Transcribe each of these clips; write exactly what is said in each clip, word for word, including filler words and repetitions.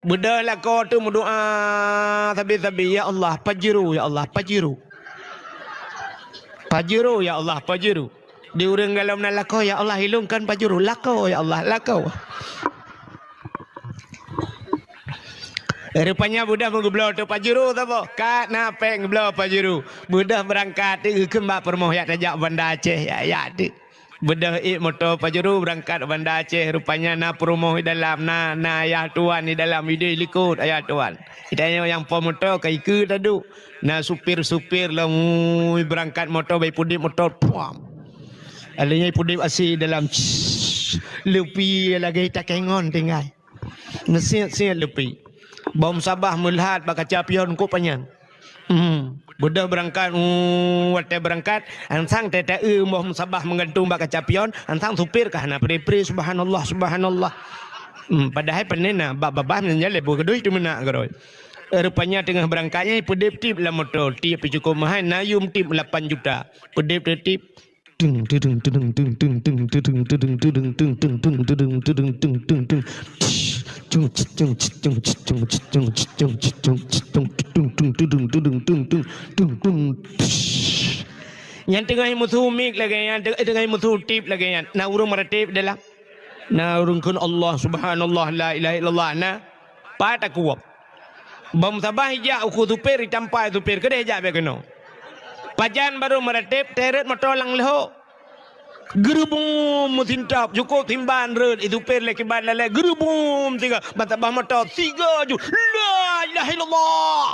Beudôh lakoe teuh meudoa sabe-sabe, "Ya Allah, Pajero, ya Allah, Pajero. Pajero, ya Allah, Pajero." Di ureuëng galom na lakoe, "Ya Allah, ilôn kon Pajero, lakoe, ya Allah, lakoe." Rupanya beudôh meugeubloe teuh Pajero saboh. Ka na péng geubloe Pajero. Beudôh beurangkat teuh geukheun bak peurumoh, "Jak tajak Banda Aceh, jak, jak teuh." Beudôh ék moto Pajero beurangkat Banda Aceh. Rupanya na peurumoh di dalam, na, na ayah tuan di dalam, ideh likot ayah tuan. Geutanyoe nyang po moto ka ikeue taduek. Na supir-supir lom, ui, beurangkat moto, bah ipeudeb moto, puam. Alèh nyan ipeudeb asi dalam, leupie lagèe takengon tinggai. Neusiet-siet leupie. Boh meusabah meulhat bak kaca pion kok panyang. Hmm. Beudôh beurangkat, uh, watèe beurangkat, ansang teu-teu boh meusabah meugantung bak kaca pion, ansang supir ka hana pre-pre, "Subhanallah, subhanallah." Hmm, padahai pane na bak babah meunyan lé boh keudeh teumeunak keudroe. Rupanya teungoh beurangkat nyan ipeudeb tip lam moto, tip pih cukôp meuhai, na yum tip lapan juta. Peudeb tip. Nyan teungoh musu mik lagèe nyan, teungoh musu tip lagèe nyan. Na ureuëng meuratéb dalam. Na ureuëng kheun Allah, subhanallah, la ilaha illallah. Na. Pat takuwöb. Bak meusabah ijak u keu supir, itampai supir, keudeh jak bèk keunoe. Pajan barô meuratéb, teuret moto lam leuhô. Geurubum meusintap, jukôb simban rhët, i supir lé kiban lalé, geurubum siga, bak meusabah moto, siga ju, la ilaha illallah.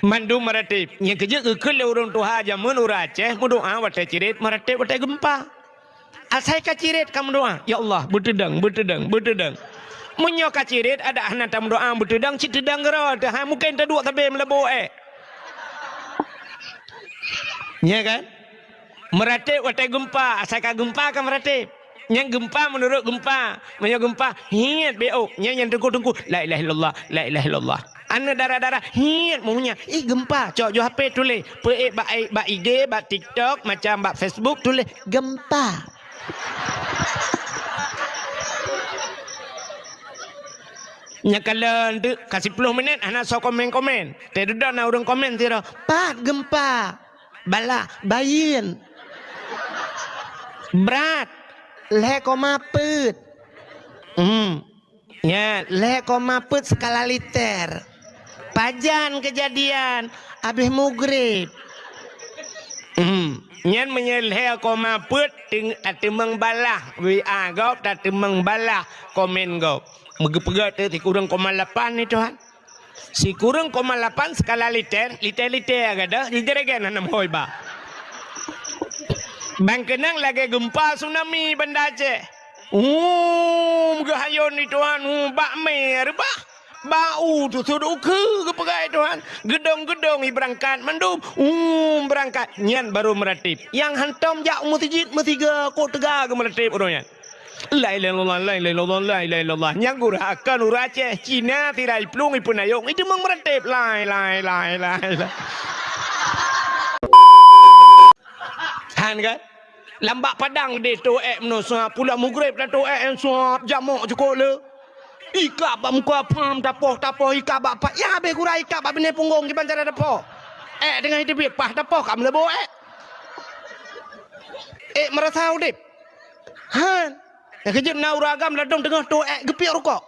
Mandum meuratéb, nyang keujeuet geukheun lé ureuëng tuha jameun ureuëng Aceh, meudoa watèe cirét, meuratéb watèe geumpa. Asai ka cirét ka meudoa, "Ya Allah, beuteudong, beuteudong, beuteudong." Meunyoe ka cirét, adak hana tameudoa beuteudong, cit teudong keudroe teuh, hai mungken taduek sabe meulabô ék. Nya kan? Meuratéb watèe geumpa, asai ka geumpa ka meuratéb. Nyang geumpa meunurot geumpa. Meunyoe geumpa, hiet beuôk. Nyang, nyang teungku-teungku, "La ilaha illallah, la ilaha illallah." Aneuk dara-dara, hiet meunya, ih, geumpa, cok ju H P tuléh. Peuék bak, ék bak I G, bak TikTok, macam bak Facebook, tuléh, "Geumpa." Nyan kalon teuk, ka siploh minét, hana soe komen-komen. Teududoe na ureuëng komen sidroe, "Pat geumpa?" Balah, bayeuen. Brat, lhèe koma peuet. Hmm. Nyan, lhèe koma peuet skala liter. Pajan keujadian, abéh mugreb. Hmm. Nyan meunyoe lhèe koma peuet, teung-, tateumeung balah W A gob, tateumeung balah komen gob. Meugeupeugah teuh sikureueng koma lapan ni, Tuhan. Sikureueng koma lapan skala liter, liter-liter gadôh, di jregen hana meuhôi ba. Ban keunong lagèe geumpa tsunami Banda Aceh. Hum, geuhayôn di Tuhan, hum, bak mé reubah. Bak u teusut ukeue geupeugah Tuhan. Geudong-geudong i beurangkat mandum, hum, beurangkat. Nyan barô meuratéb. Nyang hantom jak u meuseujid meusiga kok teuga geumeuratéb uroe nyan. La ilaha illallah, la ilaha illallah, la ilaha illallah. Nyang gurah akan ureuëng Aceh, Cina, tirai plueng, ipeunayong, iteumeung meuratéb. Lai, lai, lai, lai, lai. Han kan? Lam bak padang deh toh ék meunoe suap, pulang mugreb dah toh ék suap, jamok cukôp le. Ikab bak muka pham, tapoh, tapoh, ikab bak pat. Ya, habéh gurah ikab bak binéh punggong, kiban cara tapoh. Ék teungoh iteubiet, pah tapoh, ka meulabô ék. Ék meurasa udeb. Han. Nyang keujeuet na ureuëng agam ladôm teungoh toh ék geupiep rukok.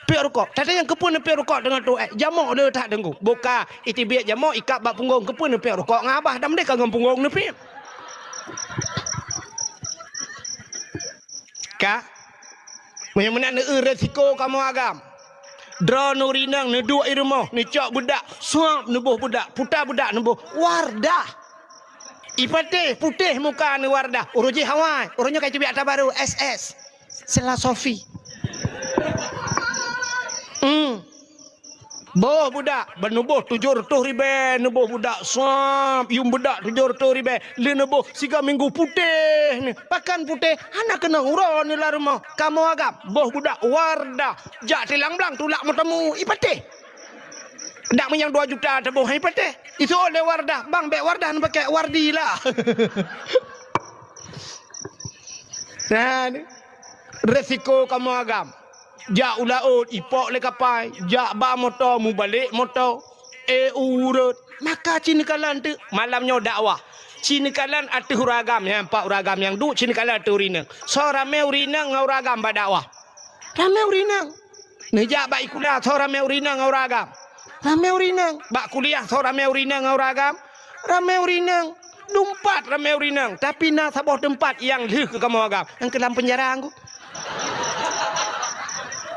Piep rukok. Tadi nyang keupeue neupiep rukok teungoh toh ék. Jamok le that teungku. Boka iteubiet jamok ikab bak punggong keupeue neupiep rukok ngon abah dam deh ka ngon punggong neupiep. Ka. Meunyoe meunan neu resiko kamoe agam. Droeneuh rinang neuduek i rumoh, neucok beudak, suap neuboh beudak, puta beudak neuboh Wardah. Ipatéh putéh muka neuh Wardah, uroe jih awai, uroe nyoe ka iteubiet ata barô, S S. Sela Sofi. Hmm. Boh beudak, ban neuboh tujoh reutôh ribèe, neuboh beudak suap, yum beudak tujoh reutôh ribèe, lé neuboh siga minggu putéh ni. Pakon putéh, hana keunong uroe ni lam rumoh. Kamoe agam, boh beudak Wardah, jak tilang blang tulak meuteumèe, ipatéh. Dak meunyoe dua juta teuboh, ipatéh. Iseuôt lé Wardah, bang, bèk Wardah neupakèk, Wardi lah. Nah, ni. Resiko kamoe agam. Jak u laôt, ipok lé kapai, jak ba moto, mubalek moto, eh, ureuëng. Maka ci neukalon teuk malam nyoe dakwah. Ci neukalon ateueh ureuëng agam, nyang pat ureuëng agam nyang duek, ci neukalon ateueh ureuëng inong. Soe ramé ureuëng inong ngon ureuëng agam bak dakwah? Ramé ureuëng inong. Neujak bak sikula, soe ramé ureuëng inong ngon ureuëng agam? Ramé ureuëng inong. Bak kuliah, soe ramé ureuëng inong ngon ureuëng agam? Ramé ureuëng inong. Dumpat ramé ureuëng inong. Tapi na saboh teumpat nyang lheueh keu kamoe agam. Nyang keu lam peunjara ngon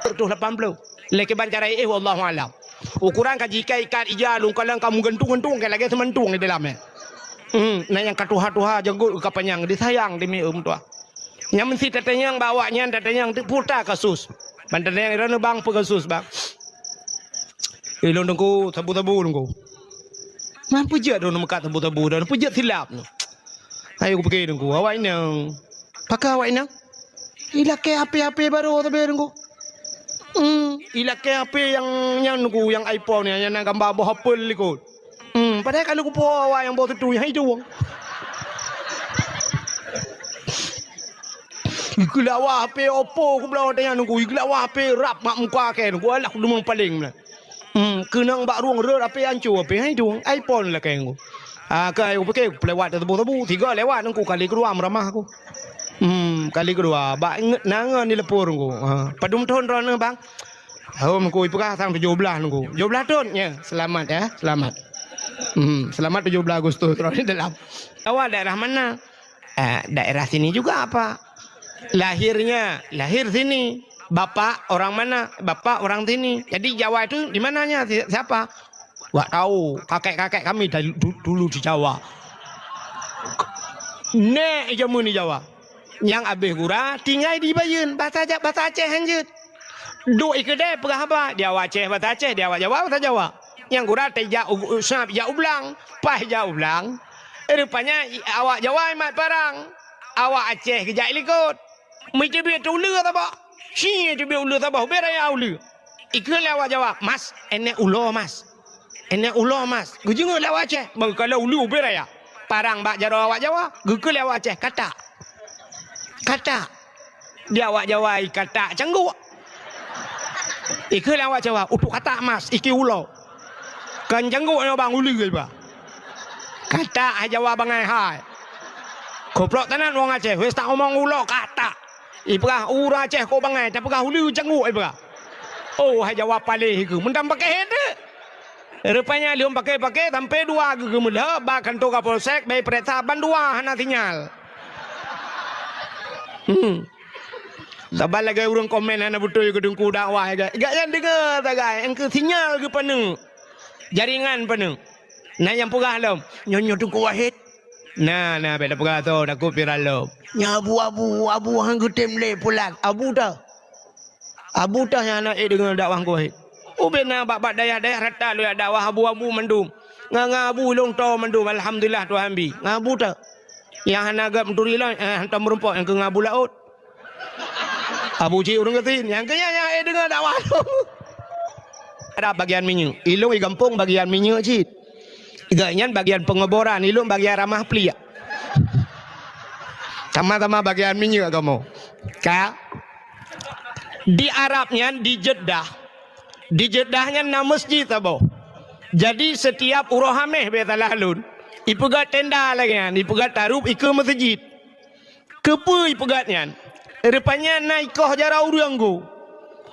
Tujuh lapan puluh. Lé kiban cara éh, wallahu alam. Ukuran ka jikai ikat ija lôn kalon ka meugantung-gantung ka lagèe seumantung di dalam, eh. Hmm, na nyang ka tuha-tuha janggut ka panyang disayang demi um tuha. Nyang meusti tatanyong bak awaknyan, tatanyong teuk peue kasus. Ban tatanyong droeneuh bang peue kasus bang. Eh, lôn teungku, sabu-sabu teungku. Man peue jeuet droeneuh meukat sabu-sabu, droeneuh peue jeuet silap nyoe. Ayo kupike teungku, awak inong. Pakon awak inong? Ilakèe H P-H P barô sabe teungku. Hmm, ilakèe H P nyang, nyang teungku, nyang iPhone nyang, nyang na gamba boh apel likot. Hmm, padahai ka lheueh kupuwoe awak nyang boh teutui, hai tuwong. Ikeu lawa H P Oppo kubloe watèe nyan teungku, ikeu lawa H P rab mak muka kèe teungku, alah kudeungoe paleng meunan. Hmm, keunong bak rueng rot H P anco H P hai tuwong, iPhone lakèe teungku. Ah, ka kupike pelewat teubôh-teubôh, tiga lewat teungku, kali keudua meuramah aku. Hmm, kali keudua, bak ingat na ngon di leupur teungku. Ha, padum thon droeneuh bang? Hom ku ipeugah sang tujoh blaih nunggu. Tujoh blaih thon, ya. Selamat, ya, selamat. Hmm, selamat tujoh blaih Agustus, droeneuh dalam. Awak daerah mana? Eh, daerah sini juga, Pak. Lahirnya, lahir sini. Bapak orang mana? Bapak orang sini. Jadi Jawa itu di mananya? Si-, siapa? Wak tahu, kakek-kakek kami dari du-, dulu di Jawa. Nèk jameun di Jawa. Nyang abéh gura, tinggai di Bayeuen, basa Ja-, basa Aceh hanjeuet. Duek i keudè peugah haba, di awak Aceh basa Aceh, di awak Jawa basa Jawa. Nyang gura teuh jak u, u, sab jak u blang, paih jak u blang. Rupanya i, awak Jawa imat parang, awak Aceh geujak i likot. Meuteubiet uleue saboh, sie teubiet uleue saboh, ubé raya uleue. Ikheun lé awak Jawa, "Mas, enèk ulo, Mas." Enèk ulo, Mas. Geujeungeu lé awak Aceh, beukalon uleue ubé raya. Parang bak jaroe awak Jawa, geukheun lé awak Aceh, "Katak." Katak. Di awak Jawa, i katak cangguk. Ikheun lé awak Jawa, "Utok katak, Mas, iki ulo." Kan cangguk nyoe bang uleue iba. Katak hai Jawa bangai hai. Goblok tenan wong Aceh, wes tak omong ulo katak. Ipeugah ureueng Aceh kok bangai, tapeugah uleue cangguk ipeugah. Oh, hai Jawa paléh ikeu, meunan pakéh teuk. Rupanya lheueh pakéh-pakéh sampoe dua geuh geumeulheueh bak kantor Kapolsek, bèk peuriksa bandua hana sinyal. Hmm. Saban lagèe ureueng komen hana beutôi keu Teungku dakwah, gak, gak nyan deungö sagai, engkeu sinyal geupaneuk. Jaringan paneuk. Na nyang peugah lom, "Nyoe, nyoe Teungku Wahid." Na, na, bèk tapeugah asoe, takot viral lom. "Nyoe Abu, Abu, Abu han geutem lé pulan." Abu teuh. Abu teuh nyang hana ék deungö dakwah Teungku Wahid. Ubé na bak, bak dayah-dayah rata lôn jak dakwah abu-abu mandum. Ngon, ngon abu lôn toe mandum, alhamdulillah Tuhan bi. Ngon abu teuh. Nyang hana gèt meuturi lom, eh, hantom meurumpok nyang keu ngon abu laôt. Abu cit ureueng gasien, nyang keu nyan nyang ék deungö dakwah lôn. Ada bagian minyeuk. Ilôn i gampông bagian minyeuk cit. Gobnyan bagian pengoboran, ilôn bagian ramah pliek. Sama-sama bagian minyeuk kamoe. Ka? Di Arab nyan, di Jeddah. Di Jeddah nyan na masjid saboh. Jadi, setiap uroe Hamèh, bèk salah lôn, ipeugöt tenda lagèe nyan, ipeugöt tarôp ikeue masjid. Keupeue ipeugöt nyan? Rupanya na ikoh jaroe ureueng geuh.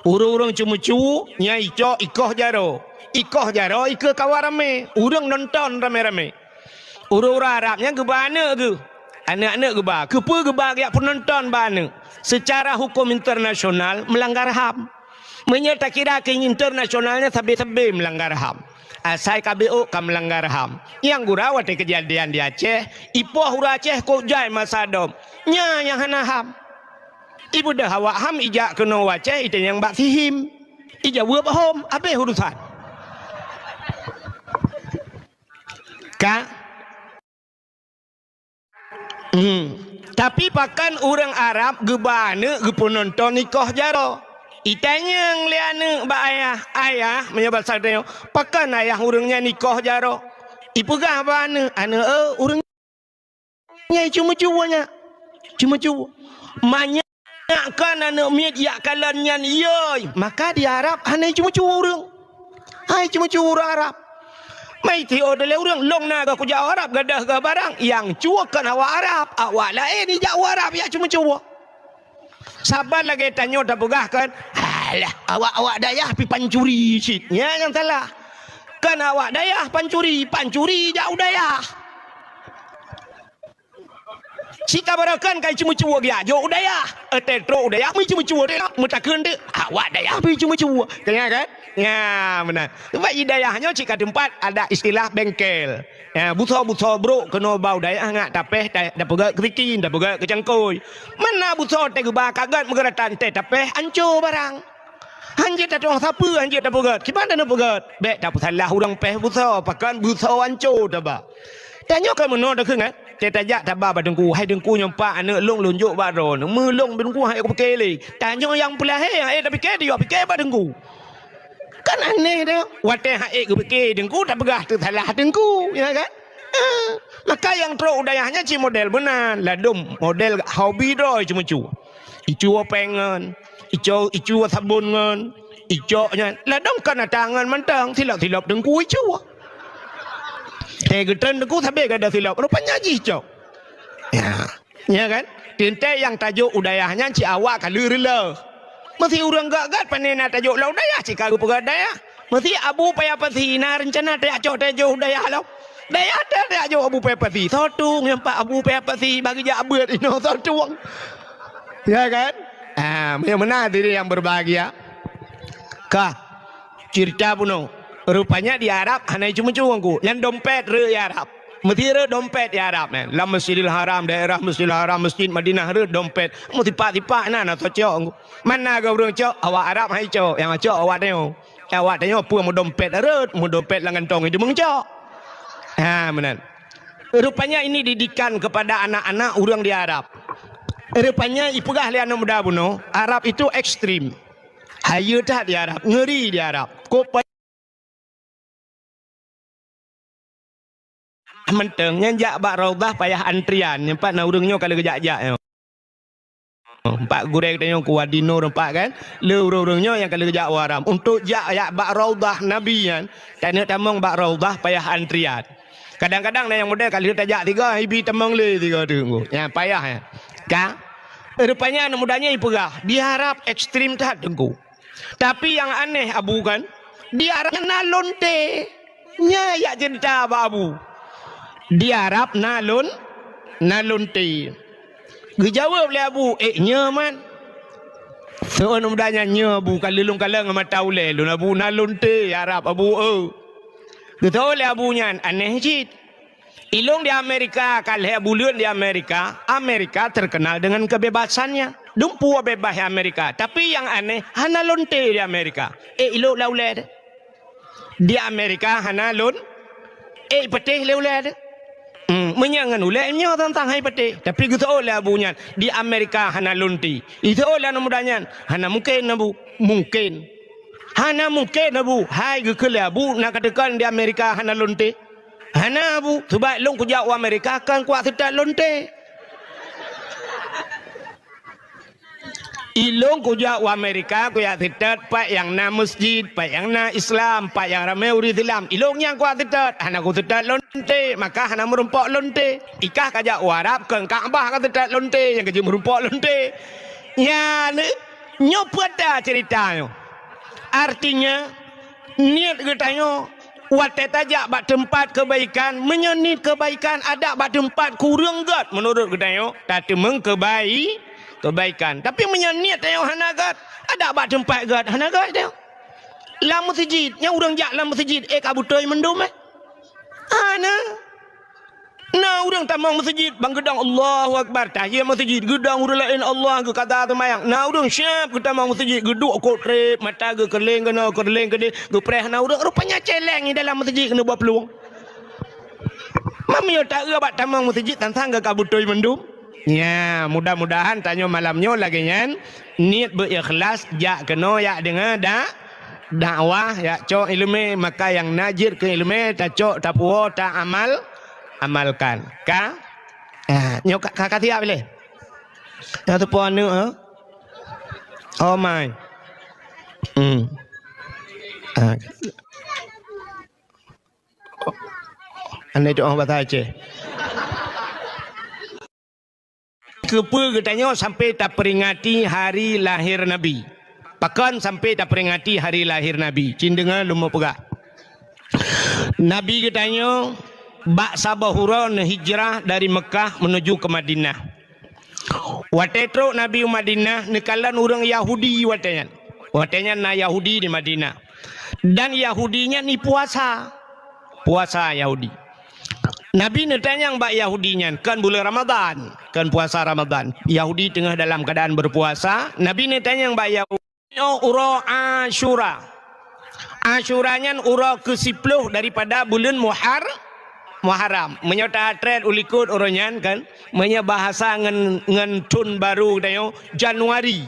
Ureueng-ureueng ceumeucue nyan icok ikoh jaroe. Ikoh jaroe ikeue kawan ramé, ureueng nonton ramé-ramé. Ureueng-ureueng Arab nyan geuba aneuk geuh. Aneuk-aneuk geuba. Keupeue geuba geujak peunonton bak aneuk? Seucara huköm internasional meulanggar ham. Meunyoe takira keu internasional nyan sabe-sabe meulanggar ham. Asai ka B O ka meulanggar ham. Nyang gura watèe keujadian di Aceh, ipoh ureueng Aceh kok jai masa dom. Nyan nyang hana ham. Ibeudôh awak ham ijak keunoe u Aceh itanyong bak sihim. Ijaweueb hom, abéh urusan. Ka? Hmm. Tapi pakon ureueng Arab geuba aneuk geupeunonton ikoh jaroe? Itanyong lé aneuk bak ayah, "Ayah," meunyoe basa geutanyoe, "Pakon ayah ureueng nyan ikoh jaroe?" Ipeugah bak aneuk, "Aneuk, eh, ureueng nyan ceumeucue nyan. Ceumeucue." Manyang Nak kan aneuk miet jak kalon nyan yoi, maka di Arab hana jiceumeucue ureuëng. Hai ceumeucue ureuëng Arab. Mai teuôt lé ureuëng, lôn na geuh kujak u Arab, gadôh geuh barang, nyang cue kon awak Arab, awak laén jak u Arab jak ceumeucue. Saban lagée tanyoe tapeugah kan, alah, awak-awak dayah pi pancuri cit. Nyan nyang salah. Kan awak dayah pancuri, pancuri jak u dayah. Cit tabarokon kai ceumeucue geujak jok u dayah. Étée trok u dayah, meuceumeucue teuk, meutakheun teuk, awak dayah pi ceumeucue. Ka nyan kan? Nyan meunan. Sebab i dayah nyoe cit ka teumpat ada istilah bengkel. Ya, busoe-busoe brok keunoe ba u dayah ngat tapéh ta-, tapeugét keu sikin, tapeugét keu cangkôi. Mana busoe teuh geuba ka gét meugeuratan teuh tapéh anco barang. Hanjeuet tatueng sapeue, hanjeuet tapeugét. Kiban taneuk peugét? Bék tapeusalah ureuëng péh busoe, pakon busoe anco taba. Tanyoe ka meunoe takheun, eh? Teuh tajak taba bak teungku, "Hai teungku, nyoe pat aneuk lôn lôn jok bak droeneuh. Meulôn teungku han ék kupike lé." Tanyoe nyang peulahé han ék tapike, tayue pike bak teungku. Kan aneh teuh. Watée han ék geupike teungku, tapeugah teusalah teungku, ya kan? Eh, maka nyang trok u dayah nyan cit model meunan, ladôm model hobi droe ceumeucue. Icue péng ngon, icue, icue sabon ngon, icok nyan. Ladôm kan ata ngon mantong, silop-silop teungku icue. Eh, geutreun teungku sabe gada silop, rupanya jih icok. Ya. Ya kan? Teuntée nyang tajok u dayah nyan cit awak ka lheueh reuloh. Meusé ureuëng gét-gét pane na tajok lom u dayah cit ka geupeugét dayah. Meusé Abu Paya Pasi na reuncana tajak cok tajok u dayah lom. Dayah teuh tajak jok Abu Paya Pasi. Soe tueng nyang pat Abu Paya Pasi bagi jak beuet inoe soe tueng. Ya kan? Ah, meunyoe meunan hadirin yang berbahagia. Ka. Ceurita bunoe. Rupanya di Arab hana ceumeucue ku. Nyan dompet rhot di Arab. Meusti rhot dompet di Arab nyan. Lam Masjidil Haram, daerah Masjidil Haram, Masjid Madinah rhot dompet. Meusipak-sipak na, na soe cok ku. Mana geuh ureuëng cok, awak Arab hai cok. Nyang cok awak tanyoe. Awak tanyoe peue meudompet rhot, meudompet lam kantong itu meucok. Ha, meunan. Rupanya ini didikan kepada anak-anak ureuëng di Arab. Rupanya ipeugah lé aneuk muda bunoe, Arab itu ekstrim. Hayeue that di Arab, ngeri di Arab. Kok pa-, mantong nyan jak bak Raudhah payah antrian, nyan pat na ureuëng nyoe ka lheueh geujak-jak nyoe. Empat gurée tanyoe ku Wadi Nur empat kan. Le ureuëng-ureuëng nyoe nyang ka lheueh geujak u Haram. Untuk jak, jak bak Raudhah Nabi nyan, taneuk tamong bak Raudhah payah antrian. Kadang-kadang na nyang model ka lheueh tajak tiga, ibi tamong lé tiga teungku. Nyan payah nyan. Ka? Rupanya aneuk muda nyan ipeugah, di Arab ekstrim that teungku. Tapi nyang aneh Abu kan, di Arab na lonte. Nyan jak ceurita bak Abu. Di Arab na lon-, na lonte. Geujaweueb lé Abu, "Eh, nyoe man." Seuôn muda nyan, "Nyoe Abu, ka lôn kalon ngon mata ulée lôn Abu, na lonte Arab Abu, eu." Geuteuôt lé Abu nyan, aneh cit. Ilôn di Amerika, ka lhée buleuen di Amerika, Amerika terkenal dengan kebebasannya. Dumpeue bebas di Amerika, tapi nyang aneh hana lonte di Amerika. Eh, ilôn lam ulée teuh. Di Amerika hana lon, eh, patéh lé ulée teuh. Hmm, meunyoe ngon ulée nyoe tantang hai patéh. Tapi geuteuôt lé Abu nyan, di Amerika hana lonte. Iteuôt lé aneuk muda nyan, hana mungken Abu. Mungken. Hana mungken Abu. Hai geukheun lé Abu, na kateuka di Amerika hana lonte. Hana Abu, sebab lôn kujak u Amerika kon kuat seutôt lonte. Ilôn kujak u Amerika kujak seutôt pat nyang na masjid, pat nyang na Islam, pat nyang ramé ureuëng Islam. Ilôn nyang kuat seutôt, hana kuseutôt lonte, maka hana meurumpok lonte. Ikah kajak u Arab kon Ka'bah kaseutôt lonte, nyang kajeuet meurumpok lonte. Nyan, nyoe peue ta ceurita nyoe. Artinya, niet geutanyoe watée tajak bak teumpat keubaikan, meunyoe niet keubaikan adak bak teumpat kureueng gét meunurot geutanyoe, tateumeung keubai-, keubaikan. Tapi meunyoe niet tanyoe hana gét, adak bak teumpat gét, hana gét tanyoe. Lam meuseujid, nyan ureuëng jak lam meuseujid, eh, ka beutôi mandum, eh? Hana. Na ureuëng tamong meuseujid, ban geudong Allahu Akbar, tahiyat meuseujid, geudong ureuëng laén Allah, geukata teumayang. Na ureuëng siab geutamong meuseujid, geuduek kot treb, mata geukeureuléng keunoe, keureuléng keudeh, geupreh na ureuëng, rupanya celeng di dalam meuseujid keuneuk buat peulueng. Meunyoe taeu bak tamong meuseujid, tantang geuh ka beutôi mandum. Nya, mudah-mudahan tanyoe malam nyoe lagée nyan, niet beu-ikhlas, jak keunoe, jak deungoe dak-, dakwah, jak cok iéleumé, maka nyang na jeuet keu iéleumé, tacok, tapuwoe, taamal-, amalkan. Ka? Ah, nyoe ka, ka, ka siap lé? Nyang teupeue aneuk, ha? Oh my. Hmm. Ah. Andai doa bahasa Aceh. Keupeue geutanyoe sampai taperingati hari lahir Nabi? Pakon sampai taperingati hari lahir Nabi? Cit deungoe lôn peugah. Nabi geutanyoe bak saboh uroe neuhijrah dari Meukah menuju ke Madinah. Watée trok Nabi u Madinah, neukalon ureuëng Yahudi watée nyan. Watée nyan na Yahudi di Madinah. Dan Yahudi nyan ipuasa. Puasa Yahudi. Nabi neutanyong bak Yahudi nyan, kon buleuen Ramadhan, kon puasa Ramadhan. Yahudi teungoh dalam keuadaan beupuasa. Nabi neutanyong bak Yahudi, "Nyoe uroe Asyura." Asyura nyan uroe keusiploh daripada buleuen Muhar-, Muharram. Meunyoe tatrét u likot uroe nyan kan, meunyoe bahasa ngon, ngon thon barô geutanyoe, Januari.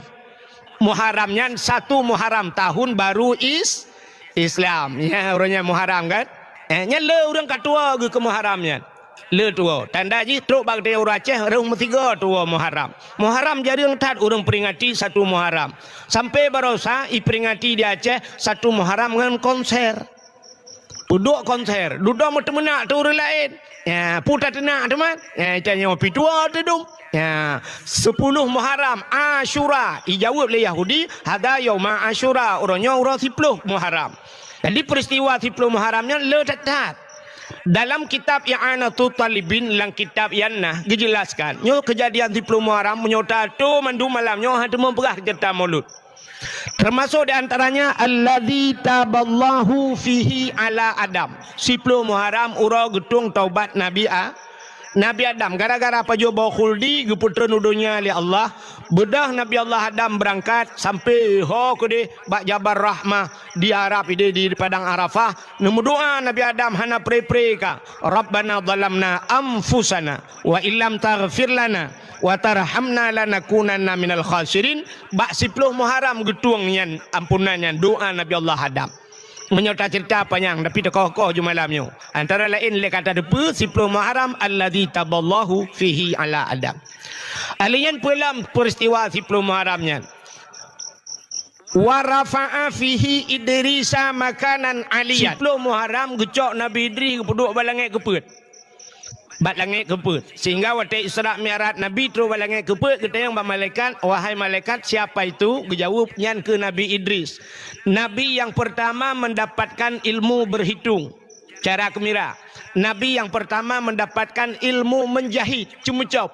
Muharram nyan satu Muharram, tahun baru Is-, Islam. Ya, uroe nyan Muharram kan? Eh, nyan le ureuëng ka tuwoe geuh keu Muharram nyan. Le tuwoe. Tanda jih trok bak geutanyoe ureuëng Aceh, rhung meusigoe tuwoe Muharram. Muharram jareueng that ureuëng peringati satu Muharram. Sampai barosa iperingati di Aceh satu Muharram ngon konser. Peuduek konser, dudoe meuteumeunak teu ureuëng laén. Ya, peue tateunak teuma? Ya, tanyoe pih tuwoe teudum. Ya, siploh Muharram, Asyura, ijaweueb lé Yahudi, "Hadza yauma Asyura," uroe nyoe uroe siploh Muharram. Jadi, peristiwa siploh Muharram nyan le that-that. Dalam kitab I'anatut Talibin, lam kitab nyan na geujelaskan, nyoe keujadian siploh Muharram, meunyoe tato mandum malam nyoe hana teuma peugah ceurita Maulud. Termasuk di antaranya, "Alladzi taballahu fihi ala Adam." Siploh Muharram uroe geutueng taubat Nabi A-, Nabi Adam. Gara-gara pajoh boh khuldi geupeutreun u donya lé Allah, beudôh Nabi Allah Adam beurangkat sampai ho keudeh bak Jabal Rahmah di Arab ideh di Padang Arafah. Neumeudoa Nabi Adam hana pre-pre ka, "Rabbana zalamna anfusana wa illam taghfir lana wa tarhamna lanakunanna minal khasirin." Bak siploh Muharram geutueng nyan ampunan nyan doa Nabi Allah Adam. Meunyoe taceurita panyang, tapi teukoh-koh ju malam nyoe. Antara laén lé ka tateupeue siploh Muharram alladzi taballahu fihi ala Adam. Alheuh nyan peue lam peristiwa siploh Muharram nyan? "Wa rafa'a fihi Idrisa makanan aliyyan." Siploh Muharram geucok Nabi Idris geupeuduek bak langét keupeuet. Bak langét keupeuet. Sehingga watée Isra Mi'raj Nabi trok bak langét keupeuet, geutanyong bak malaikat, "Wahai malaikat, siapa itu?" Geujaweueb, "Nyan keuh Nabi Idris. Nabi yang pertama mendapatkan ilmu berhitung, cara keumira. Nabi yang pertama mendapatkan ilmu menjahit, ceumeucop."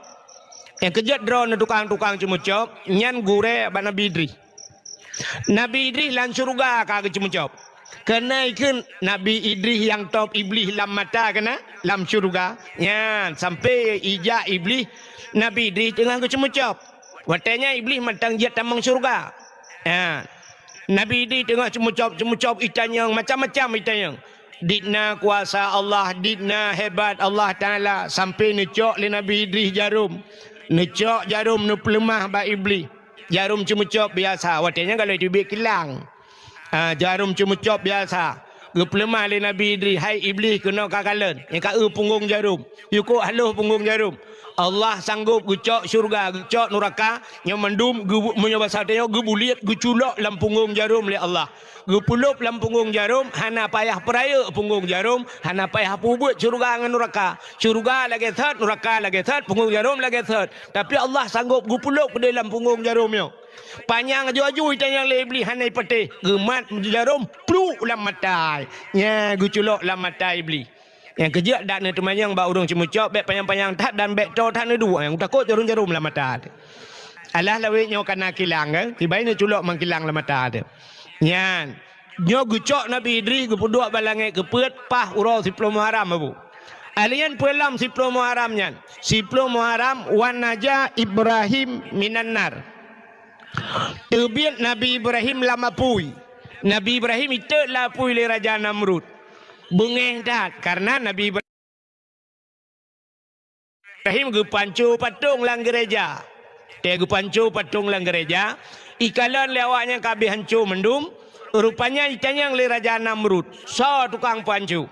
Nyang keujeuet droeneuh tukang-tukang ceumeucop, nyan gurée bak Nabi Idris. Nabi Idris lam syeuruga ka geuceumeucop. Keuneuk kheun Nabi Idris nyang top Iblih lam mata keunan lam syeuruga. Nyan, sampai ijak Iblih, Nabi Idris teungoh geuceumeucop. Watée nyan Iblih mantong jeuet tamong syeuruga. Nyan. Nabi Idris teungoh ceumeucop-ceumeucop, itanyong macam-macam itanyong. Dit na kuasa Allah, dit na hebat Allah Taala, sampai neucok lé Nabi Idris jarom. Neucok jarom, neupeuleumah bak Iblih. Jarom ceumeucop biasa, watée nyan ka lheueh teubiet kilang. Ha, jarom ceumeucop biasa. Geupeuleumah lé Nabi Idris, "Hai Iblih, keunoe kakalon, nyang ka eu punggong jarom. Yue kok haloh punggong jarom. Allah sanggop geucok syeuruga, geucok nuraka, nyoe mandum geu-, meunyoe basa tanyoe geubuliet, geuculok lam punggong jarom lé Allah. Geupeulop lam punggong jarom, hana payah peurayeuk punggong jarom, hana payah peubuet syeuruga ngon nuraka. Syeuruga lagée that, nuraka lagée that, punggong jarom lagée that. Tapi Allah sanggop geupeulop keudeh lam punggong jarom nyoe." Panyang aju-aju itanyong lé Iblih hana ipatéh, geumat jarom pluk lam mata. Nyan geuculok lam mata Iblih. Nyang keujeuet dak neuteumanyong bak ureuëng ceumeucop, bék panyang-panyang that dan bék toe that neuduek, nyang takot jarom-jarom lam mata teuh. Alah lawét nyoe kana kilang, kan? Sibai neuculok mang kilang lam mata teuh. Nyan, nyoe geucok Nabi Idris geupeuduek bak langét keupeuet paih uroe siploh Muharram, Abu. Alheuh nyan peue lam siploh Muharram nyan? Siploh Muharram, "Wa naja Ibrahim minan nar." Teubiet Nabi Ibrahim lam apui. Nabi Ibrahim itot lam apui lé Raja Namrud. Beungéh that, karena Nabi Ibrahim Ibrahim geupanco patong lam geureja. Watée geupanco patong lam geureja, ikalon lé awaknyan ka habéh hanco mandum, rupanya itanyong lé Raja Namrud, "Soe tukang panco?"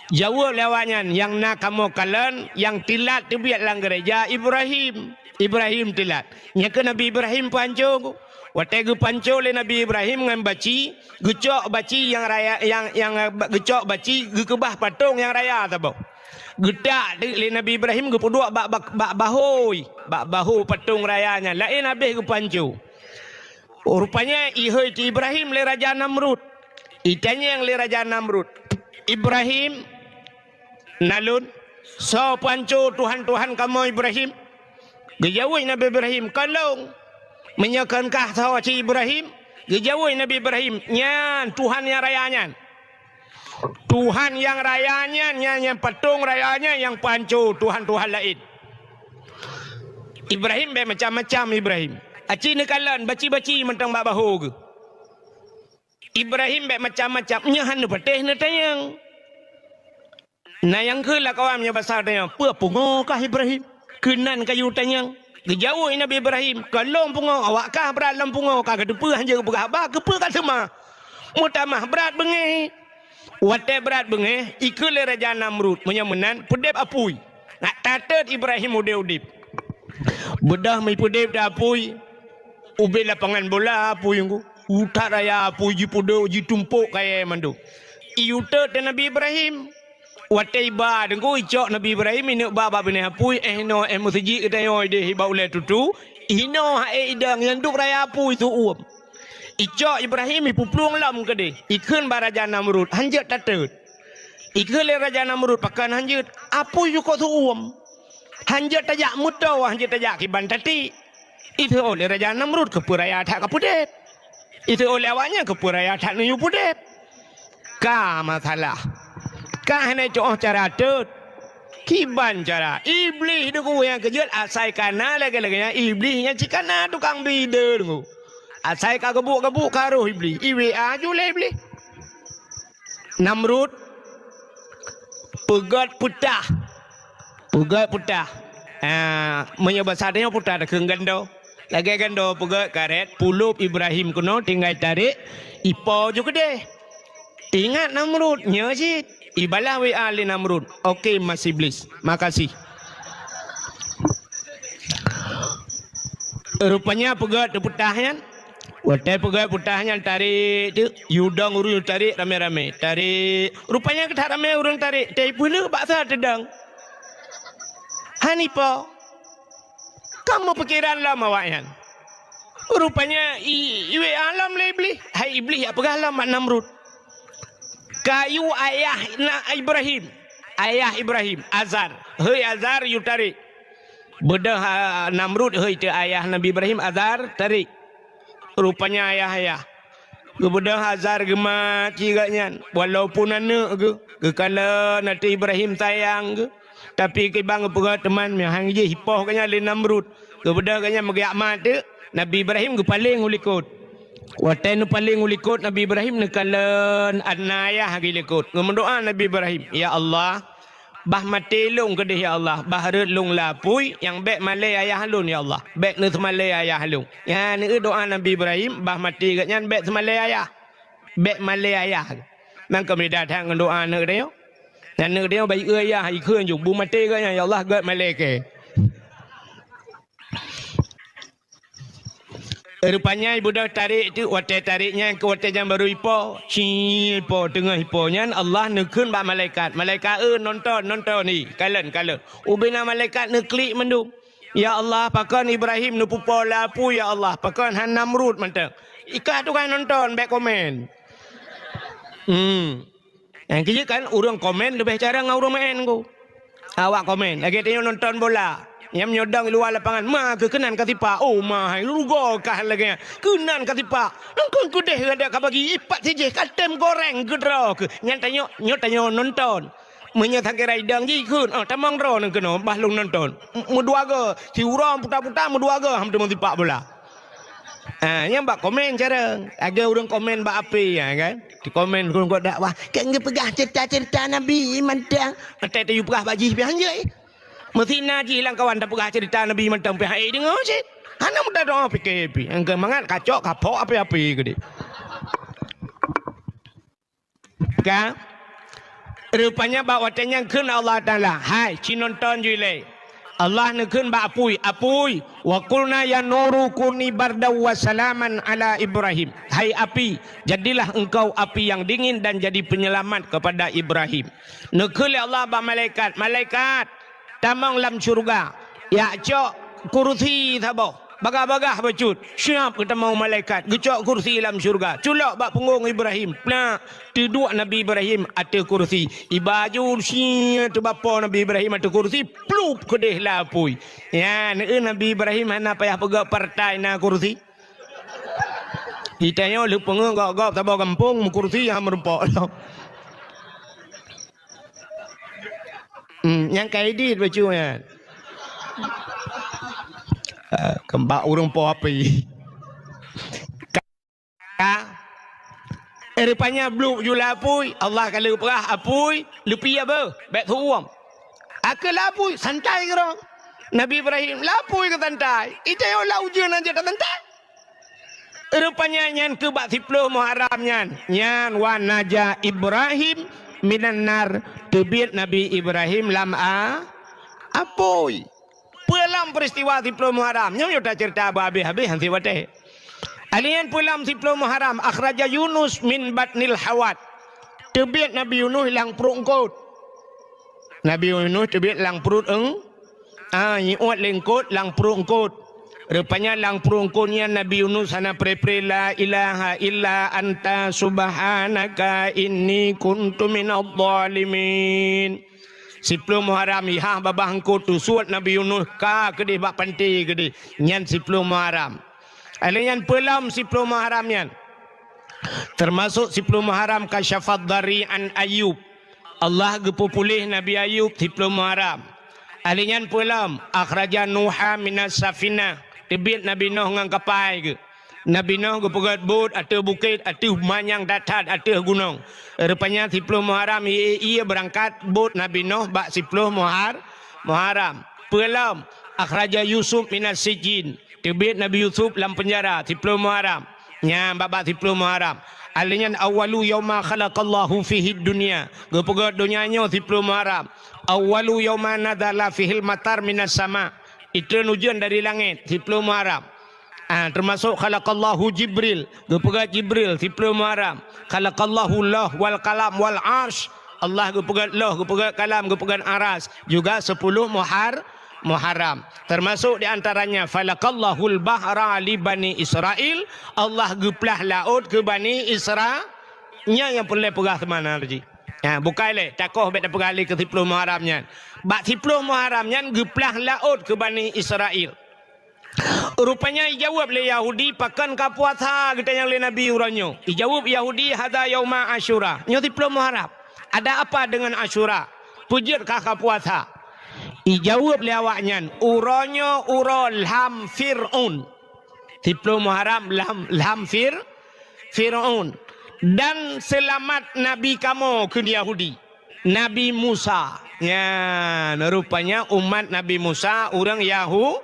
Jaweueb lé awaknyan, "Nyang na kamoe kalon, nyang teulat teubiet lam geureja Ibrahim. Ibrahim teulat." Nyan keuh Nabi Ibrahim panco. Watée geupanco lé Nabi Ibrahim ngon baci, geucok baci nyang raya, nyang, nyang, eh, geucok baci geukeubah patong nyang raya saboh. Geutak teuk lé Nabi Ibrahim geupeuduek bak, bak, bak bahôi, bak bahô patong raya nyan, laén habéh geupanco. Rupanya ihôi teu Ibrahim lé Raja Namrud. Itanyong lé Raja Namrud, "Ibrahim, na lôn, soe panco tuhan-tuhan kamoe Ibrahim?" Geujaweueb Nabi Ibrahim, "Kon lôn." Meunyoe kon kah soe cit Ibrahim, geujaweueb Nabi Ibrahim, "Nyan tuhan nyang raya nyan. Tuhan nyang raya nyan, nyan, nyan patong raya nyan nyang panco tuhan-tuhan laén." Ibrahim bék macam-macam Ibrahim. Aci neukalon baci-baci mantong bak bahô geuh. Ibrahim bék macam-macam, nyoe hana patéh neutanyong. Na nyang kheun lam kawan meunyoe basa tanyong, "Peue pungo kah Ibrahim? Keunan kayue tanyong." Geujaweueb Nabi Ibrahim, "Kon lôn pungo, awak kah brat lom pungo, ka kateupeue hanjeuet peugah haba, keupeue ka seumah? Meutamah brat beungéh." Watée brat beungéh, ikheun lé Raja Namrud, "Meunyoe meunan, peudeb apui. Nak tatot Ibrahim udeb-udeb." Beudôh meupeudeb teu apui, ubé lapangan bola apui ngon. Utak raya apui jipeudok, jitumpok kayée mandum. Iyue tot teu Nabi Ibrahim. Watée iba deungon icok Nabi Ibrahim ineuk ba bak binéh apui, eh inoe, eh meuseujid geutanyoe ideh iba ulée tutu, inoe hai idong nyang duek raya apui su uem. Icok Ibrahim ipeuplueng lom keudeh, ikheun bak Raja Namrud, "Hanjeuet tatot." Ikheun lé Raja Namrud, "Pakon hanjeuet? Apui yue kok su uem. Hanjeuet tajak meutoe, hanjeuet tajak kiban tatiek." Iseuôt lé Raja Namrud, "Keupeue raya that kapeudeb?" Iseuôt lé awaknyan, "Keupeue raya that neuyue peudeb?" Ka masalah. Ka hana tu'oh cara tot. Kiban cara. Iblih deungon nyang keujeuet asai kana lagée-lagée nyan. Iblih nyan cit kana tukang bi ide deungon. Asai ka geubuk-geubuk ka roh Iblih. I W A ju lé Iblih. Namrud peugét peutah. Peugét peutah. Ah, meunyoe basa tanyoe peutah takheun gando. Lagée gando peugét karet, pulop Ibrahim keunoe tinggai tarék, ipo ju keudeh. Teuingat Namrud, nyoe cit. Ibalah W A lé Namrud. Oke, Mas Iblis. Makasih. Rupanya peugét teupeutah nyan. Watée peugét peutah nyan tarék teuk, yue dong ureuëng tarék ramé-ramé. Tarék. Rupanya keutak ramé ureuëng tarék. Tapi peue le bak sa teudong. Hana ipo. Ka meupikeran lom awaknyan. Rupanya i, i W A lom lé Iblih. Hai Iblih, jak peugah lom bak Namrud. Kayue ayah na Ibrahim. Ayah Ibrahim, Azar. Hei Azar, yue tarék. Beudôh, ah, Namrud hôi teu ayah Nabi Ibrahim, Azar, tarék. Rupanya ayah-ayah. Geubeudôh Azar geumaté geuh nyan, walaupun aneuëk geuh, geukalon ateueh Ibrahim sayang geuh, tapi kiban geupeugah teuma meuhan jih ipoh geuh nyan lé Namrud. Geubeudôh geuh nyan meugeujak maté, Nabi Ibrahim geupaleng u likot. Watée neupaleng u likot, Nabi Ibrahim neukalon aneuëk ayah geuh likot. Geumeudoá Nabi Ibrahim, "Ya Allah, bah maté lôn keudeh, ya Allah, bah rhot lôn lam apui, nyang bék malée ayah lôn, ya Allah, bék neuseumalée ayah lôn." Nyan doá Nabi Ibrahim, bah maté geuh nyan bék seumalée ayah, bék malée ayah. Nang keumeudeh that ngon doá aneuëk tanyoe. Aneuëk tanyoe bayeue ayah, ikheun ju, bu maté geuh nyan, "Ya Allah, gét malée kée." Rupanya ibeudôh tarék teuk, watée tarék nyan keu watée nyan barô ipo. Ci ipo, teungoh ipo nyan Allah neukheun bak malaikat. Malaikat, "Eh, nonton, nonton, hi, kalon, kalon." Ubena malaikat neuklik mandum. "Ya Allah, pakon Ibrahim neupeupo lam apui, ya Allah, pakon han Namrud mantong." Ikah tu kan nonton, bék komen. Hmm. Nyang keujeuet kan, ureuëng komen leubeh carông ngon ureuëng maén ku. Awak komen, lagée tanyoe nonton bola. Nyang meunyoe dong luwa lapangan, ma keuh keunan ka sipak. Oh, ma hai, rugoe kah lagée nyan. Keunan ka sipak. Engkon keudeh gata ka bagi, ipat sijih ka tem goreng keudroe keuh. Nyan tanyoe, nyoe tanyoe nonton. Meunyoe sakira idong jih kheun, oh, tamong droeneuh keunoe, bah lôn nonton. M-, meudua goe, siuroe puta-puta meudua goe, ham teuma sipak bola. Ah, nyang bak komen carông. Lagée ureuëng komen bak A P, ya kan? Di komen ureuëng buet dakwah, "Kan geupeugah cerita-cerita Nabi mantong." Até tayue peugah bak jih pih hanjeuet. Meusi na jih lam kawan tapeugah cerita Nabi mantong pih hai deungoe cit. Hana meudadoe pike pih. Nyang keu mangat kacok kapok api-api keudeh. Ka? Rupanya bak watée nyan kheun Allah Taala, "Hai, ci nonton ju ilée. Allah neukheun bak apui, "Apui, wa qulna ya naru kuni bardaw wa salaman ala Ibrahim." Hai api, jadilah engkau api yang dingin dan jadi penyelamat kepada Ibrahim. Neukheun lé Allah bak malaikat, "Malaikat, tamong lam syeuruga, jak cok kursi saboh." Bagah-bagah bacut, siap geutamong malaikat, geucok kursi lam syeuruga. Culok bak punggong Ibrahim, plak, teuduek Nabi Ibrahim ateueh kursi. Iba aju sie teubapo Nabi Ibrahim ateueh kursi, plup keudeh lam apui. Nyan, eu Nabi Ibrahim hana payah peugah partai na kursi. Di tanyoe lheueh peungeuh gob-gob saboh gampông meukursi han meurumpok. Hmm, nyang ka edit bacut nyan. Ah, keumbak ureueng po api. Ka, eh, rupanya bluek ju lam apui, Allah ka lheueh peugah apui, leupie beuh, bèk seu-uem. Akeu lam apui, santai keudroe. Nabi Ibrahim, lam apui keu santai. Di tanyoe lam ujeuen aja tasantai. Rupanya nyan keu bak siploh Muharram nyan. Nyan wa naja Ibrahim minan nar, teubiet Nabi Ibrahim lam a-, apui. Peue lom peristiwa siploh Muharram? Nyoe, nyoe taceurita beuhabéh-habéh han sép watèe. Alèh nyan peue lom siploh Muharram? Akhraja Yunus min batnil hawat. Teubiet Nabi Yunus lam pruet eungkôt. Nabi Yunus teubiet lam pruet eung-, ah, jiuet lé eungkôt lam pruet eungkôt. Rupanya lam pruet eungkôt nyan Nabi Yunus hana pré-pré, "La ilaha illa anta subhanaka inni kuntu minadh dhalimin." Siploh Muharram, ihah babah eungkôt teusuet Nabi Yunus ka keudeh bak panté keudeh. Nyan siploh Muharram. Alèh nyan peue lom siploh Muharram nyan? Teumasok siploh Muharram kasyafad dhari an Ayub. Allah geupeupuléh Nabi Ayub siploh Muharram. Alèh nyan peue lom? Akhraja Nuha minas safinah. Teubiet Nabi Nuh ngon kapai geuh. Nabi Nuh geupeugöt bot ateueh bukét, ateueh manyang that-that, ateueh gunong. Rupanya siploh Muharram ie-ie beurangkat bot Nabi Nuh bak siploh Muhar-, Muharram. Peue lom? Akhraja Yusuf minas sijin. Teubiet Nabi Yusuf lam peunjara, siploh Muharram. Nyan bak-bak siploh Muharram. Alèh nyan awwalu yauma khalaqallahu fihid dunya. Geupeugöt donya nyoe siploh Muharram. Awwalu yauma nazala fihil matar minas sama. Itreun ujeuen dari langét, siploh Muharram. Ah, teumasok khalaqallahu Jibril, geupeugöt Jibril, siploh Muharram. Khalaqallahu Lauh wal Qalam wal Arsy. Allah geupeugöt Lauh, geupeugöt Kalam, geupeugöt Aras. Juga siploh Muhar-, Muharram. Teumasok di antaranya, falaqallahul bahra li Bani Israil, Allah geuplah laôt keu Bani Isra-, nyan nyang peureulèe peugah teuma na laju. Ha, bukai lé, takoh bèk tapeugah lé keu siploh Muharram nyan. Bak siploh Muharram nyan geuplah laôt keu Bani Israil. Rupanya ijaweueb lé Yahudi, "Pakon ka puasa?" geutanyong lé Nabi uroe nyoe. Ijaweueb Yahudi, "Hadza yauma Asyura." Nyoe siploh Muharram. "Ada apa dengan Asyura? Peue jeuet ka ka puasa?" Ijaweueb lé awaknyan, "Uroe nyoe uroe lham Fir'aun." Siploh Muharram lham, lham Fir-, Fir'aun. "Dan seulamat nabi kamoe," kheun Yahudi. Nabi Musa. Nyan, rupanya umat Nabi Musa ureueng Yahu-,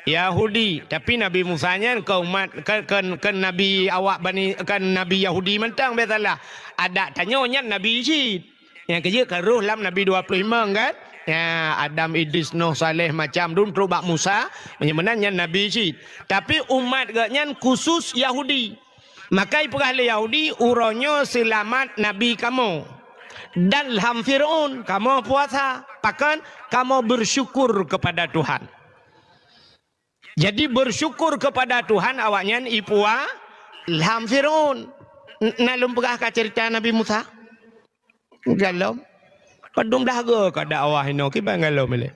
Yahudi. Tapi Nabi Musa nyan kon umat, kon, kon, kon nabi awak Bani, kon nabi Yahudi mantong, biasalah. Adak tanyoe nyan nabi cit. Nyang keujeuet ka rôh lam nabi dua ploh limong kan? Ya, Adam, Idris, Nuh, Saleh, macam dum trok bak Musa, meunyoe meunan nyan nabi cit. Tapi umat geuh nyan khusus Yahudi. Maka ipeugah lé Yahudi, "Uroe nyoe seulamat nabi kamoe. Dan lham Fir'aun, kamoe puasa. Pakon? Kamoe bersyukur kepada Tuhan." Jadi, bersyukur kepada Tuhan awaknyan ipua-, lham Fir'aun. N-, na lôn peugah ka ceurita Nabi Musa? Galom. Padum dah go ka dakwah inoe, kiban galom ilèe.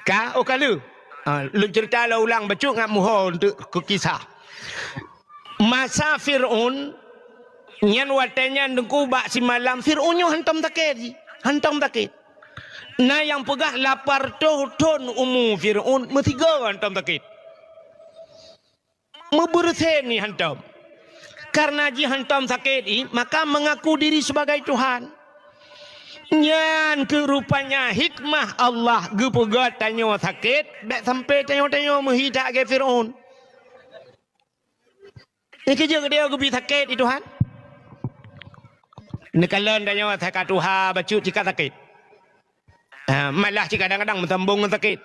Ka, oh, ka lheueh. Ha, lôn ceurita lôn ulang bacut ngat muho untuk keu kisah. Masa Fir'aun, nyan watèe nyan teungku bak simalam, Fir'aun nyoe hantom sakét jih. Hantom sakét. Na nyang peugah lapan reutôh thon umu Fir'aun, meusigoe hantom sakét. Meubeureusen jih hantom. Karena jih hantom sakét jih, maka mengaku diri sebagai Tuhan. Nyan keuh rupanya hikmah Allah geupeugöt tanyoe sakét, bèk sampoe tanyoe-tanyoe meuhi that lagèe Fir'aun. Nyan keuh jeuet geutanyoe geubi sakét di Tuhan. Neukalon tanyoe saka tuha bacut cit ka sakét. Ha, malah cit kadang-kadang meusambong ngon sakét.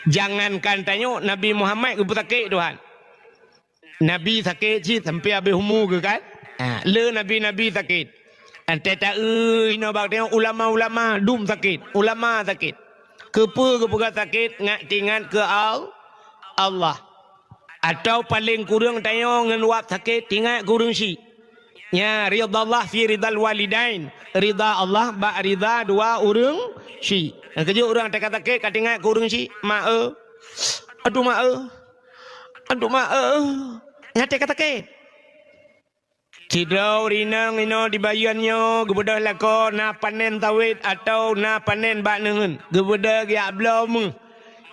Jangankan tanyoe, Nabi Muhammad geupeusakét Tuhan. Nabi sakét cit sampai habéh umu geuh kan? Ha, le nabi-nabi sakét. Antée taeu inoe bak tanyoe ulama-ulama dum sakét, ulama sakét. Keupeue geupeugah sakét? Ngat teuingat keu Al-, Allah. Atawa paleng kureueng tanyoe ngon wab sakét teuingat keu ureuëng syik. Nya, ridha Allah fi ridhal walidain. Ridha Allah bak ridha dua ureuëng syik. Nyang keujeuet ureuëng teuka sakét ka teuingat keu ureuëng syik, "Mak eu, aduh mak eu, aduh mak eu." Nyan teuka sakét. Sidroe ureuëng inong inoe di Bayeuen nyoe geubeudôh lakoe na panen sawét atawa na panen bak neuheun. Geubeudôh geujak bloe méuh.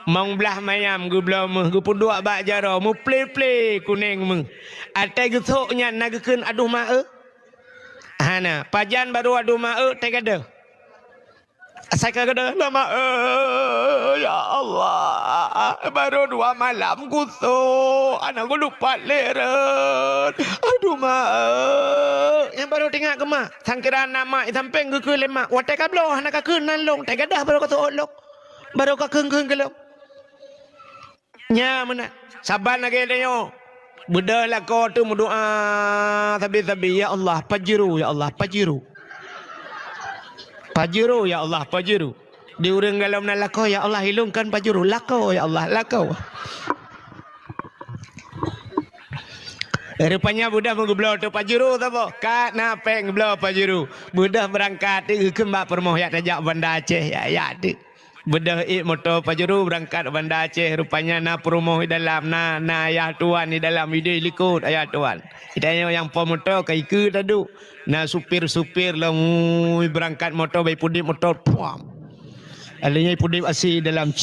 Mong blaih mayam geubloe méuh, geupeuduek bak jaroe, meuple-ple kuneng méuh. Até geusok nyan na geukheun, "Aduh mak eu." Hana, pajan barô "Aduh mak eu" teugadôh. Asai ka gadôh, "Aduh mak eu, ya Allah, barô dua malam kusok, hana geulupat lé rot. Aduh mak eu." Nyang barô teuingat keu mak, sangkira na mak i sampéng geukheun lé mak, "Watée ka bloe hana kakheun nan lôn, teugadôh barô kasok lôn." Barô kakheun-kheun keu lôn. Nya meunan. Saban lagée tanyoe. Beudôh lakoe teuh meudoá sabe-sabe, "Ya Allah, pajuru, ya Allah, pajuru. Pajuru, ya Allah, pajuru." Di ureuëng galom na lakoe, "Ya Allah, ilôn kon pajuru, lakoe, ya Allah, lakoe." Rupanya beudôh meugeubloe teuh pajuru saboh. Ka na péng geubloe pajuru. Beudôh beurangkat teuh geukheun bak peurumoh, "Jak tajak Banda Aceh, jak, jak teuh." Beudôh ék moto pajuru beurangkat Banda Aceh, rupanya na peurumoh di dalam, na, na ayah tuan di dalam, ideh likot ayah tuan. Tanyoe nyang po moto ka ikeue taduek. Na supir-supir lom, ui, beurangkat moto, bai pudeb moto, puam. Alèh nyan pudeb asi dalam,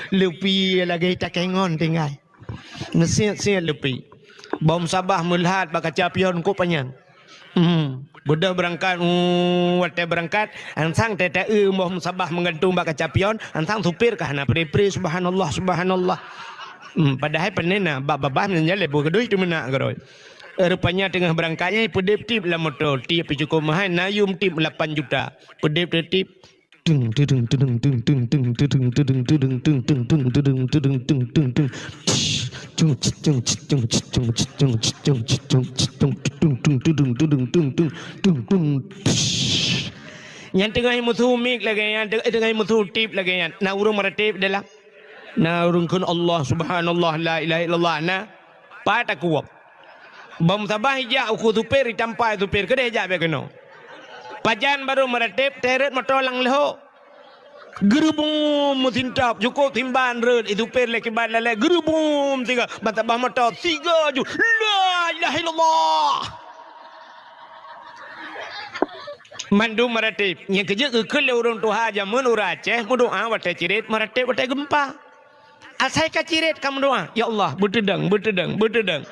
leupi lagèe takengon tinggai. Meusiet-siet leupi. Bom sabah meulhat bak kaca pion kok panyang. Hmm. Beudôh beurangkat, uh, watèe beurangkat, ansang teu-teu boh sabah meugantung bak kaca pion, ansang supir ka hana pre-pre, subhanallah, subhanallah. Hmm, padahai pane na bak babah meunyan lé boh keudui teumeunak keudroe. Rupanya teungoh beurangkat nyan peudeb tip lam moto, tip pih cukôp meuhai, na yum tip lapan juta. Peudeb tip. Nyan teungoh meusu mik lagèe nyan, teungoh meusu tip lagèe nyan. Na ureueng meuratéb dalam. Na ureueng kheun Allah, subhanallah, la ilaha illallah. Na. Pat takue. Bom sabah ijak ukeue supir, itampai supir, keudeh ijak bèk keunoe. Pajan barô meuratéb, teuret moto lam leuhô. Geurubum meusintap, cukôp simban rhot, i supir lé kiban lalè, geurubum siga, ban sabah moto, siga ju, la ilaha illallah. Mandum meuratéb, nyang keujeuet geukheun lé ureueng tuha jameun ureueng Aceh, meudoa watèe ciret, meuratéb watèe geumpa. Asai ka ciret ka meudoa, "Ya Allah, beuteudong, beuteudong, beuteudong."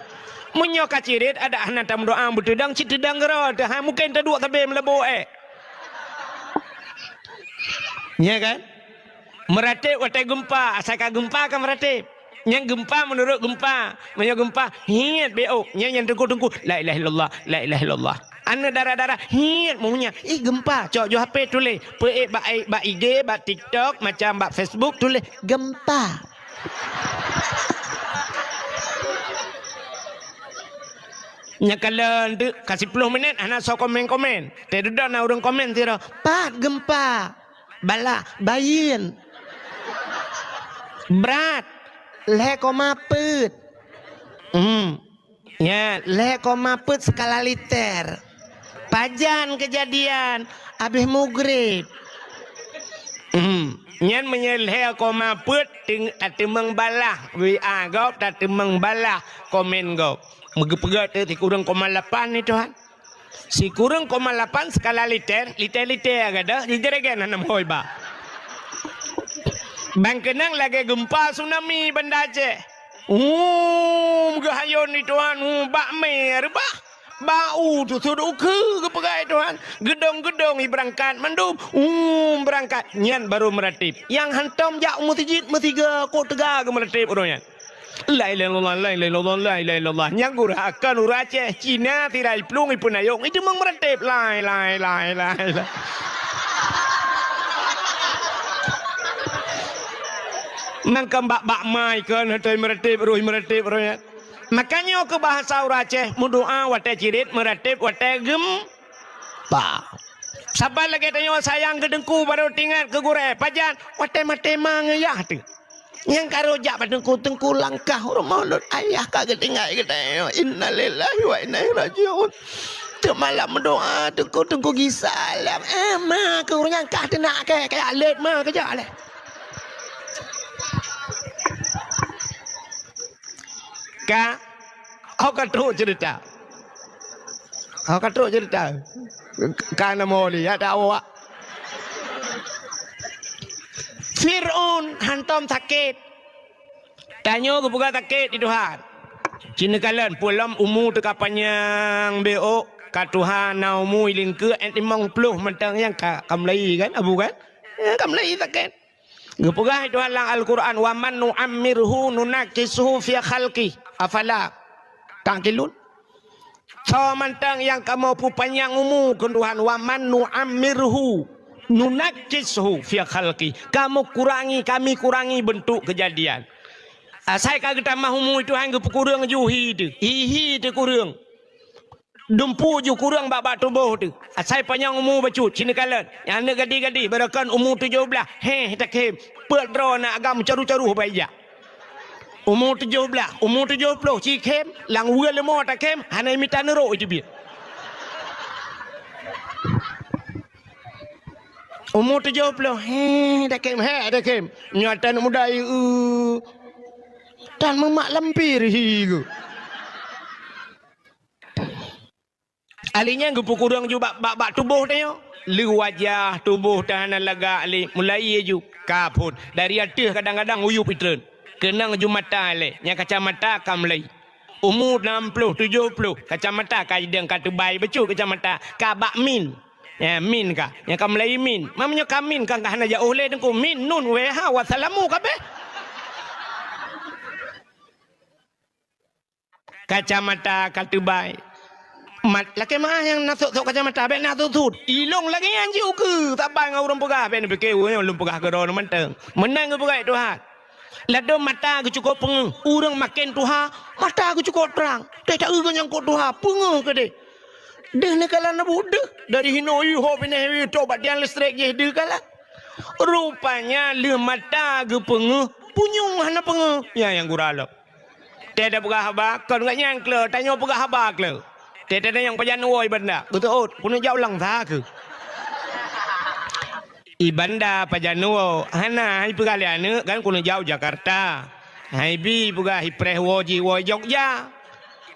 Meunyoe ka ciret, adak hana tameudoa beuteudong, cit teudong keudroe teuh, hai mungken taduek sabé meulabô èk. Nya kan? Meuratéb watèe geumpa, asai ka geumpa ka meuratéb. Nyang geumpa meunurot geumpa. Meunyoe geumpa, hiet beuôk. Nyang, nyang teungku-teungku, la ilaha illallah, la ilaha illallah. Aneuk dara-dara, hiet meunyang. Ih, geumpa. Cok ju H P tuléh. Peuék bak, bak I G, bak TikTok, macam bak Facebook, tuléh, "Geumpa." Nyan kalon teuk, ka siploh minèt, hana soe komen-komen. Teududoe na ureueng komen sidroe, "Pat geumpa?" "Balah, Bayeuen." "Brat, lhèe koma peuet." Hmm. Nya, lhèe koma peuet skala liter. Pajan keujadian, abéh mugreb. Hmm. Nyan meunyoe lhèe koma peuet, teung-, tateumeung balah W A gob, tateumeung balah komen gob. Meugeupeugah teuh sikureueng koma lapan ni, Tuhan. Sikureueng koma lapan skala liter, liter-liter gadôh, jijeuregen hana meuhôi ba. Ban keunong lagèe geumpa tsunami Banda Aceh. Hum, geuhayôn di Tuhan, hum, bak mé reubah. Bak u teusut ukeue geupeugah Tuhan. Geudong-geudong i beurangkat mandum, hum, beurangkat. Nyan barô meuratéb. Nyang hantom jak u meuseujid meusiga kok teuga geumeuratéb uroe nyan. La ilaha illallah, la ilaha illallah, la ilaha illallah. Nyang gurah akan ureueng Aceh, Cina, tirai plueng, ipeunayong, iteumeung meuratéb. Lai, lai, lai, lai, lai. Mangkém bak-bak mai kön, hana meuratéb roh, meuratéb roh nyan. Makajih keu bahasa ureuëng Aceh, meudoá watée cirit, meuratéb watée geumpa. Saban lagée tanyoe sayang keu teungku barô teuingat keu gurée, pajan watée maté ma ngon yah teuh. Nyang ka rhot jak bak teungku, "Teungku, langkah u rumoh lôn, ayah ka geutinggai geutanyoe. Innalillahi wa inna ilaihi rajiun." Teuma lam meudoá, "Teungku, teungku gisa lam." Eh, ma keu ureuëng nyan kah teunak kée, kajak lét ma kajak lé. Ka, oh, ka trok cerita. Oh, ka trok cerita. Ka na moli, ya, tak awak. Fir'aun hantom sakét. Tanyoe geupeugah sakét di Tuhan. Cina kalon, peulom umu teuka panyang bék, ka tuha na umu ilingkeu et limong ploh mantong nyang ka, ka mulai kan, Abu kan? Ya, ka mulai sakét. Geupeugah Tuhan lam Al-Qur'an, "Wa man nu'ammirhu nunakkishu fi khalqi, afala ta'qilun." Soe mantong nyang kamoe peupanyang umu keu Tuhan, "Wa man nu'ammirhu nunakkishu fi khalqi." Kamoe kurangi, kami kurangi beuntuk keujadian. Asai ka geutamah umu Tuhan geupeukureueng ju hi teuh, hi, hi teuh kureueng. Dumpu ju kureueng bak-bak tuboh teuh. Asai panyang umu bacut, cina kalon. Nyang aneuk gadih-gadih, barokon umu tujoh blaih, héh, takém. Peuet droe na agam caru-caru bak ija. Umu tujoh blaih, umu tujoh ploh, cikém, lam weue leumo takém, hana mita neurok iteubiet. Umu tujoh ploh, héh, takém, héh, takém. Nyoe tan muda, eu. Tan meumak lampir hi geuh. Ahli nyan geupeukureueng ju bak, bak, bak tuboh tanyoe. Lé wajah tuboh teuh hana lagak lé, mulai ju. Ka phon. Dari ateueh kadang-kadang uyueb itreun. Keunong ju mata lé, nyang kacamata ka mulai. Umu nam ploh, tujoh ploh, kacamata ka idong ka teubai bacut kacamata. Ka bak min. Ya, min ka. Nyang ka mulai min. Meunyoe ka min ka, ka hana jiôh lé teungku. Min, nun, wéh, ha, wassalamu kabéh. Kacamata ka teubai. Mat, lakée meuáh nyang na sot-sot kacamata, bék na sot-sot. Ilong lagée nyan jiôh keu, saban ngon ureuëng peugah, bék neupiké ureuëng nyoe lôn peugah keudroe mantong. Meunan geupeugah Tuhan. Ladôm mata geucukôp peungeuh, ureuëng maken tuha, mata geucukôp trang. Teuh taeu geunyang kot tuha, peungeuh keudeh. Deuh neukalon na buet deuh, dari hinoe ho pinah wi to bak tiang listrik jih deuh kalon. Rupanya lheueh mata geupeungeuh, punyueng hana peungeuh. Nyan nyang gura lom. Teuh tapeugah haba, kon gobnyan kle, tanyoe peugah haba kle. Teuh tatanyong pajan woe i Banda, beutôi, keuneuk jak u Langsa keuh. I Banda pajan woe, hana, hai peugah lé aneuk kan keuneuk jak u Jakarta. Hai bi peugah i preh woe jih woe Jogja.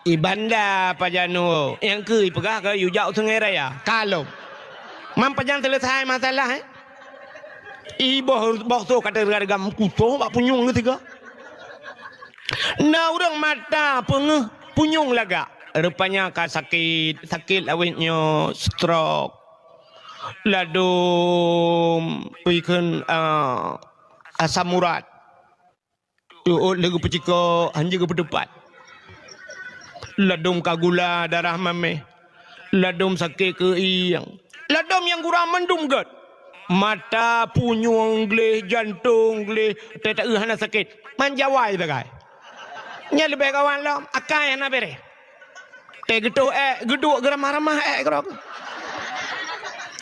I Banda pajan woe, nyang keuh i peugah keu yue jak u Sungai Raya. Ka lom. Mam pajan seuleusai masalah, eh? I boh, boh soe ka teuga-teuga meukutoh bak punyueng geuh sigoe. Na ureuëng mata peungeuh, punyueng lagak. Rupanya ka sakét, sakét awét nyoe stroke. Ladôm, ikheun, ah, asam urat. Teuôt lé geupeucikok, hanjeuet geupeuteupat. Ladôm ka gula darah mamèh. Ladôm sakét keuieng. Ladôm nyang gura mandum gét. Mata, punyueng gleh, jantong gleh, teuh taeu hana sakét. Man jawai sagai. Nyan leubeh kawan lom, akai hana bèrèh. Teuh geutoh èk, geuduek geuramah-ramah èk keudroe.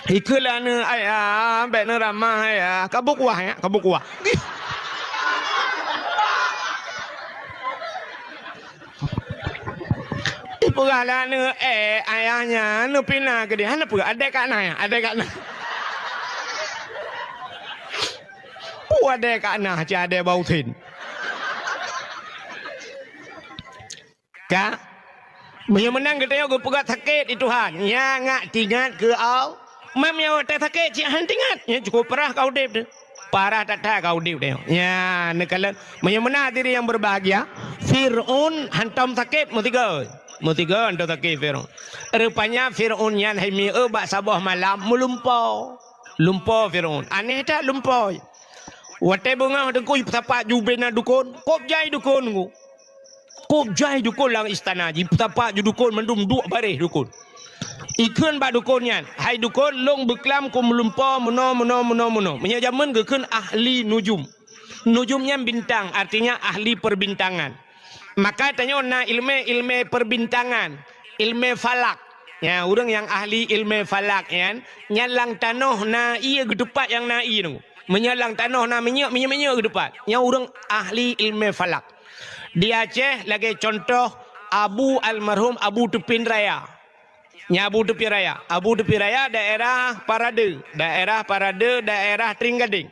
Ikheun lé aneuk, "Ayah, bèk neuramah, Ayah. Ka bôh kuah, ya, ka bôh kuah." Ipeugah lé aneuk, "Eh, ayah nyan neupina keudeh." Hana peue, adèe ka na, ya, adèe ka na. Peue adèe ka na, cit adèe bak usen. Ka? Meunyoe meunan geutanyoe geupeugah sakét di Tuhan, nyan ngat teuingat keu Allah. Mam nyang watèe sakét cit han teuingat, nyan cukôp parah ka udép teuh. Parah that-that ka udép teuh. Nyan neukalon. Meunyoe meunan hadirin yang berbahagia, Fir'aun hantom sakét meusigoe. Meusigoe hantom sakét Fir'aun. Rupanya Fir'aun nyan hai mieu bak saboh malam meulumpo. Lumpo Fir'aun. Aneh that lumpo. Watèe beungoh teungku jipeusapat ju bubena dukon, kôb jai dukon teungku. Kôb jai dukon lam istana, jipeusapat ju dukon mandum duek baréh dukon. Ikheun bak dukon nyan, "Hai dukon, lôn beuklam keu meulumpo meunoe, meunoe, meunoe, meunoe." Meunyoe jameun geukheun ahli nujum. Nujum nyan bintang, artinya ahli perbintangan. Maka tanyoe na ilmé-ilmé perbintangan, ilmé falak. Ya, ureuëng nyang ahli ilmé falak nyan, nyan lam tanoh na ié geutupat nyang na ié nyoe. Meunyoe lam tanoh na minyeuk, minyeuk-minyeuk geutupat. Nyan ureuëng ahli ilmé falak. Di Aceh lagée contoh Abu almarhum Abu Tupin Raya. Nyan Abu Tupin Raya. Abu Tupin Raya daerah Parade, daerah Parade, daerah Tringgading.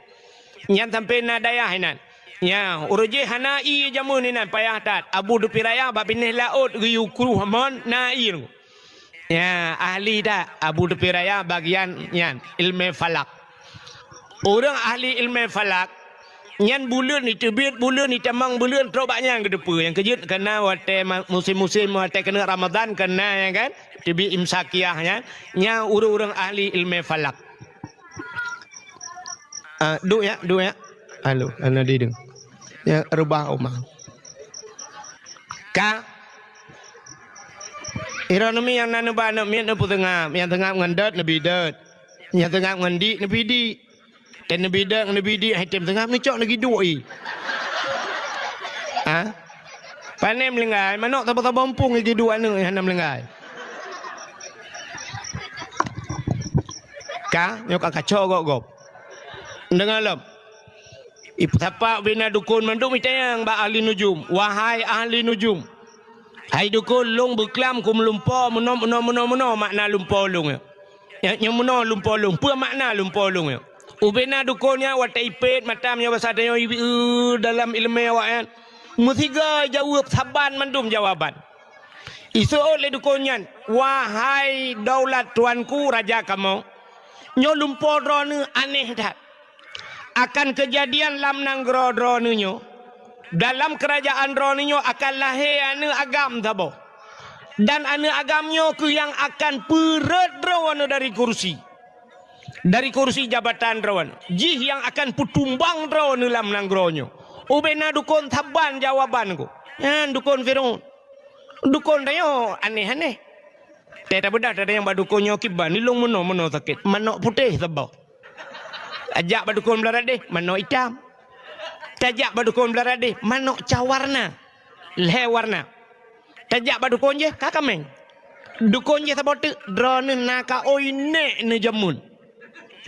Nyan sampai na dayah inan. Nya, ureuëng jih hana ié jameun inan payah that. Abu Tupin Raya bak binéh laôt geuyue kruh mon na ié. Nya, ahli that Abu Tupin Raya bagian nyan, ilmé falak. Ureuëng ahli ilmé falak, nyan buleuen iteubiet, buleuen itamong, buleuen trok bak nyan geuteupeue. Nyang keujeuet kana watée ma-, musim-musim watée keuneuk Ramadan kana, ya kan? Teubiet imsakiah nyan, nyan ureuëng-ureuëng ahli ilmé falak. Ah, duek ya, duek ya. Halo, hana dideung. Ya, reubah uma. Ka. Ironomi nyang na neuba aneuk miet neupeuseungab, nyang seungab ngon dot neubi dot. Nyang seungab ngon dik neubi dik. Dan neubi dot neubi dik hai tem seungab neucok neugi duek i. Ha? Pane meulinggai, manok saboh-saboh muphom gi duek aneuk hana meulinggai. Ka, nyoe ka kacok gob-gob. Deungoe lom. Ipeusapat ubena dukon mandum itanyong bak ahli nujum, "Wahai ahli nujum, hai dukon, lôn beuklam keu meulumpo meunoe, meunoe, meunoe, meunoe makna lumpo lôn nyoe." Nyoe, nyoe meunoe lumpo lôn, peue makna lumpo lôn nyoe? Ubena dukon nyan watée ipét mata meunyoe basa tanyoe ibi-, eu, dalam ileumé awaknyan, meusigoe jaweueb saban mandum jawaban. Iseuôt lé dukon nyan, "Wahai daulat tuanku raja kamoe, nyoe lumpo droeneuh aneh that. Akan keujadian lam nanggroe droeneuh nyoe, dalam keurajaan droeneuh nyoe akan lahé aneuëk agam saboh. Dan aneuëk agam nyoe kheueh nyang akan peureuet droeneuh dari kursi, dari kursi jabatan droeneuh. Jih nyang akan peutumbang droeneuh lam nanggroe nyoe." Ubena dukon saban jawaban keu nyan dukon Firaun. Dukon tanyoe aneh-aneh. Tée tabeudah tatanyong bak dukon nyoe kiban, ilong meunoe-meunoe sakét, manok putéh saboh. Tajak bak dukon Beularadeh, manok itam. Tajak bak dukon Beularadeh, manok ca warna. Lhée warna. Tajak bak dukon jih, ka kaméng. Dukon jih saboh teuk, droeneuh na ka oi nék neujameun.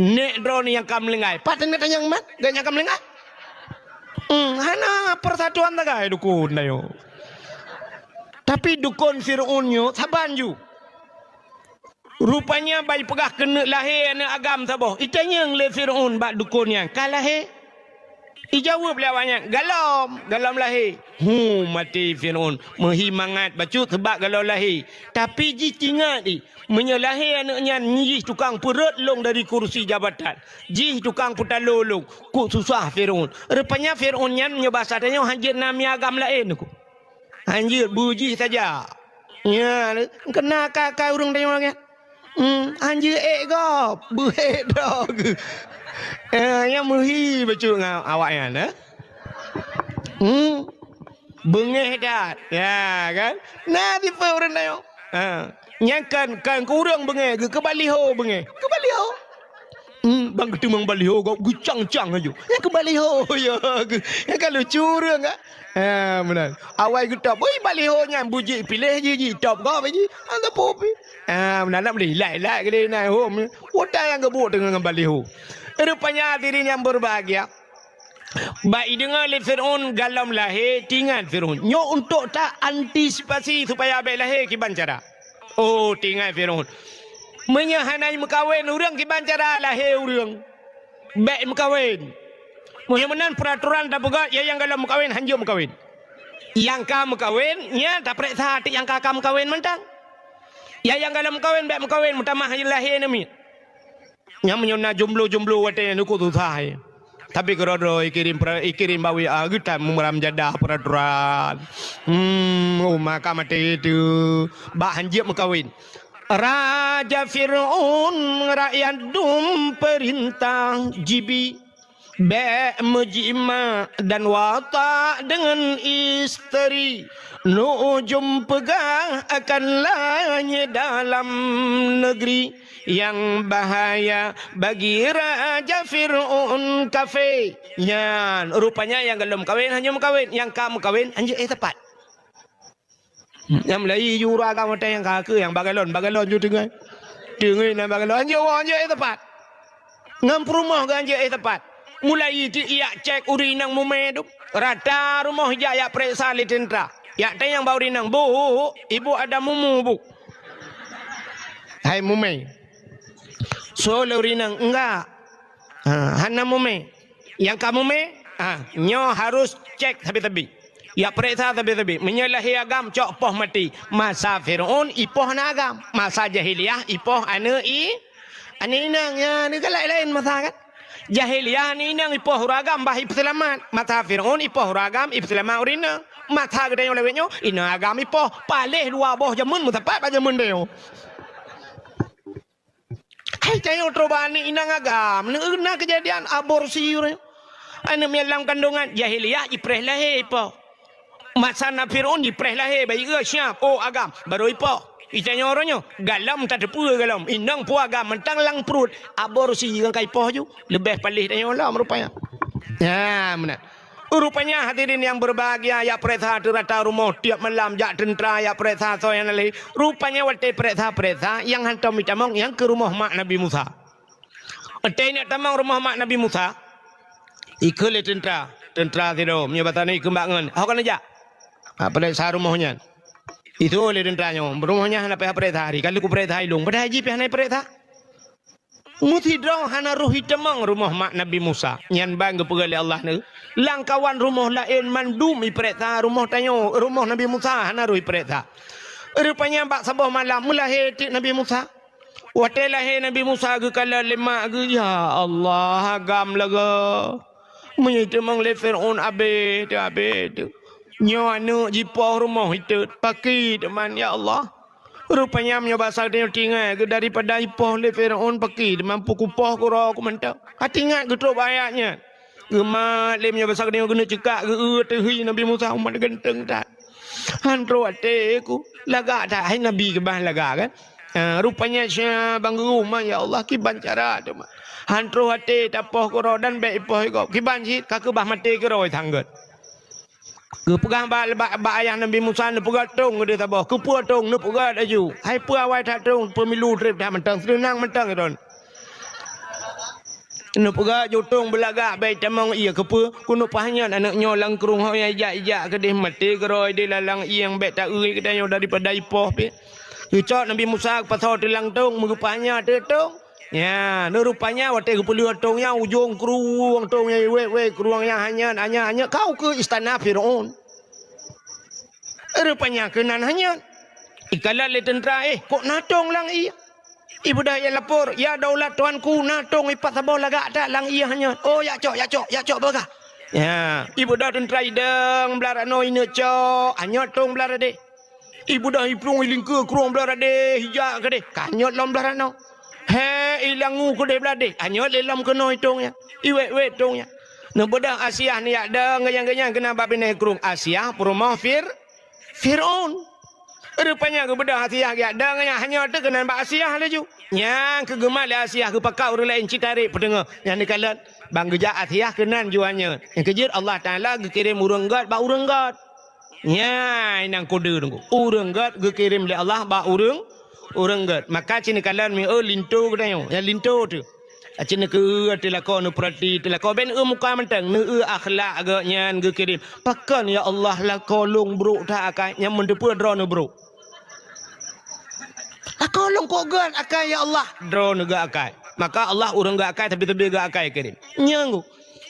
Nék droeneuh nyang ka meulinggai. Pat teuneuk tanyong mat, geuh nyang ka meulinggai. Hmm, hana persatuan sagai dukon tanyoe. Tapi dukon Firaun nyoe saban ju. Rupanya bai peugah keuneuk lahé aneuëk agam saboh. Itanyong lé Firaun bak dukon nyan, "Ka lahé?" Ijaweueb lé awaknyan, "Galom, galom lahé." Hu, maté Firaun. Meuhi mangat bacut seubab galom lahé. Tapi jih tingat i, meunyoe lahé aneuëk nyan jih tukang peureuet lôn dari kursi jabatan. Jih tukang peutalo lôn. Kok susah Firaun. Rupanya Firaun nyan meunyoe basa tanyoe hanjeuet na mié agam laén kok. Hanjeuet beu jih saja. Nya, keuna ka, ka ureuëng tanyoe lagée nyan. Hmm, hanjeuet ék gob, beuék droe geuh. Eh, nyang meuhi bacut ngon awaknyan, eh? Hmm, beungéh that. Ya, kan? Na tipe ureuëng tanyoe. Ha. Nyang kan, kan keu ureuëng beungéh, geuh keu baliho beungéh. Keu baliho. Hmm, ban geuteumong baliho gob geucang-cang aju. Nyang keu baliho, ya, geuh. Nyang ka lucu ureuëng, kan? Ha, meunan. Awai geutôb, ui, baliho nyan bujik piléh jih, jitôb gob jih. Hana peue pi. Ha, meunan nak meulilai-lai keudéh na hom. Utai nyang geubuet teungoh ngon baliho. Rupanya hadirin yang berbahagia, bak ideungoe lé Firaun galom lahé, tingat Firaun. Nyoe untuk ta antisipasi supaya bék lahé kiban cara. Oh, tingat Firaun. Meunyoe hana meukawen ureuëng kiban cara lahé ureuëng. Bék meukawen. Meunyoe meunan peuraturan tapeugah, ya nyang galom meukawen, hanjeuet meukawen. Nyang ka meukawen, nya tapeuriksa até nyang ka, ka meukawen mantong. Ya nyang galom meukawen, bék meukawen, meutamah lahé namiet. Nyang meunyoe na jomblo-jomblo watée nyan ukeue susah, eh. Tapi keudroe-droe ikirém pra-, ikirém bak W A geutan meumeuram jadah peuraturan. Hmm, uma ka maté teuh. Bak hanjeuet meukawen. Raja Firaun rakyat dum peurintah jibi. Bék meujimak dan watak deungon isteri. Nujum peugah akan lahé dalam negeri. nyang bahaya bagi Raja Fir'aun kafé. Nyan, rupanya nyang gohlom kawén hana meukawen, nyang ka meukawen hanjeuet éh teupat. Nyang mulai ju ureueng agam watèe nyang ka keu nyang bagalon, bagalon ju teungoh. Teungoh na bagalon, hanjeuet woe, hanjeuet éh teupat. Ngon peurumoh geuh hanjeuet éh teupat. Mulai tiek jak cèk ureueng inong mumè tu. Rata rumoh jak, jak peuriksa lé teuntra. Jak tanyong bak ureueng inong, "Bu, ibu ada mumu, Bu?" Hai mumè. Soe lé ureueng inong, "Enggak." Ha, hana mumè. Nyang ka mumè, ha, nyoe harus cèk sabe-sabe. Jak peuriksa sabe-sabe. Meunyoe lahé agam, cok poh maté. Masa Fir'aun, ipoh aneuk agam. Masa jahiliyah, ipoh aneuk i-, aneuk inong. Ya, ni kan laén-laén masa kan? Jahiliyah, aneuk inong ipoh ureueng agam, bah ipeuseulamat. Masa Fir'aun, ipoh ureueng agam, ipeuseulamat ureueng inong. Masa geutanyoe lawét nyoe, inong agam ipoh. Paléh dua boh jameun, meusapat bak jameun tanyoe. Hai, tanyoe trok bak aneuk inong agam, na keujadian aborsi uroe nyoe. Aneuk miet lam kandongan, jahiliyah jipreh lahé ipoh. Masa na Fir'aun jipreh lahé, bayeue siap, oh agam, barô ipoh. Itanyoe uroe nyoe, galom tateupeue galom, inong peue agam, mantong lam pruet, aborsi nyang ka ipoh ju, leubeh paléh tanyoe lom rupanya. Nyan meunan. Rupanya hadirin nyang berbahagia, jak peuriksa teurata rumoh tiep malam, jak teuntra jak peuriksa soe nyang na lé. Rupanya watèe peuriksa-peuriksa nyang hantom jitamong nyang keu rumoh mak Nabi Musa. Watèe neuk tamong rumoh mak Nabi Musa, ikheun lé teuntra, teuntra sidroe, meunyoe basa nyoe ikheun bak ngon, "Ho keuneuk jak?" Ha, peuriksa rumoh nyan. Isuruh lé teuntra nyoe, "Rumoh nyan hana payah peuriksa, hari ka lheueh kupeuriksa ilôn, padahai jih pih hana peuriksa." Meusidroe hana roh jitamong rumoh mak Nabi Musa. Nyan ban geupeugah lé Allah nyoe, "Lam kawan rumoh laén mandum jipeuriksa, rumoh tanyoe, rumoh Nabi Musa hana roh jipeuriksa." Rupanya bak saboh malam meulahé teuk Nabi Musa. Watèe lahé Nabi Musa geukalon lé mak geuh, "Ya Allah, agam lagèe meunyoe jitamong lé Fir'aun abéh teuh, abéh teuh. Nyoe aneuk jipoh rumoh itot, pakri teuma, ya Allah." Rupanya meunyoe basa geutanyoe tinggai geuh daripada jipoh lé Fir'aun pakri teuma, peue kupoh keu droe ku mantong. Ka teuingat geutrok bak ayat nyan. Geumat lé meunyoe basa geutanyoe keuneuk ceukak geu-eu teuh hi Nabi Musa, umat ganteng that. Han trok até ku, lagak that hai Nabi keubah lagak kan. Ha, rupanya sia bang geurumoh, ya Allah, kiban cara teuma. Han trok até tapoh keu droe dan bèk ipoh gob. Kiban cit ka keubah maté keudroe sanggot. Geupeugah bak, bak, bak ayah Nabi Musa, "Neupeugöt tông keudéh saboh." "Keupeue tông?" "Neupeugöt laju." Hai peue awai that tông, peumilu trép that mantong, seunang mantong droen. Neupeugöt ju tông beulagak, bèk tamong ié. Keupeue? Keuneuk pahnyan aneuk nyoe lam krueng ho nyang ijak-ijak keudéh, maté keudroe di lalang ié, bèk ta-eu geutanyoe daripada ipoh pih. Geucok Nabi Musa geupasoe teuh lam tông, meugeupah nyan teuh tông. Nyan, rupanya watèe geupeulheueh tông nyan, ujông krueng tông nyan, wèt-wèt krueng nyan, hanyot, hanyot, hanyot, ka ukeue istana Fir'aun. Rupanya keunan hanyot. Ikalon lé teuntra, "Eh, kok na tông lam ié?" Ibeudôh jak lapor, "Ya daulat tuanku, na tông ipat saboh lagak that lam ié hanyot." "Oh, jak cok, jak cok, jak cok, beugaih." Ya, ibeudôh teuntra idong blah ranoe ineuk cok, hanyot tông blah radeh. Ibeudôh iplueng ilingkeue krueng blah radeh, ijak keudéh, ka hanyot lom blah ranoe. He, ilangu keudéh blah deh, hanyot lé lom keunoe tông nyan. Iwèt-wèt tông nyan. Neubeudôh Asiah neujak dong geunyang-geunyang keunan bak binéh krueng. Asiah peurumoh Fir-, Fir'aun. Rupanya geubeudôh Asiah geujak dong nyan, hanyot teuh keunan bak Asiah laju. Nyang keu geumat lé Asiah geupakat ureueng laén cit tarek peuteungoh. Nyan neukalon, ban geujak Asiah keunan ju hanyot. Nyang keujeuet Allah Taala geukirém ureueng gèt bak ureueng gèt. Nyan nyang kode teungku. Ureueng gèt geukirém lé Allah bak ureueng, ureueng gèt. Maka ci neukalon mieu linto geutanyoe, nyang linto teuh. Aci neukeu teuh lakoe, neupeurati teuh lakoe, bèk neueu muka mantong, neueu akhlak gèt nyan geukirém. Pakon ya Allah lakoe lôn brôk that akai, nyang meuteupeue droeneuh brôk. Lakoe lôn kok gèt akai ya Allah, droeneuh gèt akai. Maka Allah ureueng gèt akai, tapi-tapi gèt akai kirém. Nyan geuh.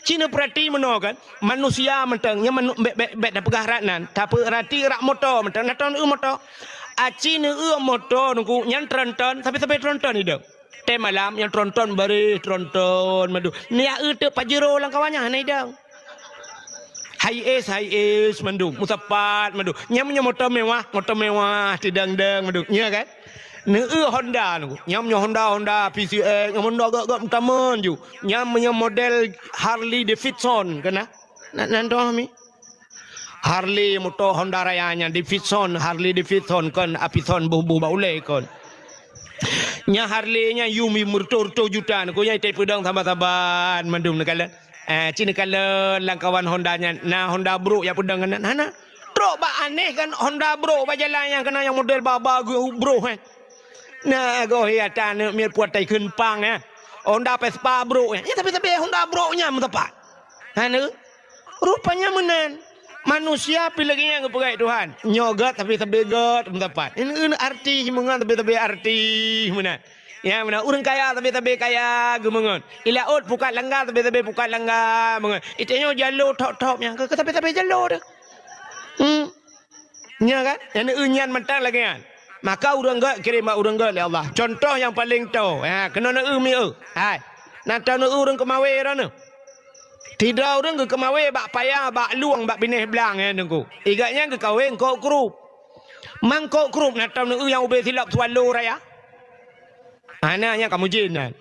Ci neupeurati meunoe kan, manusia mantong nyan manu-, bèk, bèk, bèk tapeugah rat nan, tapeurati rak moto mantong, na tron eu moto. Aci neueu moto teungku nyan tronton, sabe-sabe tronton idong. Tém malam nyan tronton bareh, tronton mandum. Neujak eu teuk Pajero lam kawan nyan hana idong. Hiace, Hiace mandum, meusapat mandum. Nyan meunyoe moto mewah, moto mewah, teudong-dong mandum. Nya kan? Neueu Honda nyoe. Nyan meunyoe Honda, Honda P C X, nyan Honda gèt-gèt meutamon ju. Nyan meunyoe model Harley Davidson, kana? Na, na, na, mi. Harley moto Honda Raya nyan Davidson, Harley Davidson kon, Apison boh-boh bak ulèe kon. Nyan Harley nyan yum, yum reutôh-reutôh juta, nyan keuh nyan itai peudong saban-saban mandum neukalon. Eh, ci neukalon lam kawan Honda nyan, na Honda brôk nyang peudong nyan, hana. Trôk bak aneh kan Honda brôk bak jalan nyang keunan nyang model ba-ba geuh brôk, eh. Na goh ya ta aneuk miet puat tai kheun pang, eh. Honda Vespa brôk, eh. Ya, tapi-tapi Honda brôk nyan meusapat. Hana. Rupanya meunan. Manusia pih lagèe nyan geupeugah Tuhan. Nyoe gèt tapi sabe gèt meusapat. Ini, ini artis meungon tapi sabe artis meunan. Ya, meunan ureueng kaya tapi sabe kaya geumeungon. I laôt pukat langga tapi sabe pukat langga meungon. Itanyoe jalo thop-thop nyang keu tapi sabe jalo tu. Hmm. Nya kan? Nyang neu nyan mantong lagèe nyan. Maka ureueng gèt kirém bak ureueng gèt lé Allah. Contoh nyang paleng toe. Ha, keunoe neu mi eu. Hai. Na tanoe ureueng keumawe droeneuh. Sidroe ureueng geukeumawe bak paya, bak lueng, bak binéh blang, eh, Teungku. Igat nyan geukawe eungkôt krup. Mangkôt krup na tom neueu nyang ubé silop Swallow raya. Hana nyang kamu jin nyan.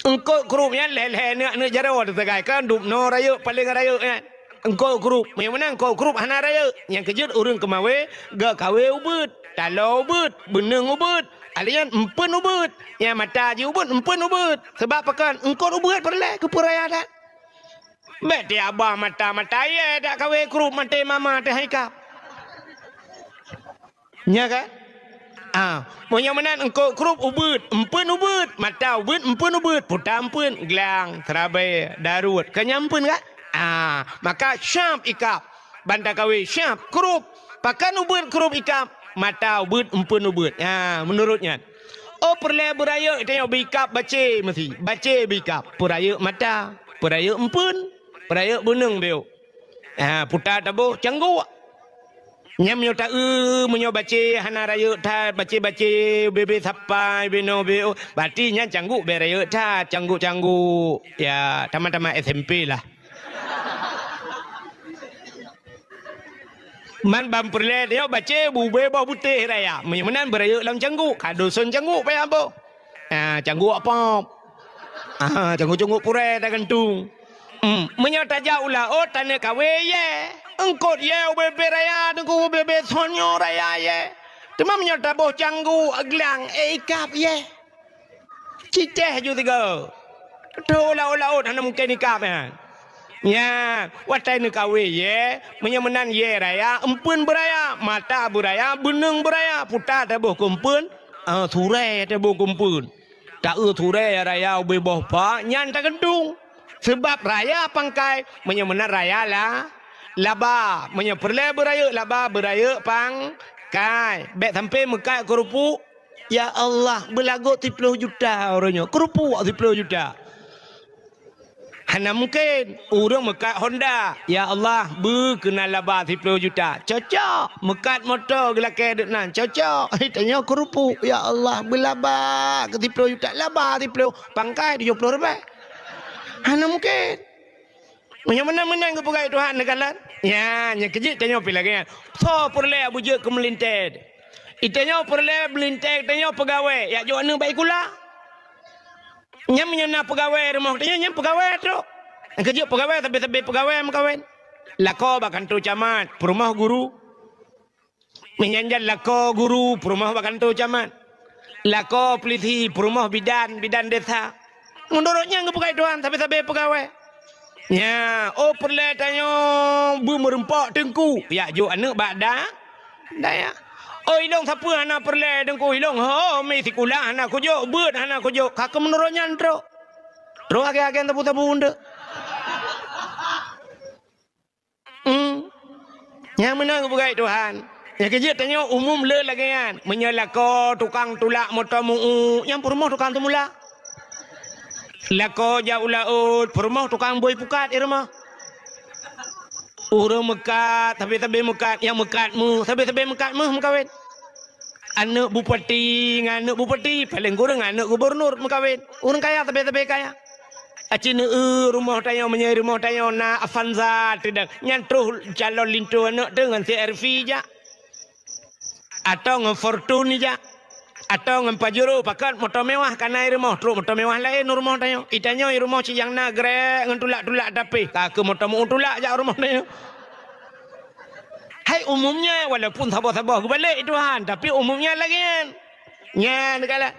Eungkôt krup nyan lhèe-lhèe aneuk-aneuk jaroe teusagai kan dubnoe rayeuk paleng rayeuk nyan. Eungkôt krup. Meunyoe meunan eungkôt krup hana rayeuk. Nyang keujeuet ureueng keumawe geukawe ubeuet, taloe ubeuet, beuneueng ubeuet, alèh nyan empeuen ubeuet. Nyang mata jih ubeuet, empeuen ubeuet. Sabab pakon? Eungkôt ubeuet peureulèe keu peuraya that. Bèk tiaba mata-mata yèe dak kawe krup maté mama teuh hai kap. Nya kan? Ah, meunyoe meunan eungkôt krup ubeuet, empeuen ubeuet, mata ubeuet, empeuen ubeuet, puta empeuen, glang, seurabe, daruet, ka nyan empeuen kan? Ah, maka syab ikab. Ban takawe syab krup, pakon ubeuet krup ikab, mata ubeuet, empeuen ubeuet. Ha, meunurot nyan. Oh, peureulèe beurayeuk tanyoe beu ikab bacé meusi. Bacé beu ikab, peurayeuk mata, peurayeuk empeuen, peurayeuk beuneueng beu. Ha, puta taboh cangguk. Nyan meunyoe taeu, meunyoe bacé hana rayeuk that, bacé-bacé bebe sapai, beno beo, berarti nyan cangguk beu rayeuk that, cangguk-cangguk. Ya, tamat-tamat S M P lah. Man ban peureulèe tanyoe bacé bube boh butéh raya. Meunyoe meunan beurayeuk lam cangguk, ka doson cangguk payah boh. Ah, cangguk apa? Ah, cangguk-cangguk purée tagantung. Hmm, meunyoe tajak u laôt taneuk kawe yèe. Eungkôt yèe ubé-bé raya, teungku ubé-bé sonyo raya yèe. Teuma meunyoe taboh cangguk glang, eh, ikab yèe. Citeh ju tiga. Tho laôt-laôt hana mungken ikab nyan. Nya, watèe neukawe yèe, meunyoe meunan yèe raya, empeuen beuraya, mata beuraya, beuneueng beuraya, puta taboh keu empeuen, ah, surée taboh keu empeuen. Taeu surée raya ubé boh pa, nyan tagantung. Sabab raya pangkai, meunyoe meunan raya la, laba. Meunyoe peureulèe beurayeuk laba, beurayeuk pangkai. Bèk sampoe meukat keurupuek, "Ya Allah, beulagot siploh juta uroe nyoe." Keurupuek siploh juta. Hana mungken. Ureueng meukat Honda, "Ya Allah, beu keunan laba siploh juta." Cocok. Meukat moto geulakèe deuk nan. Cocok. Tanyoe keurupuek, "Ya Allah, beulaba keu siploh juta." Laba siploh, pangkai tujoh ploh ribèe. Hana mungken. Meunyoe meunan-meunan geupeugah Tuhan neukalon. Nyan, nyang keujeuet tanyoe pih lagèe nyan. Soe peureulèe beujeuet keu meulintèe? Itanyoe peureulèe meulintèe, tanyoe peugawèe, jak jok aneuk bak sikula. Nyan meunyoe na peugawèe rumoh tanyoe, nyan peugawèe trok. Nyang keujeuet peugawèe, sabe-sabe peugawèe meukawen. Lakoe bak kantô camat, peurumoh guru. Meunyan jan lakoe guru, peurumoh bak kantô camat. Lakoe pulisi, peurumoh bidan, bidan desa. Meunurot nyan geupeugah Tuhan, sabe-sabe peugawèe. Nya, oh peureulèe tanyoe beumeureumpok teungku, jak jok aneuk bak da-, dayah. Oh ilông sapeue hana peureulèe teungku, ilông ho mi sikula hana kujok, beuet hana kujok, ka keu meunurot nyan trok. Trok agen-agen sabu-sabu eunteuk. Hmm. Nyang meunan geupeugah Tuhan. Nyang keujeuet tanyoe umum le lagèe nyan. Meunyoe lakoe tukang tulak moto meu-uek, nyan peurumoh tukang teumulak. Lakoe jak u laôt, peurumoh tukang bôi pukat di rumoh. Ureueng meukat, sabe-sabe meukat, nyang meukat méuh, sabe-sabe meukat méuh meukawen. Aneuk bupati ngon aneuk bupati, paleng kureueng aneuk gubernur meukawen. Ureueng kaya sabe-sabe kaya. Aci neu rumoh tanyoe, meunyoe rumoh tanyoe na Avanza teudang, nyan troh calon linto aneuk teuh ngon C R V jak. Atau ngon Fortuner jak. Atau ngon Pajero, pakat moto mewah ka na i rumoh, trok moto mewah laén u rumoh tanyoe. I tanyoe i rumoh ci nyang na grek ngon tulak-tulak tapi ka keu moto meu-uek tulak jak u rumoh tanyoe. Hai umumnya, walaupun saboh-saboh geubalek Tuhan, tapi umumnya lagèe nyan. Nyan kala.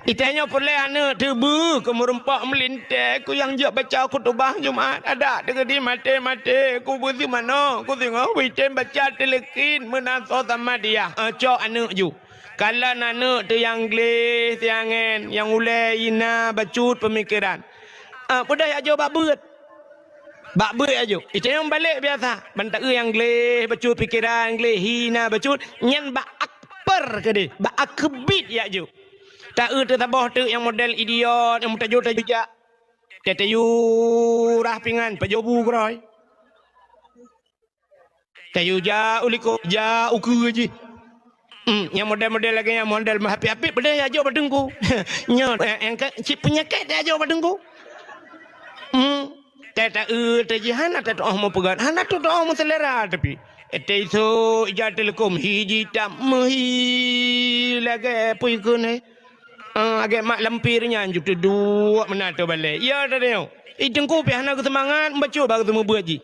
Itanyoe peureulée aneuk teuh beu keu meureumpok meulintée, keu nyang jeuet baca khutubah Jumat, adak teukeudi maté-maté, keu beusi manoe, keu singoh beuitem baca teuleukin meunan soe sama dia. Eh, cok aneuk ju. Kalon aneuk teuh nyang gleh, siangen, nyang ulée hina bacut peumikeran. Eh, peudeh jak jok bak beuet. Bak beuet jak jok. Itanyoe balek biasa. Ban taeu nyang gleh bacut pikeran, gleh hina bacut, nyan bak akper keudeh, bak akebit jak jok. Taeu teuh saboh teuk nyang model idiot, nyang meutajô-tajô jak. Teu tayue rah pingan, pajoh bu keurôi. Tayue jak u likot, jak u keue jih. Hmm, nyang model-model lagée nyan model meuhapit-hapit peudeh jak jok bak teungku. Nyoe, eh, eh, ka, cit peunyakét jak jok bak teungku. Hmm, teu taeu teu jih hana tatuoh meupeugét, hana tatuoh meuseulera tapi. Teu isok ija teuleukom hi jitam meuhi lagée peue keuneuk. Ah, lagée mak lampir nyan ju teuduek meunan teuh balée. Ya, teudeungoe. I teungku pih hana geuseumangat, bacut bak geuseumeubeuet jih.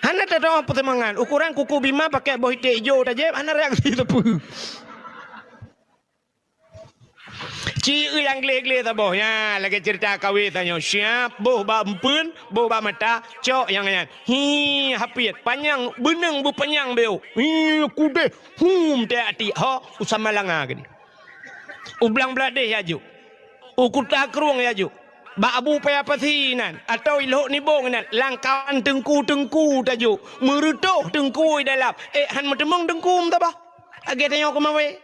Hana teutoh peuseumangat. Ukuran kuku bima pakai boh iték ijo tajép, hana reaksi sapeue. Ci nyang gleh-gleh saboh. Ya, lagée cerita kawé tanyoe. Siap, boh bak empeuen, boh bak mata, cok nyang nyan. Hi, hapit. Panyang, beuneueng beupanyang beu. Hi, kudeh. Hum, teu atik. Ho, usama langa geuh. U Blang Bladeh jak jok. U Kuta Krueng jak jok. Bak Abu Paya Pasi nan, atau i Lhok Nibong nan, lam kawan teungku-teungku tajok. Meureutoh teungku i dalam. Eh, han meuteumong teungku meutabah. Lagée tanyoe keumawé.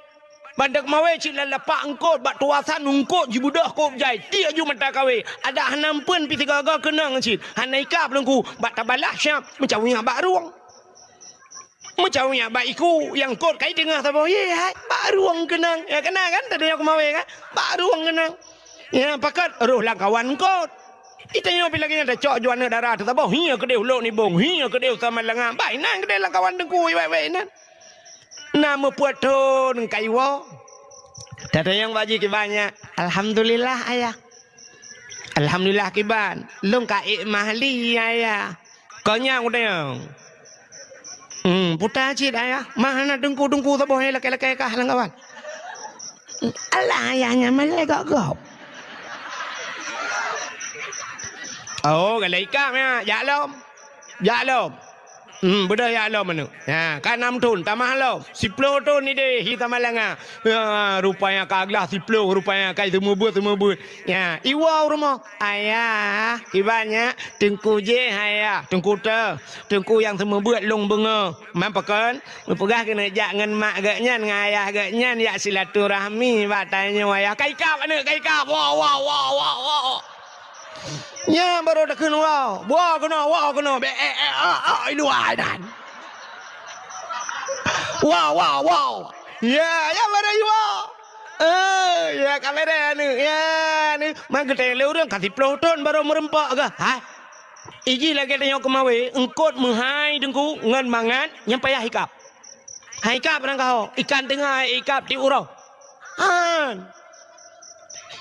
Ban teuk keumawé cit lam lapak eungkot, bak tuasan eungkot jibeudôh kôb jai. Tiek ju mata kawé. Adak hana empeuen pih sigoe-goe keunong cit. Hana ikab teungku, bak tabalah siap, meucawiyak bak rueng. Meucawiyak bak iku, nyang kot kai teungoh saboh, ye hai, bak rueng keunong. Ya, keunong kan, tadi nyang keumawé kan? Bak rueng keunong. Ya, pakat roh lam kawan kot. Itanyoe pih lagée nyan tacok ju aneuk dara teuh saboh, hi keudeh u Lhok Nibong, hi keudeh u Samalanga. Bah inan keudeh lam kawan teungku, wék-wék inan. Na meupeuet thon kaiwoe. Tatanyong bak jih kiban nyan, "Alhamdulillah, Ayah." "Alhamdulillah kiban, lôn ka ék mah lé, Ayah." Kon nyan kutanyong. Hmm, puta cit, Ayah. Mah hana teungku-teungku saboh nyang lakée-lakée kah lam kawan. Alah, Ayah nyan malée gob-gob. Oh, galak ikab nyan. Jak lom. Jak lom. Hmm, beudôh jak lom aneuk. Ha, ka nam thon, tamah lom. Siploh thon ideh, hi tamah langa. Ha, rupanya ka glah siploh, rupanya ka seumeubeuet-seumeubeuet. Ya, iwoe u rumoh. "Ayah, kiban nyak, teungku jih, Ayah, teungku teuh, teungku nyang seumeubeuet lôn beungoh." Man pakon? Geupeugah keuneuk jak ngon mak geuh nyan, ngon ayah geuh nyan, jak silaturahmi bak tanyoe, Ayah. Ka ikab aneuk, ka ikab. Woe, woe, woe, woe, woe. Nyan barô takheun woe. Woe keunoe, woe keunoe. Bek, eh, eh, ah, ah, i luwa nyan. Woe, woe, woe. Ya, ya, barô iwoe. Eh, ya, ka bereh aneuk. Ya, aneuk. Man geutanyong lé ureueng ka siploh thon barô meureumpok geuh. Hai. Iji lagée tanyoe keumawé, eungkot meuhai teungku ngon mangat nyang payah ikab. Hai ikab barangkaho, ikan teungoh ikab tiep uroe. Han.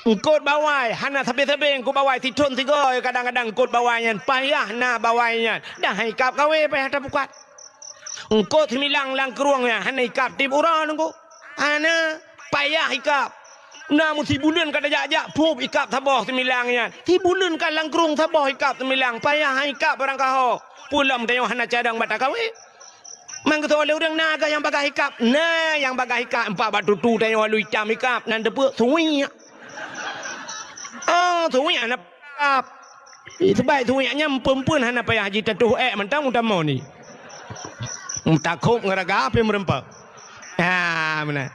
Eungkot bawai, hana sabe-sabe eungkot bawai, sithon sigoe kadang-kadang eungkot bawai nyan, payah na bawai nyan. Dah hai ikab kawé payah tapukat. Eungkot similang lam krueng nyan, hana ikab tiep uroe teungku. Hana, payah ikab. Na meusibuleuen ka tajak-jak, phup ikab saboh similang nyan. Sibuleuen ka lam krueng saboh ikab similang, payah ikab barangkaho. Peue lom tanyoe hana cadang bak takawé. Man geusoe lé ureueng na geuh nyang bagaih ikab. Na nyang bagaih ikab, empat bak tutu tanyoe lôn itam ikab, nan teupeu suwiek. Oh, suwiek hana ikab. Ih, seubab suwiek nyan meupeuen-peuen hana payah jitatoh ék mantong utamoe ni. Meutakhob ngon raga pih meureumpok. Ha, meunan.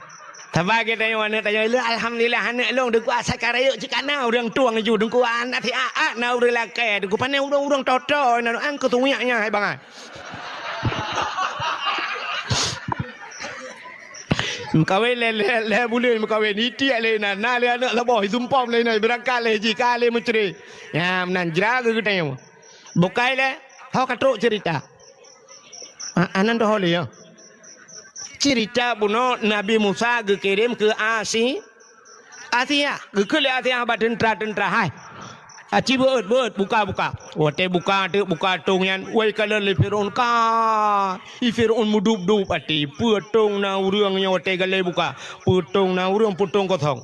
Saban geutanyoe aneuk tanyoe, "Lôn alhamdulillah aneuk lôn, deungon asai ka rayeuk cit ka na ureueng tueng ju, deungon aneuk siat-at na ureueng lakée, deungon pané ureueng-ureueng toto na an keu suwiek nyan hai bangai." Meukawen lé, lé, lé buleuen meukawen, itiek lé inan, na lé aneuk saboh, isumpom lé inan, beurangkat lé jih, ka lé meucre. Nyan meunan jra geutanyoe. Bukai lé, ho ka trok cerita. A-, anan doh lé, ya. Cerita bunoe Nabi Musa geukirém keu Asi-, Asia. Geukheun lé Asia bak teuntra-teuntra, "Hai, Aci beuet, beuet, buka, buka. Watée buka teuk, buka tong nyan, wai kalon lé Firaun ka. I Firaun meudup-dup até, peue tong na ureuëng nyoe watée galée buka. Peue tong na ureuëng, peue tong kosong.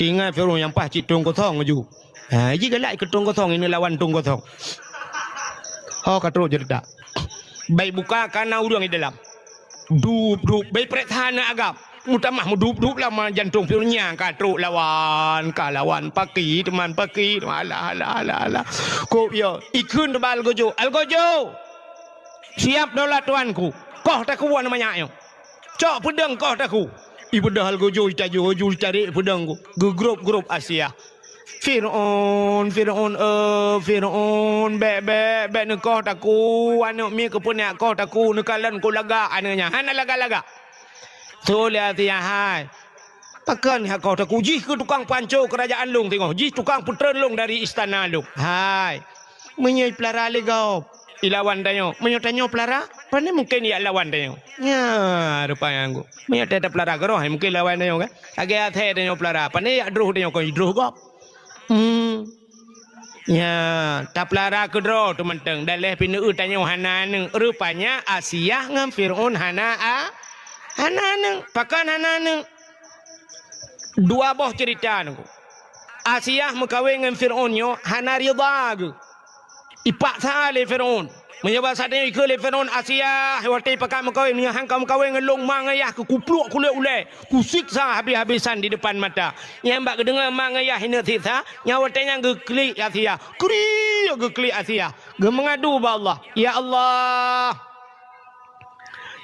Ingat Firaun nyang paih cit tong kosong ju. Ha, ji galak keu tong kosong, ini lawan tong kosong. Ho ka trok cerita. Bai buka ka na ureuëng di dalam. Dup-dup, bai prek hana agam. Meutamah meudup-dup lama jantong Firaun nyang ka trok lawan, ka lawan paki teman paki teman. Alah, alah, alah, alah. Kok ya, ikheun teuba Algojo. Algojo! Siap daulat tuanku. Koh taku wan manyak nyoe. Cok peudeueng koh taku. Ibeudôh Algojo itajoe, ju itarek peudeueng ku. Geugrop-grop Asia. Firaun, Firaun, eh, Firaun, bèk, bèk, bèk neukoh taku, aneuk miet keupeue neuk koh taku, neukalon ku lagak aneuk nyan. Hana lagak-lagak. Tuléh Asia hai. Pakon hak koh taku, jih keu tukang panco keurajaan lôn singoh, jih tukang peutreun lôn dari istana lôn. Hai. Meunyoe ipeulara lé gob, ilawan tanyoe. Meunyoe tanyoe peulara, pane mungken ijak lawan tanyoe. Nya, rupanya ngku. Meunyoe ta-, tapeulara keudroe, mungken lawan tanyoe kan. Lagèe asèe tanyoe peulara, pane ijak droh tanyoe kon idroh gob. Hmm. Nya, tapeulara keudroe teumantong. Daleh pineue tanyoe hana aneuk. Rupanya Asiah ngon Fir'aun hana a-, hana aneuk. Pakon hana aneuk? Dua boh cerita nunggu. Asiah meukawen ngon Fir'aun nyoe hana ridha geuh. Ipaksa lé Fir'aun. Meunyoe basa tanyoe ikheun lé Fir'aun, "Asiah, watèe pakat meukawen, meunyoe han ka meukawen ngon lôn ma ngon yah keu kupluek kulét ulèe, kusiksa habéh-habésan di depan mata." Nyan bak geudeungoe ma ngon yah ineuk siksa, nyan watèe nyan geuklik Asiah. Kriek geuklik Asiah. Geumeungadu bak Allah, "Ya Allah,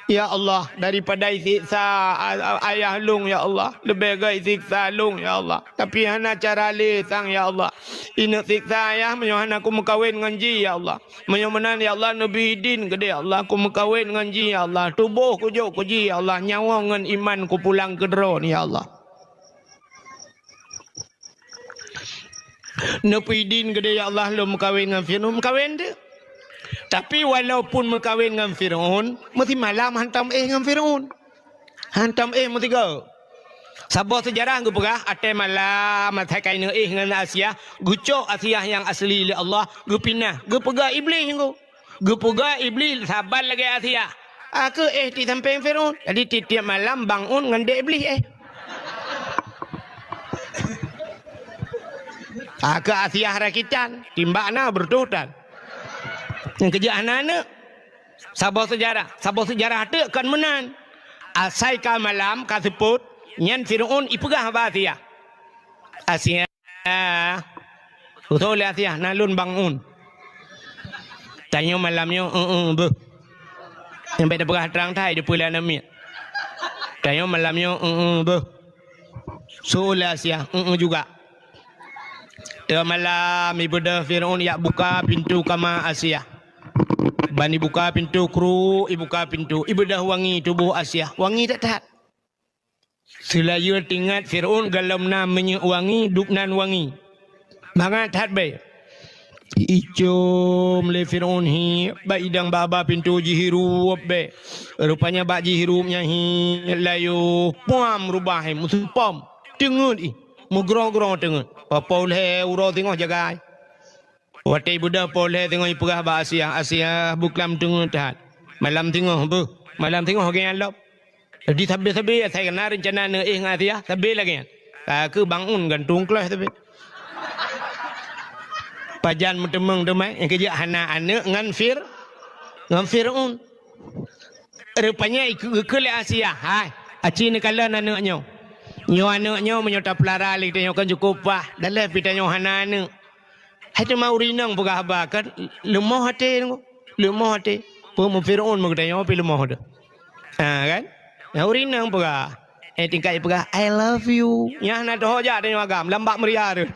ya Allah, daripada isiksa a-, a-, ayah lôn, ya Allah, leubeh gèt isiksa lôn, ya Allah. Tapi hana cara lé sang, ya Allah. Ineuk siksa ayah meunyoe hana kumeukawen ngon jih, ya Allah. Meunyoe meunan, ya Allah, neubri idin keudéh, ya Allah, kumeukawen ngon jih, ya Allah. Tuboh kujok keu jih, ya Allah. Nyawöng ngon iman kupulang keu Droeneuh, ya Allah." Neupeuidin keudéh, "Ya Allah, lôn meukawen ngon Fir'aun." Meukawen teuk. Tapi walaupun meukawen ngon Fir'aun, meusimalam hantom éh ngon Fir'aun. Hantom éh meusigoe. Saboh seujarah geupeugah, watèe malam, watèe ka ineuk éh ngon Asiah, geucok Asiah nyang asli lé Allah, geupinah, geupeugah Iblih nyoe. Geupeugah Iblih saban lagèe Asiah. Aku éh di sampéng Fir'aun. Jadi tiep-tiep malam bangun ngon dek Iblih éh. Aku Asiah rakitan, timbak na beureutoh tan. Nyang keujak hana aneuk. Saboh seujarah, saboh seujarah teuk kon meunan. Asai ka malam, ka seupôt, nyan Fir'aun ipeugah bak Asiah. Asiah, "Usoe lé Asiah, na lôn bangun. Tanyoe malam nyoe, eu-eu, beuh." Nyang bèk tapeugah trang that, dipeue lé aneuk miet. "Tanyoe malam nyoe, eu-eu, beuh." Soe lé Asiah, "Eu-eu juga." Teuma malam, ibeudôh Fir'aun ijak buka pintoe kama Asiah. Ban ibuka pintoe, kruk, ibuka pintoe, ibeudôh wangi tuboh Asiah. Wangi that-that. Seulayeue teuingat Fir'aun gohlom na minyeuk wangi, dub nan wangi. Mangat that bèe. Icom lé Fir'aun hi, bak idang bak haba pintoe jihirup bèe. Rupanya bak jihirup nyan hi, layoh, puam rubah hi, meuseupom. Teungeut ih, meugrong-grong teungeut. Poh-poh lhèe uroe singoh jagai. Watèe ibeudôh poh lhèe singoh ipeugah bak Asiah, "Asiah, buklam teungeut that. Malam singoh beuh, malam singoh lagèe nyan lom." Jadi sabe-sabe asai na reuncana neuéh ngon Asiah, sabe lagèe nyan. Ka keuh bangun gantung kleuh sabe. Pajan meuteumeung teuma nyang keujak hana aneuk ngon Fir-, ngon Fir'aun. Rupanya ikeu-, geukheun lé Asiah, "Hai, aci neukalon aneuk nyoe. Nyoe aneuk nyoe meunyoe tapeulara lé geutanyoe kan cukôp paih, daleh pih tanyoe hana aneuk." Hai teuma ureueng inong peugah haba kan leumoh até, leumoh até. Peue meu Fir'aun meu geutanyoe pih leumoh teuh. Ha kan? Nyang ureueng inong peugah. Eh, tingkat peugah, "I love you." Nyan na teuho jak tanyoe agam, lam bak meuria teuh.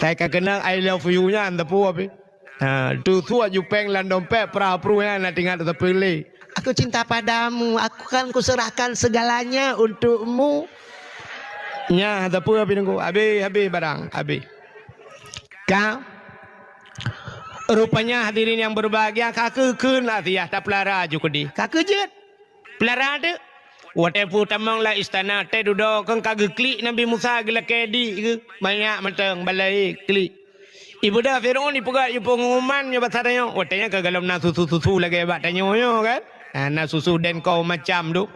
Sai ka keunong "I love you" nyan teupeu pih. Ha, tu suat jupeng lam dompet, pra pruh nyan na teuingat teupeu lé. "Aku cinta padamu, aku akan kuserahkan segalanya untukmu." Nyan teupeu pih nunggu. Habéh, habéh barang, habéh. Ka. Rupanya hadirin yang berbahagia, ka keuh kheun Asiah tapeulara ju keudéh. Ka keuh jeuet. Peulara teuk. Watée peutamong lam istana, watée dudoe kon ka geuklik Nabi Musa geulakée di geuh, manyak mantong balai klik. Ibeudôh Firaun ipeugah yue peunguman nyoe basa tanyoe. Watée nyan ka gohlom na susu-susu lagée bak tanyoe nyoe kan. Ha, na susu dan kaum macam tu.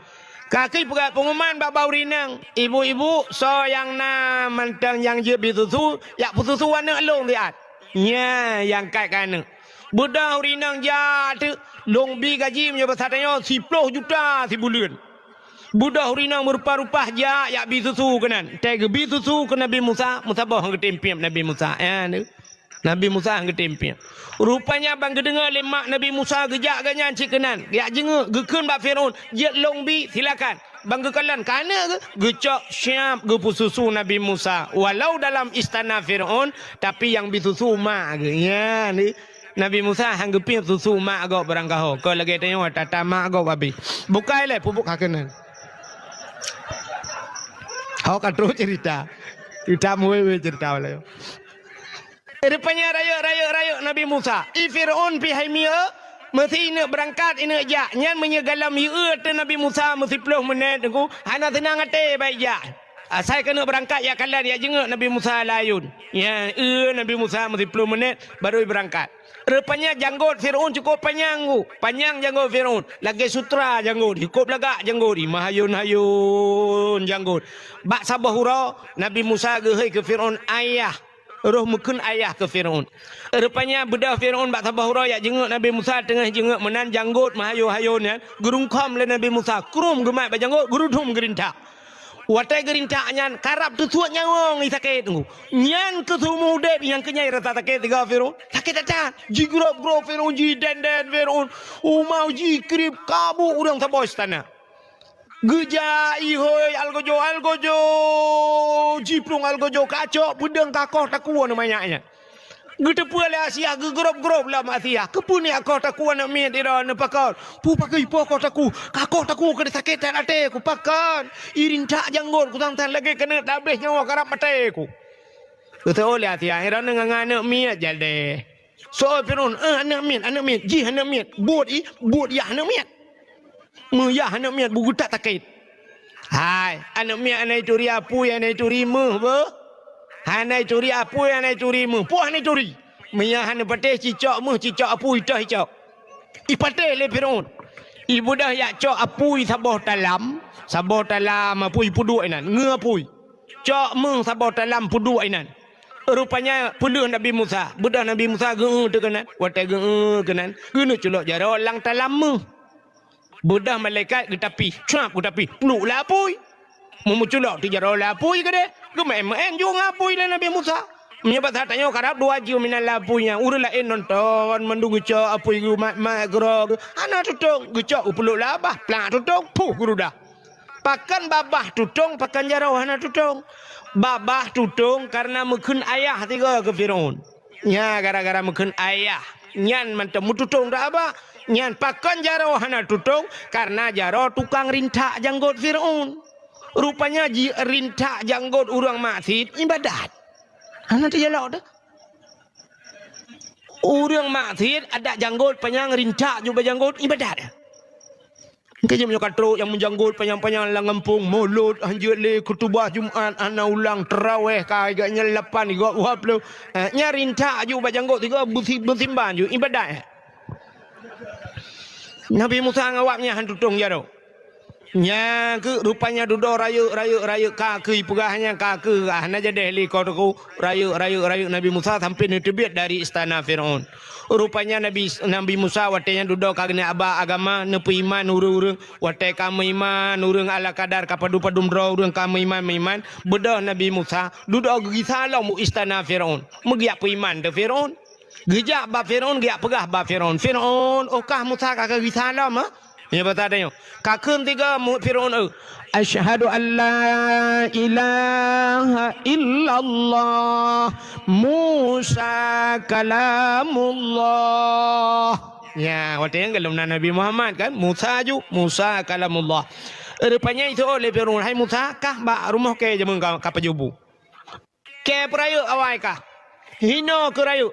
Ka keuh ipeugah peunguman bak bak ureueng inong, "Ibu-ibu, soe nyang na mantong nyang jeuet bi susu, jak peususu aneuëk lôn siat." Nyan nyang kat keu aneuëk. Beudôh ureueng inong jak teuk, lôn bi gaji meunyoe basa tanyoe siploh juta sibuleuen. Beudôh ureueng inong meurupa-rupa jak, jak bi susu keunan. Watée geubi susu keu Nabi Musa, meusaboh han geutem piep Nabi Musa. Ya, Nabi Musa han geutem piep. Rupanya ban geudeungoe lé mak Nabi Musa geujak gobnyan cit keunan. Jak jingeuk, geukheun bak Firaun, "Jeuet lôn bi, silakan." Ban geukalon keu aneuëk geuh, geucok siab geupeususu Nabi Musa. Walau dalam istana Firaun, tapi nyang bi susu mak geuh. Ya, ni. Nabi Musa han geupiep susu mak gob barangkaho. Kon lagée tanyoe tata mak gob abéh. Bukai lé pupuk ka keunan. Ho ka trok cerita. Cerita muwe-we cerita wala. Rupanya rayeuk, rayeuk, rayeuk Nabi Musa. I Firaun pih hai mieu, meusi ineuk beurangkat, ineuk jak. Nyan meunyoe gohlom yue teu Nabi Musa meusiploh meunét teungku, hana seunang até bak jak. Asai keuneuk beurangkat jak kalon, jak jingeuk Nabi Musa lam ayôn. Ya, eu Nabi Musa meusiploh meunét baru beurangkat. Rupanya janggot Firaun cukup panyang ku. Panyang janggot Firaun. Lagée sutra janggot, cukup lagak janggot, meuhayôn-hayôn janggot. Bak saboh uroe Nabi Musa geuhôi keu Firaun, "Ayah." Roh meukheun ayah keu Firaun. Rupanya beudôh Firaun bak saboh uroe jak jingeuk Nabi Musa, teungoh jingeuk meunan janggot meuhayôn-hayôn nyan, geurungkhom lé Nabi Musa, krum geumat bak janggot, geurudum geurintak. Watée geurintak nyan karab teusuet nyawöng i sakét teungku. Nyan keuh seumeu udeb nyang keunyai rasa sakét sigoe Firaun. Sakét that-that. Jigrob-grob Firaun, jiden-den Firaun. Uma jikrieb kabu ureuëng saboh istana. Geujak ihôi algojo-algojo, jiplueng algojo kacok peudeueng kakoh takue neu manyak nyan. Geuteupeue lé Asiah geugrob-grob lam Asiah. Keupeue ni akoh takue aneuk miet droe neupakon? Peue pakon ipoh koh takue? Kakoh takue keu sakét that até ku pakon. Irintak janggot ku sang-sang lagée keuneuk tabeh nyawa karab maté ku. Geuteupeue lé Asiah droe ngon aneuk miet jadeh. Soe Firaun, "Eh, aneuk miet, aneuk miet, jih aneuk miet, buet i, buet yah aneuk miet." Meuyah aneuk miet beugeutak sakét. Hai, aneuk miet hana ituri apui, hana ituri méuh beuh. Hana ituri apui, hana ituri méuh. Poh hana ituri. Meuyah hana patéh cicok méuh, cicok apui, toh icok. Ipatéh lé Firaun. Ibeudôh jak cok apui saboh talam, saboh talam apui peuduek inan, ngeue apui. Cok méuh saboh talam peuduek inan. Rupanya peuleueh Nabi Musa. Beudôh Nabi Musa geu-eu teuh keunan. Watée geu-eu keunan, geuneuk culok jaroe lam talam méuh. Beudôh malaikat geutapih, cuap geutapih, pluek lam apui. Meumeuculok teuh jaroe lam apui keudeh, geumeuén-meuén ju ngon apui lé Nabi Musa. Meunyoe basa tanyoe karab dua jeuem inan lam apui nyan, ureuëng laén nonton mandum geucok apui geumat-mat keudroe, hana tutong, geucok geupluek lam babah, plak tutong, puh geurudah. Pakon babah tutong, pakon jaroe hana tutong? Babah tutong kareuna meukheun ayah sigoe keu Firaun. Nya gara-gara meukheun ayah nyan mantong meututong dak babah. Nyan pakon jaroe hana tutong? Kareuna jaroe tukang rintak janggot Firaun. Rupanya jirintak janggot ureuëng maksiet ibadat. Hana teujalok teuh. Ureuëng maksiet adak janggot panyang rintak ju bak janggot ibadat. Engke jeuem nyoe ka trok nyang meujanggot panyang-panyang lam gampông, mulod hanjeuet lé, khutubah Jumat hana ulang, taraweh ka gak nyan lapan, gak dua ploh. Eh, nyan rintak ju bak janggot sigoe beusi-, beusimban ju ibadat. Nabi Musa ngon awak nyan han tutong jaroe. Nyan keuh rupanya dudoe rayeuk, rayeuk, rayeuk ka keuh ipeugah nyan ka keuh hana jadeh lé koh teungku. Rayeuk, rayeuk, rayeuk Nabi Musa sampai neuteubiet dari istana Firaun. Rupanya Nabi, Nabi Musa watée nyan dudoe ka geuneuk aba agama, neupeuiman ureuëng-ureuëng. Watée ka meuiman ureuëng ala kadar ka padum-padum droe ureuëng ka meuiman-meuiman, beudôh Nabi Musa dudoe geugisa lom u istana Firaun. Meugeuyak peuiman teuh Firaun. Geujak bak Firaun, geujak peugah bak Firaun, "Firaun, oh kah Musa ka geugisa lom, ha?" Nyoe basa tanyoe. Ka kheun tiga mu-, Firaun, eu, "Asyhadu an la ilaha illallah, Musa kalamullah." Ya, watée nyan gohlom na Nabi Muhammad kan, Musa ju, Musa kalamullah. Rupanya itu lé Firaun, "Hai Musa, kah bak rumoh kée jameun ka, ka pajoh bu." Kée peurayeuk awai kah? Hinoe keu rayeuk.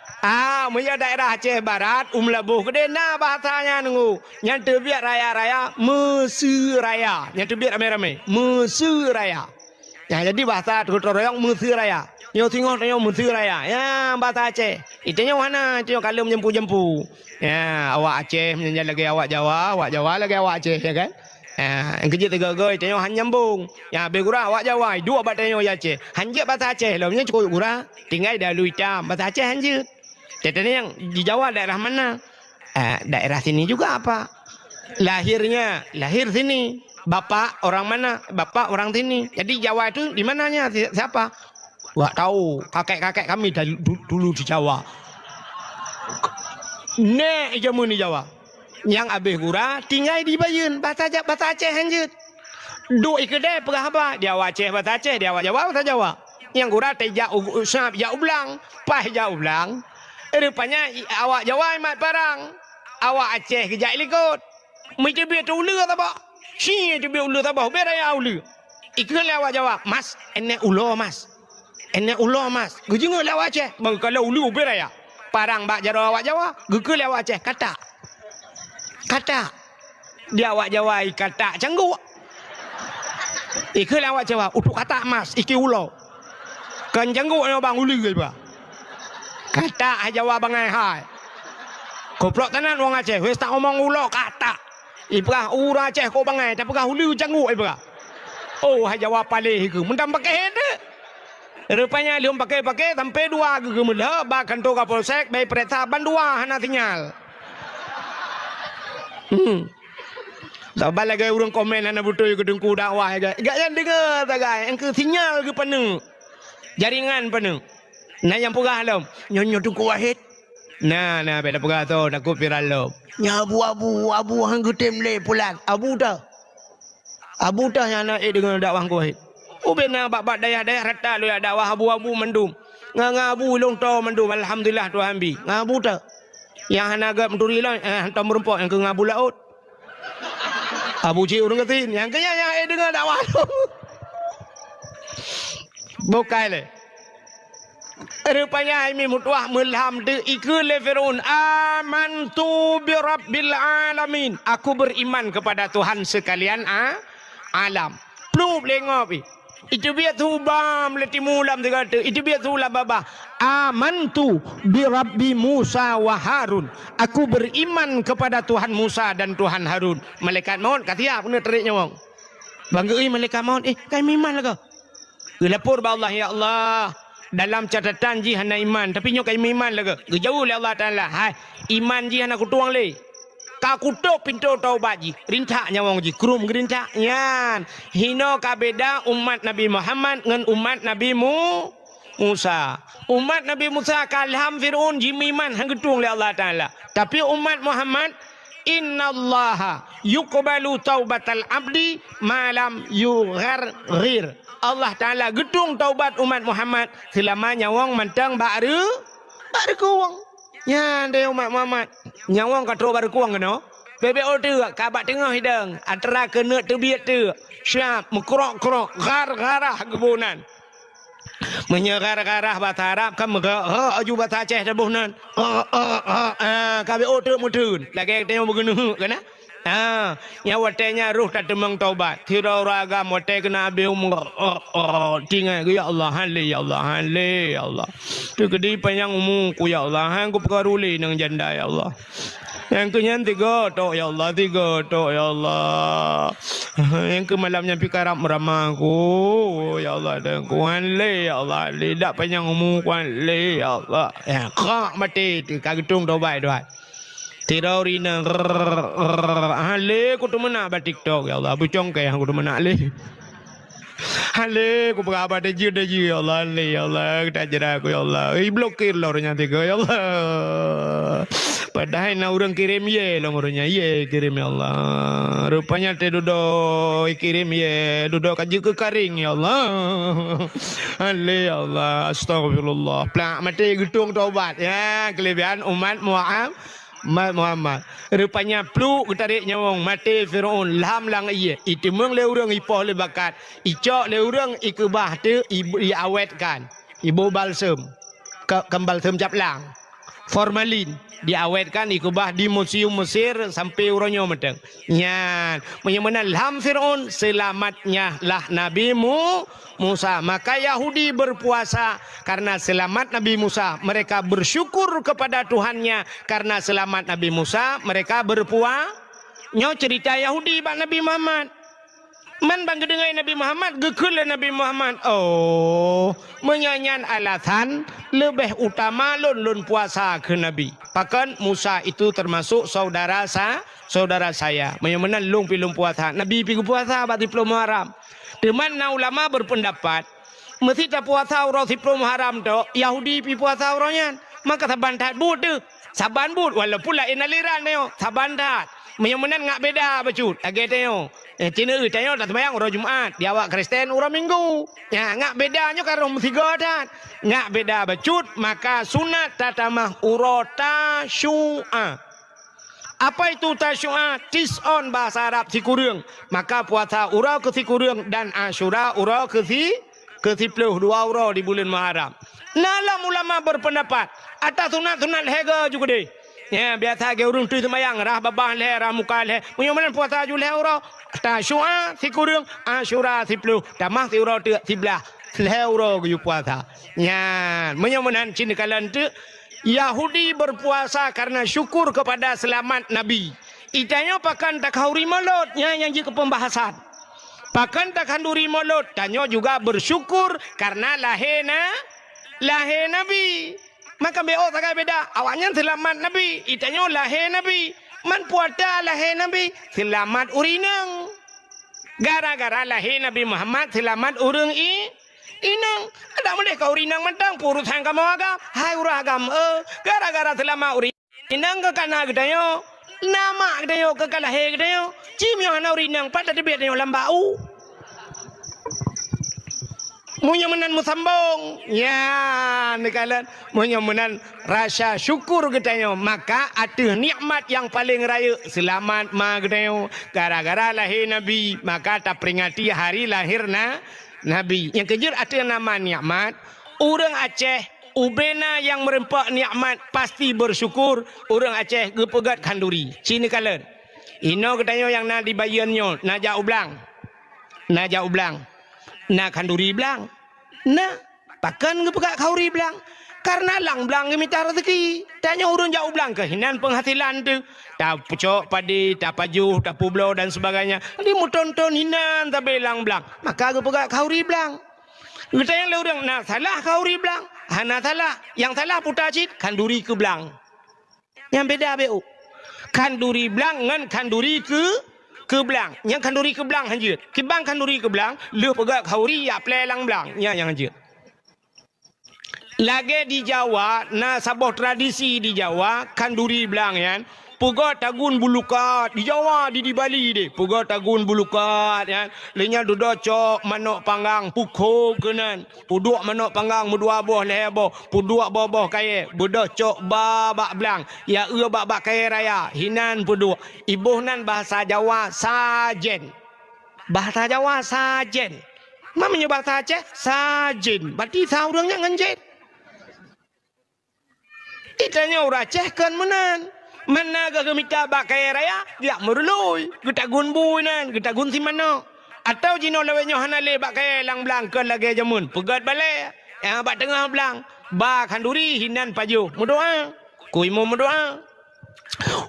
Ah, meunyoe daerah Aceh Barat, u Meulaboh keudeh na bahasa nyan nunggu. Nyan teubiet raya-raya, Meuseu Raya. Nyan teubiet ramé-ramé, Meuseu Raya. Ya, jadi bahasa gotong royong Meuseu Raya. Nyoe singoh tanyoe Meuseu Raya. Ya, bahasa Aceh. Itanyoe hana, itanyoe kalon meujampu-jampu. Ya, awak Aceh meunyan lagèe awak Jawa, awak Jawa lagèe awak Aceh, ya kan? Ya, nyang keujeuet tiga-tiga itanyoe han nyambung. Ya, abéh gura awak Jawa, duek bak tanyoe ya Aceh. Han jeuet bahasa Aceh lom, nyan cukôp gura. Tinggai dalu itam, bahasa Aceh han jeuet. Teuntèe nyang di Jawa daerah mana? Eh, daerah sini juga apa? Lahirnya, lahir sini. Bapak orang mana? Bapak orang sini. Jadi Jawa itu di mananya? Si-, siapa? Wak tahu, kakek-kakek kami dulu, dulu di Jawa. Nèk jameun di Jawa. Nyang abéh gura tinggai di Bayeuen, bahasa Ja-, bahasa Aceh han jeuet. Duek i keudè peugah haba, di awak Aceh bahasa Aceh, di awak Jawa bahasa Jawa. Nyang gura teuh jak u, u sab jak u blang, paih jak u blang. Rupanya i, awak Jawa imat parang, awak Aceh geujak i likot. Meuteubiet uleue saboh. Ci teubiet uleue saboh, bèk raya uleue. Ikheun lé awak Jawa, "Mas, enèk ulo, Mas." Enèk ulo, Mas. Geujeungeuk lé awak Aceh, bang kalau uleue ubé raya. Parang bak jaroe awak Jawa, geukheun lé awak Aceh, "Katak." "Katak." Di awak Jawa, "I katak cangguk." Ikheun lé awak Jawa, "Utuk katak, Mas, iki ulo." Kan cangguk nyoe bang uleue iba. Katak hai Jawa bangai hai. Goblok tenan wong Aceh, wes tak omong ulo katak. Ipeugah ureueng Aceh kok bangai, tapeugah uleue cangguk ipeugah. Oh, hai Jawa paléh keu meutam pakéh teuh. Rupanya lheueh paké-paké sampoe dua geuh geumeulheueh bak kantô Kapolsek, bèk peuriksa bandua hana sinyal. Hmm. Saban lagèe ureueng komen hana beutôi keu Teungku dakwah, gak, gak nyan deungoe sagai, engkeu sinyal geupaneuk. Jaringan paneuk. Na nyang peugah lom, "Nyoe, nyoe Teungku Wahid." Na, na, bèk tapeugah tho, takot viral lom. "Nyoe Abu, Abu, Abu han geutem lé pulan." Abu teuh. Abu teuh nyang na ék deungoe dakwah Teungku Wahid. Ubé na bak-bak dayah-dayah rata lôn jak dakwah abu-abu mandum. Ngon, ngon abu lôn toe mandum, alhamdulillah Tuhan bi. Ngon abu teuh. Nyang hana gèt meuturi lôn, eh, hantom meurumpok nyang keu ngon abu laôt. Abu cit ureueng gasien, nyang keu nyan nyang ék deungoe dakwah lôn. Bukai lé. Rupanya hai mi meutuah meulham teuh ikheun lé Firaun, "Amantu bi rabbil alamin." Aku beriman kepada Tuhan sekalian a-, alam. Plup lé ngob ih. Iteubiet su bam lé timu lam sigoe teuk, iteubiet su lam babah. "Amantu bi rabbi Musa wa Harun." Aku beriman kepada Tuhan Musa dan Tuhan Harun. Malaikat maut ka siap keuneuk tarék nyawöng. Bang geuéh malaikat maut, "Eh, ka meuiman lagoe." Geulapor bak Allah, "Ya Allah, dalam catatan jih hana iman, tapi nyoe ka meuiman lagoe." Geujaweueb lé Allah Taala, "Hai, iman jih hana kutueng lé. Ka kutôp pintoe taubat jih." Rintak nyawöng jih, krum geurintak. Nyan, hinoe ka beda umat Nabi Muhammad ngon umat Nabi Mu-, Musa. Umat Nabi Musa ka lham Firaun jimeuiman han geutueng lé Allah Taala. Tapi umat Muhammad, "Innallaha yuqbalu taubatal abdi ma lam yugharghir." Allah Taala geutueng taubat umat Muhammad seulama nyawöng mantong bak reu-, bak reukueng. Nyan deh umat Muhammad. Nyawöng ka trok bak reukueng keunoe. Bèk-bèk ôh teuk ka bak teungoh idong, atra keuneuk teubiet teuk. Siap meukrok-krok, ghar-gharah geuboh nan. Meunyoe ghar-gharah basa Arab kan meugok-gok, aju basa Aceh taboh nan. Gok, gok, gok. Ah, ka bèk ôh teuk meuteun. Lagèe tanyoe beugeuneuk kan, ah? Ah, nyang watèe nyan roh tateumèe taubat. Sidroe ureueng agam watèe keuneuk abéh umu, gok, gok, gok. Tingai, "Ya Allah, han lé, ya Allah, han lé, ya Allah. Teukeudi panyang umu ku, ya Allah. Han kupeugah rulé nang janda, ya Allah." Nyang keu nyan tiga tok, ya Allah, tiga tok, ya Allah. Nyang keu malam nyan pih karab meurama ku, ya Allah, dan ku han lé, ya Allah, lé dak panyang umu ku han lé, ya Allah. Ya, krak maté tu, ka geutueng tobat, tobat. Tirau rina, rrrr, han lé ku teumeunak bak TikTok, ya Allah, beucongkeh ku teumeunak lé. Han lé ku peugah haba tajeu-tajeu, ya Allah, han lé, ya Allah, tajra ku, ya Allah. Iblokir lom ureueng nyan tiga, ya Allah. Padahai na ureueng kirém yé lom ureueng nyan, yé kirém, ya Allah. Rupanya teududoe kirém yé, dudoe ka jeuet keu karing, ya Allah. Han lé, ya Allah, astagfirullah. Plak maté geutueng tobat, ya, keulebihan umat Muhammad. Mat Muhammad. Rupanya pluek geutarek nyawöng maté Firaun lham lam ié. Iteumèe lé ureueng ipoh lé bakat. Icok lé ureueng ikeubah teuk i-, iawetkan. Iboh balsem. Ka-, kan balsem cap lang. formalin, diawetkan, dikeubah di museum Mesir sampai uroe nyoe mantong. Nyan, meunyoe meunan lam Fir'aun, selamatnyalah Nabi Mu-, Musa. Maka Yahudi berpuasa karena selamat Nabi Musa. Mereka bersyukur kepada Tuhannya karena selamat Nabi Musa. Mereka berpua-, nyoe cerita Yahudi bak Nabi Muhammad. Man ban geudeungoe Nabi Muhammad, geukheun lé Nabi Muhammad, "Oh, meunyoe nyan alasan, leubeh utama lôn, lôn puasa," kheun Nabi. Pakon? Musa itu termasuk saudara sa-, saudara saya. Meunyoe meunan lôn pih lôn puasa. Nabi pih geupuasa bak siplôh Muharram. Teuma na ulama berpendapat, meusti tapuasa uroe siplôh Muharram tok, Yahudi pih puasa uroe nyan. Maka saban that buet teuh. Saban buet, walaupun laén aliran nyoe, saban that. Meunyoe meunan ngak beda bacut, lagée tanyoe. Eh, cina tanyoe taseumayang uroe Jumat, di awak Kristen uroe Minggu. Ya, ngak beda nyoe ka roh meusigoe that. Ngak beda bacut, maka sunat tatamah uroe Tasyu'a. Apa itu Tasyu'a? Tis'on bahasa Arab sikureueng. Maka puasa uroe keu sikureueng dan Asyura uroe keu si-, keu siplôh, dua uroe di buleuen Muharram. Na lom ulama berpendapat, ata sunat-sunat lhée goe ju keudeh. Ya, biasa lagée ureuëng tui seumayang, rhah babah lhée, rhah muka lhée. Meunyoe meunan puasa ju lhée uroe, Tasyu'a sikureueng, Asyura siplôh, tamah siuroe teuk siblaih, lhée uroe geuyue puasa. Nyan, meunyoe meunan cit neukalon teuk, Yahudi berpuasa karena syukur kepada selamat Nabi. Itanyoe pakon takhanduri Molot, nyan nyang jeuet keu pembahasan. Pakon takhanduri Molot, tanyoe juga bersyukur karena lahé na-, lahé Nabi. Maka beu sagai beda, awaknyan seulamat Nabi, itanyoe lahé Nabi. Man peue ata lahé Nabi, seulamat ureuëng inong. Gara-gara lahé Nabi Muhammad, seulamat ureuëng i-, inong. Adak meudeh ka ureuëng inong mantong, peurusan kamoe agam, hai ureuëng agam, eh, gara-gara seulamat ureuëng inong keu ka na geutanyoe, na mak geutanyoe, keu ka lahé geutanyoe. Ci meunyoe hana ureuëng inong, pat tateubiet tanyoe lam bak u? Meunyoe meunan meusambong, ya, neukalon. Meunyoe meunan rasa syukur geutanyoe, maka ateueh nikmat nyang paleng rayeuk, seulamat ma geutanyoe. Gara-gara lahé Nabi, maka taperingati hari lahé na-, Nabi. Nyang keujeuet ateueh nama nikmat, ureuëng Aceh, ubena nyang meureumpok nikmat pasti bersyukur, ureuëng Aceh geupeugét khanduri. Ci neukalon. Inoe geutanyoe nyang na di Bayeuen nyoe, na jak u blang. Na jak u blang. Na khanduri blang. Na, pakon geupeugét khanduri blang? Karena lam blang geumita rezeki. Tanyoe ureuëng jak u blang keuh hinan penghasilan teuh. Tapeucok padé, tapajoh, tapubloe dan sebagainya. Di meuton-ton hinan sabe lam blang. Maka geupeugét khanduri blang. Geutanyoe lé ureuëng na salah khanduri blang? Hana salah. Nyang salah peue cit, khanduri keu blang. Nyang beda beu. Khanduri blang ngon khanduri keu, keu blang. Nyang khanduri keu blang hanjeuet. Kiban khanduri keu blang, lheueh peugét khanduri jak plé lam blang. Nyan nyang hanjeuet. Lagée di Jawa, na saboh tradisi di Jawa, khanduri blang nyan, peugét tagun bulukat di Jawa, di, di Bali deh. Peugét tagun bulukat nyan, lheueh nyan dudoe cok manok panggang, pukho keunan. Peuduek manok panggang meudua boh lhée boh, peuduek boh-boh kayée, beudôh cok ba bak blang, ya eu bak, bak kayée raya, hinan peuduek. Iboh nan bahasa Jawa sajen. Bahasa Jawa sajen. Ma meunyoe bahasa Aceh sajen, berarti sa ureuëng nyan ngon jen. Itanyoe ureuëng Aceh kon meunan. Mana geuh geumita bak kayée raya, geujak meurului, geutagun bui nan, geutagun si manok. Atawa jinoe lawét nyoe hana lé bak kayée lam blang kon lagée jameun, peugét balée, nyang bak teungoh blang, ba khanduri hinan pajoh, meudoá. Ku imum meudoá.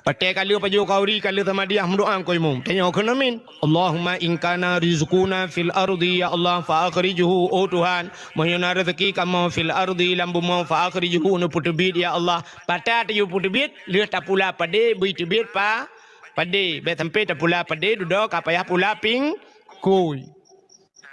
Watée ka lheueh pajoh khanduri, ka lheueh samadiah, meudoá ku imum. Tanyoe kheun amin. Allahumma in kana rizquna fil ardi, ya Allah, fa akhrijhu, oh Tuhan, meunyoe na rezeki kamoe fil ardi, lam bumoe, fa akhrijhu, neupeuteubiet, ya Allah. Pat tapeuteubiet, lheueh tapula padé, beu teubiet pa-, padé. Bék sampai tapula padé, dudoe ka payah pula pingkui.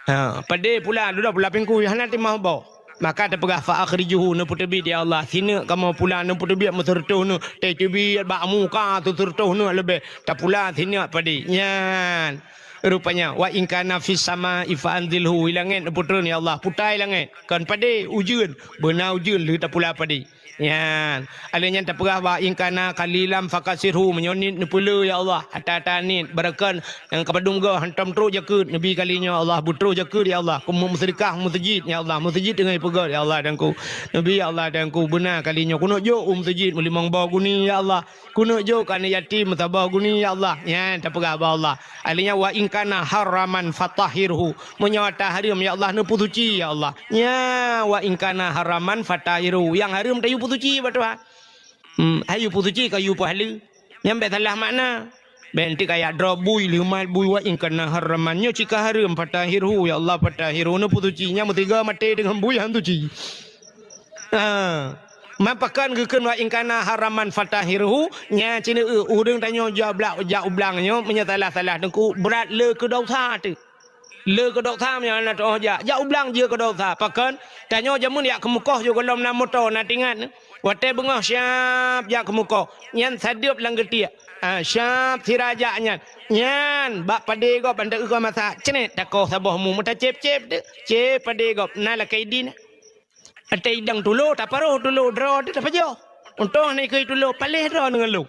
Ha, padé pula, dudoe pula pingkui, hana timah boh. Maka tapeugah, fa akhrijhu, neupeuteubiet, ya Allah. Sineuk kamoe pula, neupeuteubiet meuseureutoh neuk. Tateubiet bak muka seuseureutoh neuk leubeh. Tapula sineuk padé. Nyan. Rupanya, wa in kana fis sama'i fa anzilhu, i langét neupeutreun, ya Allah, putai langét. Kon padé, ujeuen, beuna ujeuen lheueh tapula padé. Nyan. Alèh nyan tapeugah, "Wa in kana qalilan fakasirhu," meunyoe niet neupeulé, ya Allah. Ata-ata niet, beureukon nyang ka padum goe hantom trôh jakeuet, neubi kali nyoe, Allah, beutrôh jakeuet, ya Allah. Keu meuseudekah meuseujid, ya Allah. Meuseujid teungoh ipeugöt, ya Allah, Teungku. Neubi, ya Allah, Teungku, beuna kali nyoe. Keuneuk jok u meuseujid meulimong boh guni, ya Allah. Keuneuk jok keu aneuk yatim meusaboh guni, ya Allah. Nyan tapeugah bak Allah. Alèh nyan, "Wa in kana haraman fatahhirhu." Meunyoe ata hareuem, ya Allah, neupeusuci, ya Allah. Nya, "Wa in kana haraman fatahhirhu." Nyang hareuem tayue peusuci bak Tuhan. Hmm, hayue peusuci ka yue peuhaleue. Nyan bèk salah makna. Bèk nanti kaya droe bui, leumat bui, "Wa in kana haraman." Nyoe cit ka hareuem, "Fatahhirhu, ya Allah, fatahhirhu." Neupeusuci. Nyan meutiga maté deungon bui han suci. Ha. Man pakon geukheun, "Wa in kana haraman fatahhirhu," nyan cit, eu, ureueng tanyoe jak blang, jak u blang nyoe, meunyoe salah-salah Teungku, brat le keu desya teuh. Le keu desya meunyoe hana teu'oh jak. Jak u blang jeuet keu desya. Pakon? Tanyoe jameun jak keumeukoh yoh gohlom na moto, na tingat. Watèe beungoh siap jak keumeukoh. Nyan sadeup lam geutiek. Ha, siap sira jak nyan. Nyan, bak padé gob ban ta-eu gob masak. Ceunet, takoh saboh mu, meutacép-cép teuh. Cép padé gob. Na lakèe idin. Watèe idang tulo, taparoh tulo, droe teuh tapajoh. Untông hana ikheun tulo, paléh droe deungon lôn.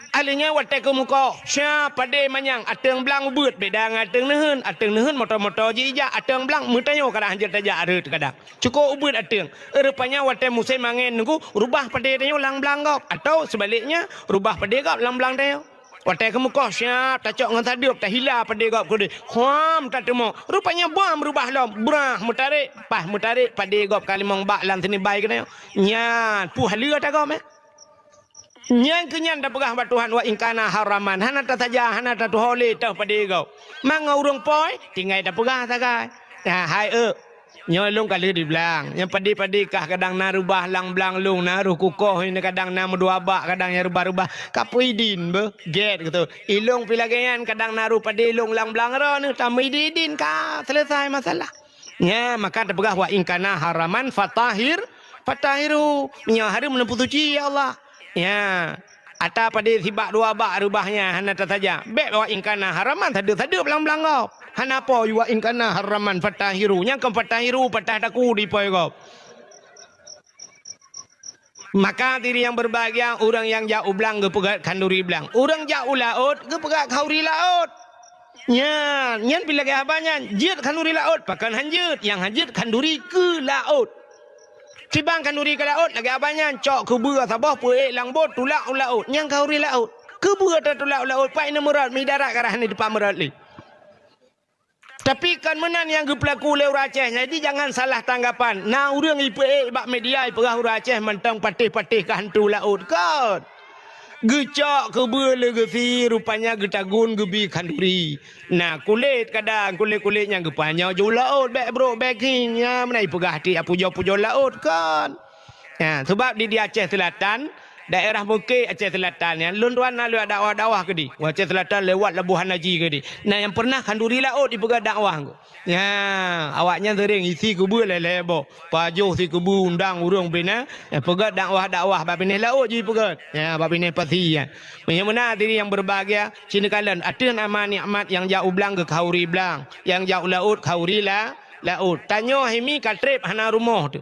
Alèh nyan watèe keumeukoh, siap padé manyang, ateueng blang ubeuet, beda ngon ateueng neuheun. Ateueng neuheun moto-moto jijak, ateueng blang meutanyoe kadang hanjeuet tajak rhot kadang. Cukôp ubeuet ateueng. Rupanya watèe musém angèn Teungku, rubah padé tanyoe lam blang gob, atau sebaliknya, rubah padé gob lam blang tanyoe. Watèe keumeukoh siap, tacok ngon sadeup, tahila padé gob keudéh. Huam, tateumô. Rupanya bom reubah lom, brah meutarek, paih meutarek padé gob ka limong bak lam sinibai keunoe. Nyan, puh haleue ata gob, eh. Nyang keu nyan tapeugah bak Tuhan, "Wa in kana haraman," hana tasaja, hana tatuho lé teuh padé gob. Mangat ureueng poi, tinggai tapeugah sagai. Nah, hai eu, nyoe lôn ka lheueh di blang. Nyang padé-padé kah kadang na reubah lam blang lôn, na roh kukoh, kadang na meudua bak, kadang nyang reubah-reubah. Ka peuidin beuh, gét gitu. Ilôn pi lagèe nyan kadang na roh padé lôn lam blang droeneuh, tameuidin-idin ka selesai masalah. Nya, maka tapeugah, "Wa in kana haraman fatahhir, fatahhirhu." Meunyoe hareuem neupeusuci, ya Allah. Nya, ata padé sibak dua bak reubah nyan hana tasaja. Bèk "Wa in kana haraman" sadeup-sadeup lam blang gob. Hana po "Wa in kana haraman fatahhirhu." Nyang kon "fatahhirhu" patah taku di poi gob. Maka diri nyang berbahagia, ureueng nyang jak u blang geupeugöt khanduri blang. Ureueng jak u laôt geupeugöt khanduri laôt. Nyan, nyan pih lagèe haba nyan, jeuet khanduri laôt, pakon han jeuet, nyang han jeuet khanduri keu laôt. Tibang khanduri keu laôt, lagèe haba nyan, cok keubeue saboh peuék lam bot, tulak u laôt, nyan khanduri laôt. Keubeue tatulak u laôt, pat ineuk meurot, mi darat ka rhah ni teumpat meurot lé. Tapi kon meunan nyang geupeulaku lé ureueng Aceh, jadi jangan salah tanggapan. Na ureueng ipeuék bak media ipeugah ureueng Aceh mantong patéh-patéh keu hantu laôt, kon. Geucok keubeue lé geusie, rupanya geutagun geubi khanduri. Na kulét kadang, kulét-kulét nyang geupanyang jeuet u laôt, bèk brôk, bèk khieng, nyan meunan ipeugah tiep pujoe-pujoe laôt, kon. Nya, sabab di, di Aceh Selatan, daerah Mukè Aceh Selatan nyan, lôn tuan na lewat dakwah-dakwah keudéh. Aceh Selatan lewat Labuhan Haji keudéh. Na nyang pernah khanduri laôt ipeugah dakwah. Nya, awaknyan sering isi keubeue lhèe-lhèe boh. Pajoh si keubeue undang ureueng bina, nya, peugah dakwah-dakwah bak binéh laôt jih peugah. Nya, bak binéh pasi nyan. Meunyoe meunan diri nyang berbahagia, sinoe kalon ateueh nama nikmat nyang jak u blang geukhanduri blang, nyang jak u laôt khanduri la-, laôt. Tanyoe himi ka trép hana rumoh teuh.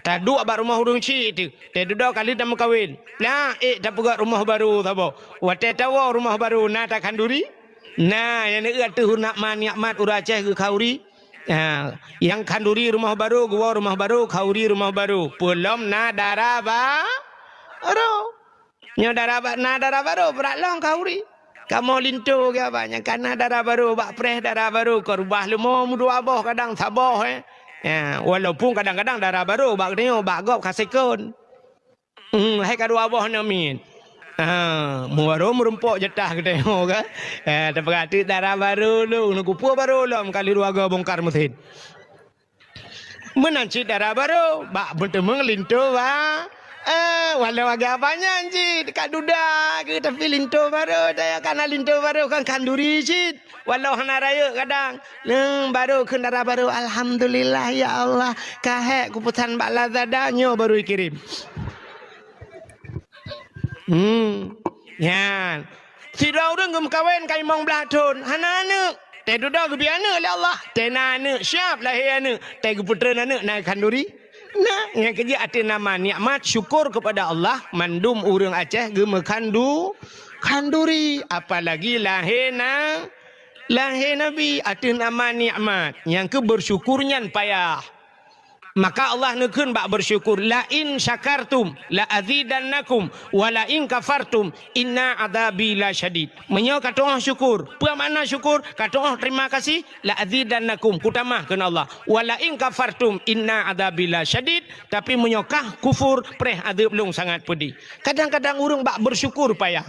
Taduek bak rumoh ureueng chik teuh, teududoe ka lheueh tameukawen. Nyan ék tapeugöt rumoh barô saboh. Watèe tawoe rumoh barô na takhanduri? Na, nyang neueu ateueh nikmat-nikmat ureueng Aceh geukhanduri. Ha, nyang khanduri rumoh barô, geuwoe rumoh barô, khanduri rumoh barô. Peulom na dara ba-, barô. Nyoe dara ba-, na dara barô, brat lom khanduri. Kamoe linto geuh abah nyan, ka na dara barô, bak preh dara barô, ka reubah leumo meudua boh kadang saboh, eh. Ya, walaupun kadang-kadang dara barô bak geutanyoe, bak gob ka sekon. Hmm, hai ka dua boh neumiet. Ha, meubarô meurumpok jatah geutanyoe kan. Eh, tapeugah teuk dara barô lôn, neukupeue barô lom kali dua goe bongkar meusén. Meunan cit dara barô, bak meuteumèe linto ba-, eh, walau agak banyak cit, ka duda keuh, tapi linto barô, daya kana linto barô kan khanduri cit. Walau hana rayeuk kadang, neng barô kheun dara barô, "Alhamdulillah, ya Allah, ka hék kupeusan bak Lazada, nyoe barô ikirém." Hmm, nyan. Sidroe ureueng geumeukawen ka limong blaih thon, hana aneuk. Teududoe geubri aneuëk lé Allah, teuh na aneuëk, siap lahé aneuëk, teuh geupeutreun aneuëk na khanduri. Nah, nyang keujeuet ateueh nama nikmat syukur keupada Allah, mandum ureuëng Aceh geumeukhandu-, khanduri, apalagi lahé na-, lahé Nabi ateueh nama nikmat, nyang keu beusyukur nyan payah. Maka Allah neukheun bak beusyukur, "La in syakartum la azidannakum, wa la in kafartum inna adzabi lasyadid." Meunyoe ka tu'oh syukur, peue makna syukur? Ka tu'oh terima kasih, "La azidannakum," kutamah kheun Allah. "Wa la in kafartum inna adzabi lasyadid," tapi meunyoe kah kufur, preh azeub lôn sangat peudeh. Kadang-kadang ureuëng bak beusyukur payah.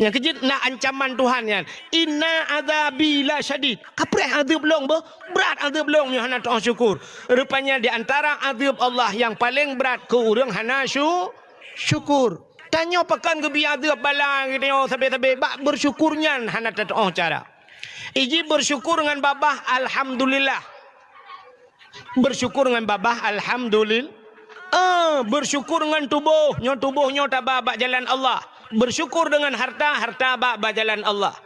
Nyang keujeuet na ancaman Tuhan nyan, "Inna adzabi lasyadid." Kapreh azeub lôn beuh, brat azeub lôn nyoe hana tu'oh syukur. Rupanya di antara azeub Allah nyang paleng brat keu ureuëng hana syu-, syukur. Tanyoe pakon geubri azeub bala geutanyoe sabe-sabe, bak beusyukur nyan hana tatu'oh cara. Iji beusyukur ngon babah alhamdulillah. Beusyukur ngon babah alhamdulil-, eh, beusyukur ngon tuboh, nyoe tuboh nyoe taba bak jalan Allah. Beusyukur deungon harta, harta bak, bak jalan Allah.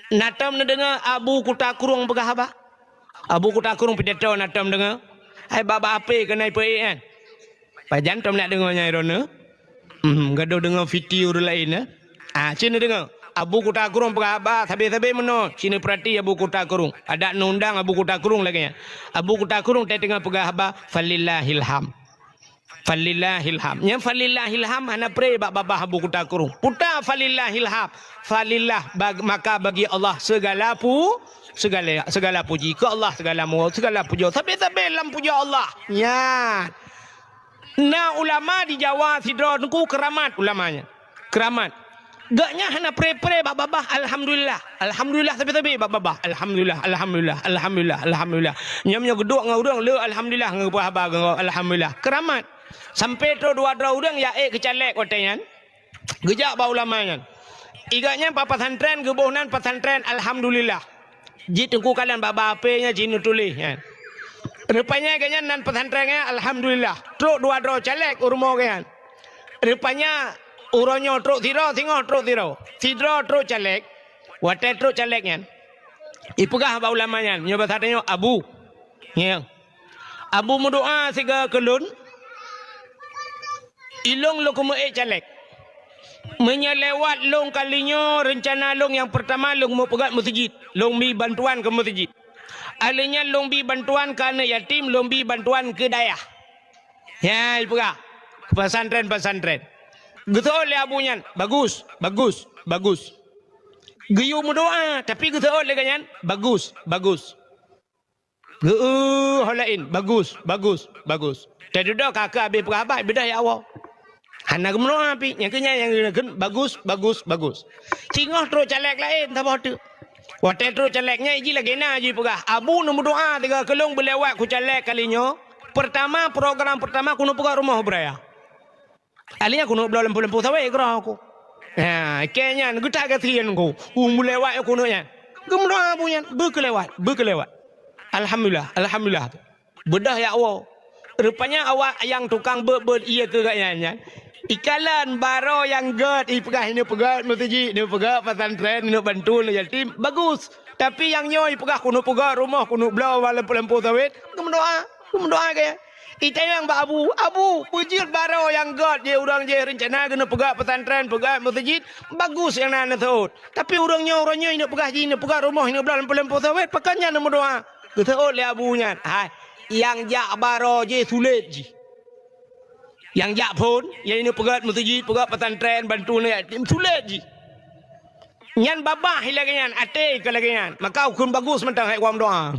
Na tom neudeungoe Abu Kuta Krueng peugah haba? Abu Kuta Krueng pidato na tom deungoe? Hai bak-bak ape keunoe ipe-ék nyan? Pajan tom nak deungoe nyang droeneuh? Hmm, gadôh deungoe video ureuëng laén, eh? Ah, ci neudeungoe. Abu Kuta Krueng peugah haba sabe-sabe meunoe. Ci neupeurati Abu Kuta Krueng. Adak neuundang Abu Kuta Krueng lagée nyan. Abu Kuta Krueng teuh teungoh peugah haba, "Falillahil ham." Falillahil ham. Nyang falillahil ham hana preh bak babah Abu Kuta Krueng. Peue ta falillahil ham? Falillah, bag-, maka bagi Allah segala pu-, segala, segala puji. Keu Allah segala mu-, segala pujoe. Sabe-sabe lam pujoe Allah. Nyan. Na ulama di Jawa sidroe teungku keuramat ulama nyan. Keuramat. Gobnyan hana preh-preh bak babah alhamdulillah. Alhamdulillah sabe-sabe bak babah. Alhamdulillah, alhamdulillah, alhamdulillah, alhamdulillah. Nyan meunyoe geuduek ngon ureuëng le alhamdulillah ngon peugah haba ngon alhamdulillah. Keuramat. Sampoe trok dua droe ureuëng jak ék keu caleg watée nyan. Geujak bak ulama nyan. Iga nyan bak pesantren geuboh nan pesantren alhamdulillah. Jih teungku kalon bak-bak ape nyan jih neutuléh nyan. Rupanya iga nyan nan pesantren nyan alhamdulillah. Trok dua droe caleg u rumoh iga nyan. Rupanya uroe nyoe trok sidroe, singoh trok sidroe. Sidroe trok caleg. Watée trok caleg nyan, ipeugah bak ulama nyan, nyoe basa tanyoe Abu. Ngieng. Abu meudoa siga keu lôn, ilôn lôn keumeue ék caleg. Meunyoe lewat lôn kali nyoe, reuncana lôn nyang peurtama lôn meupeugét meuseujid, lôn bi bantuan keu meuseujid. Alheuh nyan lôn bi bantuan keu aneuëk yatim, lôn bi bantuan keu dayah. Nyan ipeugah, pesantren-pesantren. Geuseuôt lé Abu nyan, bagus, bagus, bagus. Geuyue meudoa, tapi geuseuôt lé gobnyan, bagus, bagus. Geu-, ho laén, bagus, bagus, bagus. Teududoe ka keu abéh peugah haba, beudôh jak woe. Hana geumeudoa pih, nyang keu nyan nyang geukheun bagus, bagus, bagus. Singoh trok caleg laén saboh teuk. Watée trok caleg nyan jih lagée na jih peugah, Abu neumeudoa siga keu lôn beulewat keu caleg kali nyoe. Peurtama, program peurtama keuneuk peugét rumoh beuraya. Alheuh nyan keuneuk bloe lampôh-lampôh sawét keudroe ku. Ha, keu nyan geutak gasien ku. Ulôn lewat keuneuk nyan. Geumeudoa Abu nyan, beu keu lewat, beu keu lewat. Alhamdulillah, alhamdulillah. Beudôh jak woe. Rupanya awak nyang tukang beuet-beuet ié keu gobnyan nyan, ikalon baroe nyang gét ipeugah ineuk peugét meuseujid, ineuk peugét pesantren, ineuk bantu aneuk yatim, bagus. Tapi nyang nyoe ipeugah keuneuk peugét rumoh, keuneuk bloe lampôh-lampôh sawét, geumeudoa, geumeudoa keu nyan. Itanyong bak Abu, "Abu, peue jeuet baroe nyang gét jih ureuëng jih reuncana keuneuk peugét pesantren, peugét meuseujid, bagus nyang na neuseuôt. Tapi ureuëng nyoe, ureuëng nyoe ineuk peugah jih, ineuk peugét rumoh, ineuk bloe lampôh-lampôh sawét, pakon nyan neumeudoa?" Geuseuôt lé Abu nyan, "Hai, nyang jak baroe jih sulet jih. Nyang jak phon, nyang ineuk peugét meuseujid, peugét pesantren, bantu aneuk yatim, sulet jih. Nyan babah lagée nyan, até ka lagée nyan. Maka ukheun bagus mantong hai ureuëng meudoa."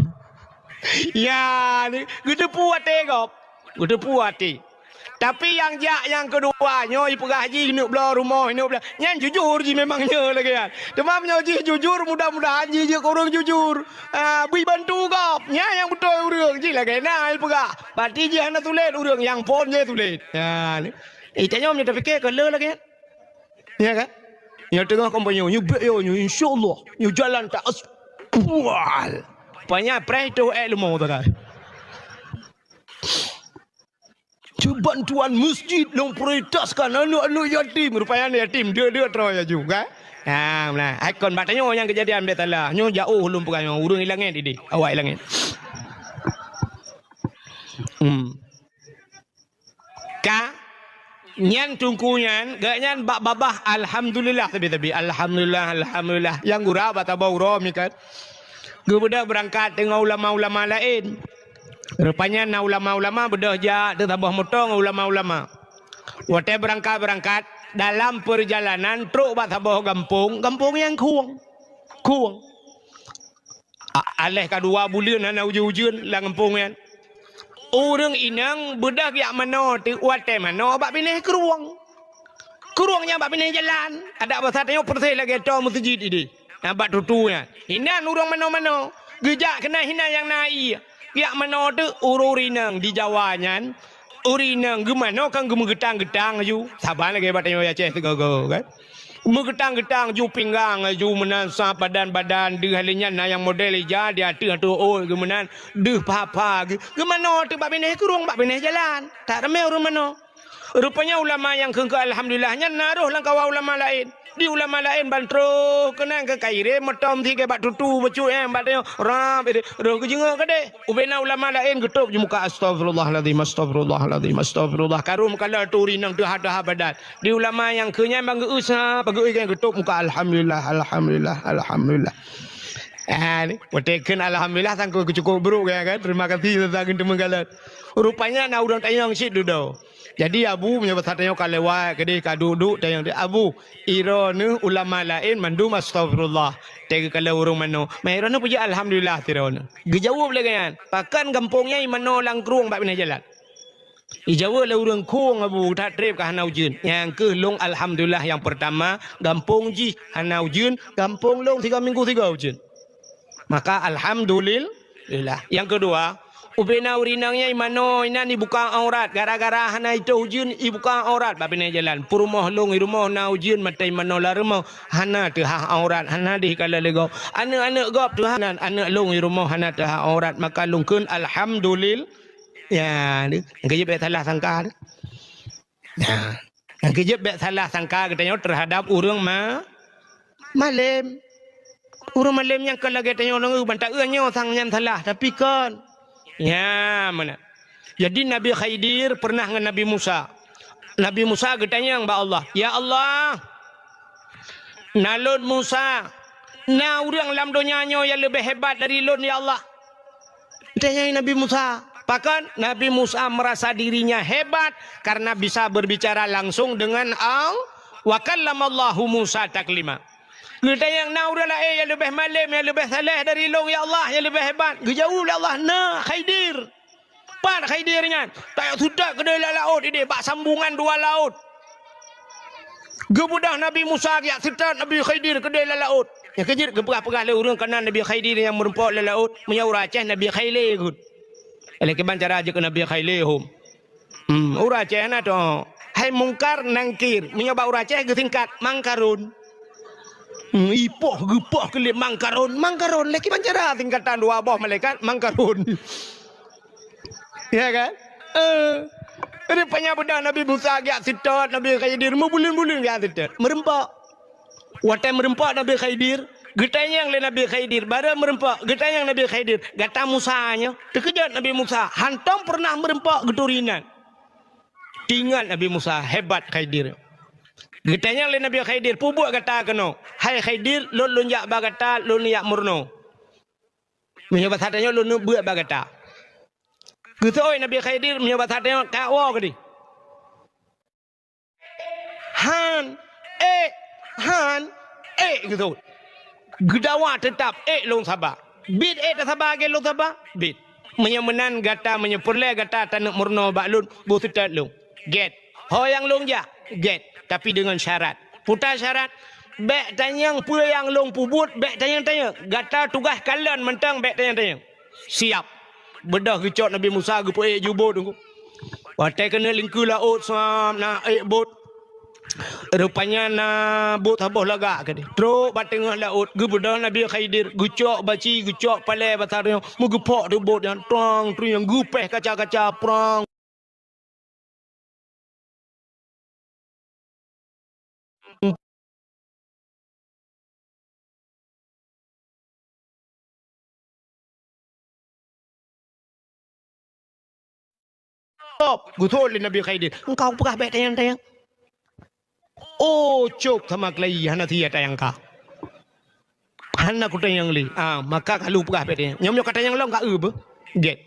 Ya, ni, geuteupeue até gob. Geuteupeue até. Tapi nyang jak nyang keudua, nyoe ipeugah jih ineuk bloe rumoh, ineuk bloe. Nyan jujur jih memang nyoe lagée nyan. Teuma meunyoe jih jujur, mudah-mudahan jih jeuet keu ureuëng jujur. Ah, bri bantu gob. Nyan nyang beutôi ureuëng jih lagée na ipeugah. Berarti jih hana sulet ureuëng, nyang phon jih sulet. Ya, ni. Eh, tanyoe meunyoe tapike ka le lagée nyan. Ya kan? Nyang teungoh kampanye, nyoe bèk yo, nyoe insyaallah, nyoe jalan tak as-, pual. Panya preh tu eh leumo tu kan. Bantuan masjid lôn prioritaskan aneuk-aneuk yatim. Rupanya aneuk yatim, dia-dia terus ya juga. Ha, nah, hai kon bak tanyoe nyang keujadian bèk salah. Nyoe jiôh lôn peugah nyoe, ureueng i langèt idéh, awak i langèt. Hmm. Ka nyan teungku nyan, geuh nyan bak babah alhamdulillah sabe-sabe. Alhamdulillah, alhamdulillah. Nyang gura bak saboh uroe mi kan. Geubeudôh beurangkat deungon ulama-ulama laén. Rupanya na ulama-ulama beudôh jak teusaboh moto ngon ulama-ulama. Watèe beurangkat-beurangkat, dalam peurjalanan trok bak saboh gampông, gampông nyang khueng. Khueng. A-, aléh ka dua buleuen hana ujeuen-ujeuen lam gampông nyan. Ureueng inong beudôh jak manoe teuk, watèe manoe bak binéh krueng. Krueng nyan bak binéh jalan, adak basa tanyoe persis lagèe toe meuseujid idéh. Nyan bak tutu nyan. Inan ureueng manoe-manoe. Geujak keunan inan nyang na ie. Jak manoe teuk ureueng inong di Jawa nyan. Ureueng inong geumanoe kan geumeugeutang-geutang laju. Saban lagèe bak tanyoe Aceh sigoe-goe kan. Meugeutang-geutang ju pinggang, ju meunan sa padan badan, deuh lheueh nyan na nyang model ija di ateueh-ateueh ôt geuh meunan, deuh pha-pha geuh. Geumanoe teuk bak binéh krueng, bak binéh jalan. That ramé ureueng manoe. Rupanya ulama nyang kheun keu alhamdulillah nyan na rôh lam kawan ulama laén. Di ulama laén ban troh keunan ka kairém meutom sigé bak tutu bacut nyan bak tanyoe. Rab, rôh geujeungok keudéh. Ubena ulama laén geutôb ju muka, "Astagfirullahalazim, astagfirullahalazim, astagfirullah." Ka rhom ka lheueh turi nang teuha-teuha badan. Di ulama nyang keu nyan ban geu-eu sa, ban geu-eu nyan geutôb muka, "Alhamdulillah, alhamdulillah, alhamdulillah." Ah, ni, watèe kheun alhamdulillah sangkot keucukôp brôk ya kan. Terima kasih teuntang teumeugalak. Rupanya na ureueng tanyong cit dudoe. Jadi Abu meunyoe basa tanyoe ka lewat keudéh ka duek-duek tanyong, "Abu, iroe neuh ulama laén mandum astagfirullah. Teuka lheueh ureueng manoe. Ma iroe neuh peujeuet alhamdulillah tiroe neuh?" Geujaweueb lé geuh nyan, "Pakon gampông nyan imanoe lam krueng bak binéh jalan?" Ijaweueb lé ureueng khueng, "Abu, that trép ka hana ujeuen. Nyang keuh lôn alhamdulillah nyang peurtama, gampông jih hana ujeuen, gampông lôn sigoe minggu sigoe ujeuen. Maka alhamdulillah." Nyang keudua, ubena ureueng inong nyan imanoe inan ibuka aurat, gara-gara hana itôh ujeuen ibuka aurat bak binéh jalan. Peurumoh lôn i rumoh na ujeuen mantong imanoe lam rumoh, hana teuhah aurat, hana deuh ikalon lé gob. Aneuk-aneuk gob teuhah nan, aneuk lôn i rumoh hana teuhah aurat, maka lôn kheun alhamdulillah. Ya, deuh. Nyang keujeuet bèk salah sangka deuh. Nah, nyang keujeuet bèk salah sangka geutanyoe teuhadap ureueng ma-, malém. Ureueng malém nyan kon lagèe tanyoe deungö ban taeu nyoe sang nyan salah, tapi kon. Ya, meunan. Jadi Nabi Khidir pernah ngon Nabi Musa. Nabi Musa geutanyong bak Allah, "Ya Allah, na lôn Musa, na ureueng lam donya nyoe nyang leubeh hebat dari lôn, ya Allah?" Tanyong Nabi Musa. Pakon? Nabi Musa merasa dirinya hebat karena bisa berbicara langsung dengan Allah. "Wa kallamallahu Musa taklima." Geutanyong, "Na ureueng laén nyang leubeh malém, nyang leubeh saleh dari lôn, ya Allah, nyang leubeh hebat?" Geujaweueb lé Allah, "Na, Khidir." Pat Khidir nyan? Tajak seutôt keudéh lam laôt idéh, bak sambungan dua laôt. Geubeudôh Nabi Musa geujak seutôt Nabi Khidir keudéh lam laôt. Nyang keujeuet geupeugah-peugah lé ureueng kana Nabi Khidir nyang meureumpok lam laôt, meunyoe ureueng Aceh Nabi Khailé geuh. Lé kiban cara jeuet keu Nabi Khailé hom. Hmm, ureueng Aceh na toh. Hai Mungkar Nangkir, meunyoe bak ureueng Aceh geusingkat Mangkarun. Hmm, ipoh geupoh keu lé Mangkarun, Mangkarun. Lé kiban cara singkatan dua boh malaikat Mangkarun. Ya kan? Eh, rupanya beudôh Nabi Musa geujak seutôt, Nabi Khidir meubuleuen-buleuen geujak seutôt. Meureumpok. Watèe meureumpok Nabi Khidir, geutanyong lé Nabi Khidir, barô meureumpok, geutanyong Nabi Khidir, "Gata Musa nyoe?" Teukeujot Nabi Musa, hantom peureunah meureumpok geuturi nan. Teuingat Nabi Musa, hebat Khidir. Geutanyong lé Nabi Khidir, "Peue buet gata keunoe?" "Hai Khidir, lôn, lôn jak bak gata, lôn jak meurunoe." Meunyoe basa tanyoe lôn neubeuet bak gata. Geuseuôt Nabi Khidir meunyoe basa tanyoe ka woe keudéh. Han, ék, han, ék geuseuôt. Geudawa teutap, ék lôn saba. Bit ék tasaba lagèe lôn saba, bit. Meunyoe meunan gata, meunyoe peureulèe gata taneuk meurunoe bak lôn, boh seutôt lôn. Gèt. Ho nyang lôn jak, gèt, tapi deungon syarat. Peue syarat? Bèk tanyong peue nyang lôn peubuet, bèk tanyong-tanyong. Gata tugaih kalon mantong, bèk tanyong-tanyong. Siap. Beudôh geucok Nabi Musa geupeuék ju bot. Watèe keuneuk lingkeue laôt, sam na ék bot. Rupanya na bot saboh lagak keudéh. Trok bak teungoh laôt, geubeudôh Nabi Khidir, geucok baci, geucok palèe basa tanyoe, meugeupok teuk bot nyan, trong, tring, geupéh kaca-kaca, prang. Gob, geuthôt lé Nabi Khidir. Engkau peugah bék tanyong-tanyong. Oh, cop sama keulayi, hana siat tanyong ka. Hana kutanyong lé. Ah, maka kalu peugah bék tanyong. Nyoe meunyoe ka tanyong lom ka eu beuh. Gét.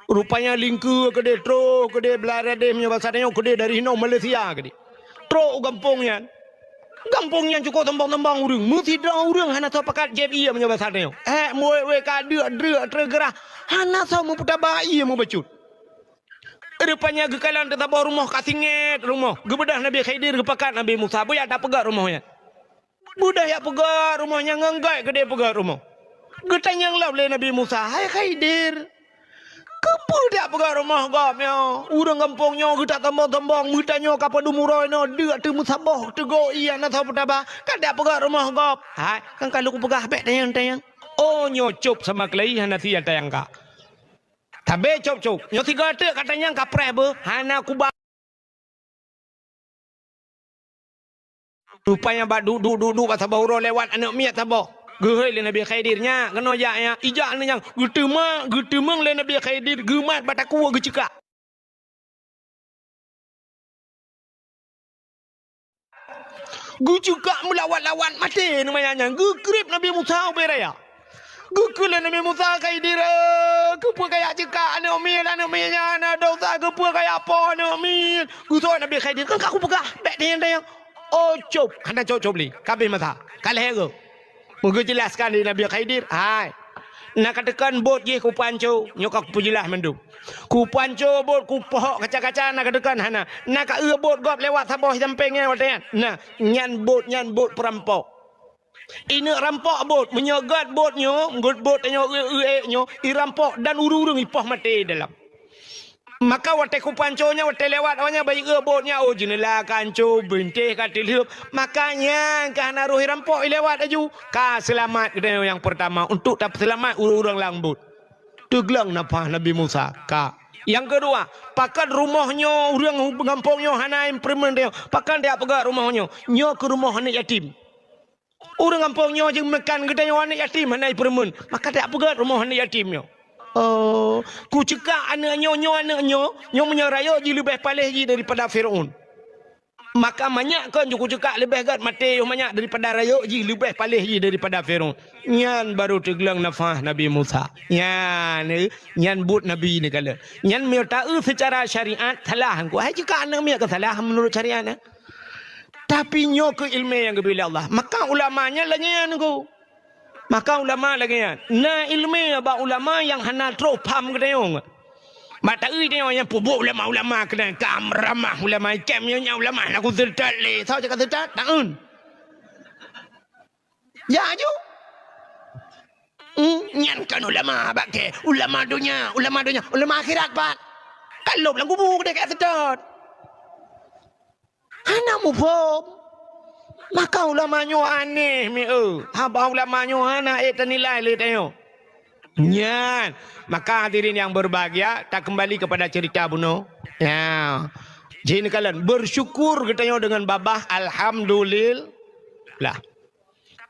Rupanya lingkeue keudeh, troh keudeh, blah radeh meunyoe basa tanyoe keudeh dari hinoe Malaysia keudeh. Trok u gampông nyan. Gampông nyan cukôp sombong-sombong ureuëng. Meusidroe ureuëng hana soe pakat jieb ié meunyoe basa tanyoe. Hék, muwét-wét ka deuk-deuk treugeurah. Hana soe meupeutaba ié meubacut. Rupanya geukalon teusaboh rumoh ka singét rumoh. Geubeudôh Nabi Khidir geupakat Nabi Musa. Beuyak tapeugét rumoh nyan. Beudôh jak peugét rumoh nyan ngon gét keudeh peugét rumoh. Geutanyong lom lé Nabi Musa, "Hai Khidir, keupeue jak peugét rumoh gob nyoe? Ureuëng gampông nyoe geutak sombong-sombong, meutanyoe ka padum uroe noe deuk teumeusaboh teugok ié hana soe peutaba, ka jak peugét rumoh gob." "Hai, kan ka lôn peugah bék tanyong-tanyong." Oh, nyoe cop sama keulayi hana siat tanyong ka. Tabé cop-cop. Nyoe sigoe teuk ka tanyong ka preh beuh, hana kuba. Rupanya bak duek-duek bak saboh uroe lewat aneuëk miet saboh. Geuhôi lé Nabi Khidir, "Nyak, keunoe jak nyak." Ijak aneuëk nyan, geuteuma, geuteumeung lé Nabi Khidir, geumat bak takue geuceukak. Geuceukak meulawat-lawat maté nyan, geukrieb Nabi Musa ubé raya. Geukheun lé Nabi Musa, "Khidir, keupeue kajak ceukak aneuëk miet, aneuëk miet nyan na dosa, keupeue kajak poh aneuëk miet?" Geuseuôt Nabi Khidir, "Kan ka kupeugah, bék tanyong-tanyong." Oh, cop, hana cop-cop lé, ka abéh masa, ka lhée goe. Meugeujeulaskan lé Nabi Khidir, "Hai, na kateukan bot jih kupanco, nyoe ka kupeujeulas mandum. Kupanco bot, kupohok kaca-kaca na kateukan hana. Na ka eu bot gob lewat saboh sampéng nyan watée nyan. Na, nyan bot, nyan bot peurampok. Ineuk rampok bot, meunyoe gét bot nyoe, gét bot tanyoe eu-eu ék nyoe, irampok dan ureuëng-ureuëng ipoh maté dalam." Maka watée kupanco nyan, watée lewat awaknyan bak ieu bot nyan, oh, jeuneula ka anco, bintéh ka teulheueb. Maka nyan ka hana roh irampok ilewat laju. Ka seulamat geutanyoe nyang peurtama. Untuk tapeuselamat ureuëng-ureuëng lam bot, teugleng nafah Nabi Musa. Ka. Nyang keudua, pakon rumoh nyoe ureuëng gampông nyoe hana ipeureumeun tanyoe? Pakon jak peugét rumoh nyoe? Nyoe keuh rumoh aneuëk yatim. Ureuëng gampông nyoe jeuet meukan geutanyoe aneuëk yatim hana ipeureumeun, maka jak peugét rumoh aneuëk yatim nyoe. Oh, kuceukak aneuëk nyoe, nyoe aneuëk nyoe, nyoe meunyoe rayeuk jih leubeh paléh jih daripada Fir'aun. Maka manyak kon ju kuceukak leubeh gét maté yoh manyak daripada rayeuk jih leubeh paléh jih daripada Fir'aun. Nyan barô teugleng nafah Nabi Musa. Nyan, eh, nyan buet Nabi neukalon. Nyan meunyoe taeu seucara syariat salah. Hai ceukak aneuëk miet ka salah meunurot syariat, eh. Tapi nyoe keuh iéleumé nyang geubri lé Allah. Maka ulama nyan lagée nyan, Teungku. Maka ulama lagée nyan. Na iéleumé bak ulama nyang hana trok pham geutanyoe. Bak taeu tanyoe nyang peubuet ulama-ulama keunan ka ramah ulama ikem nyoe nyan ulama na ku seutôt lé. Soe cakap seutôt? Taeun. Ya ju. Hmm, nyan kan ulama bak kée, ulama donya, ulama donya, ulama akhirat pat. Ka lheueh lam kubu keudeh ka seutôt. Hana muphom. Maka ulama nyoe aneh mi eu. Haba ulama nyoe hana ék tanilai lé tanyoe. Nyan, maka hadirin yang berbahagia, takeumbali kepada cerita bunoe. Ya. Jih neukalon, bersyukur geutanyoe deungon babah, alhamdulillah.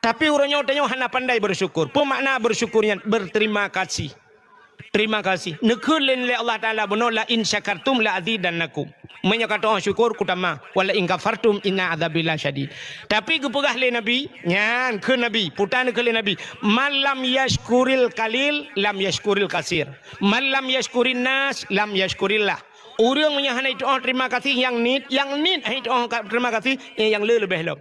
Tapi uroe nyoe tanyoe hana pandai bersyukur. Peue makna bersyukur nyan? Berterima kasih. Terima kasih. Neukheun lé Allah Taala bunoe, "La in syakartum la azidannakum." Meunyoe ka teu'oh syukur, kutamah. "Wa la in kafartum inna adzabi lasyadid." Tapi geupeugah lé Nabi, nyan kheun Nabi, puta neukheun lé Nabi, "Man lam yashkuril qalil, lam yashkuril katsir. Man lam yashkurin nas, lam yashkurillah." Ureuëng meunyoe hana jiteu'oh terima kasih nyang niet, nyang niet hana jiteu'oh ka-, terima kasih, eh, nyang le leubeh lom.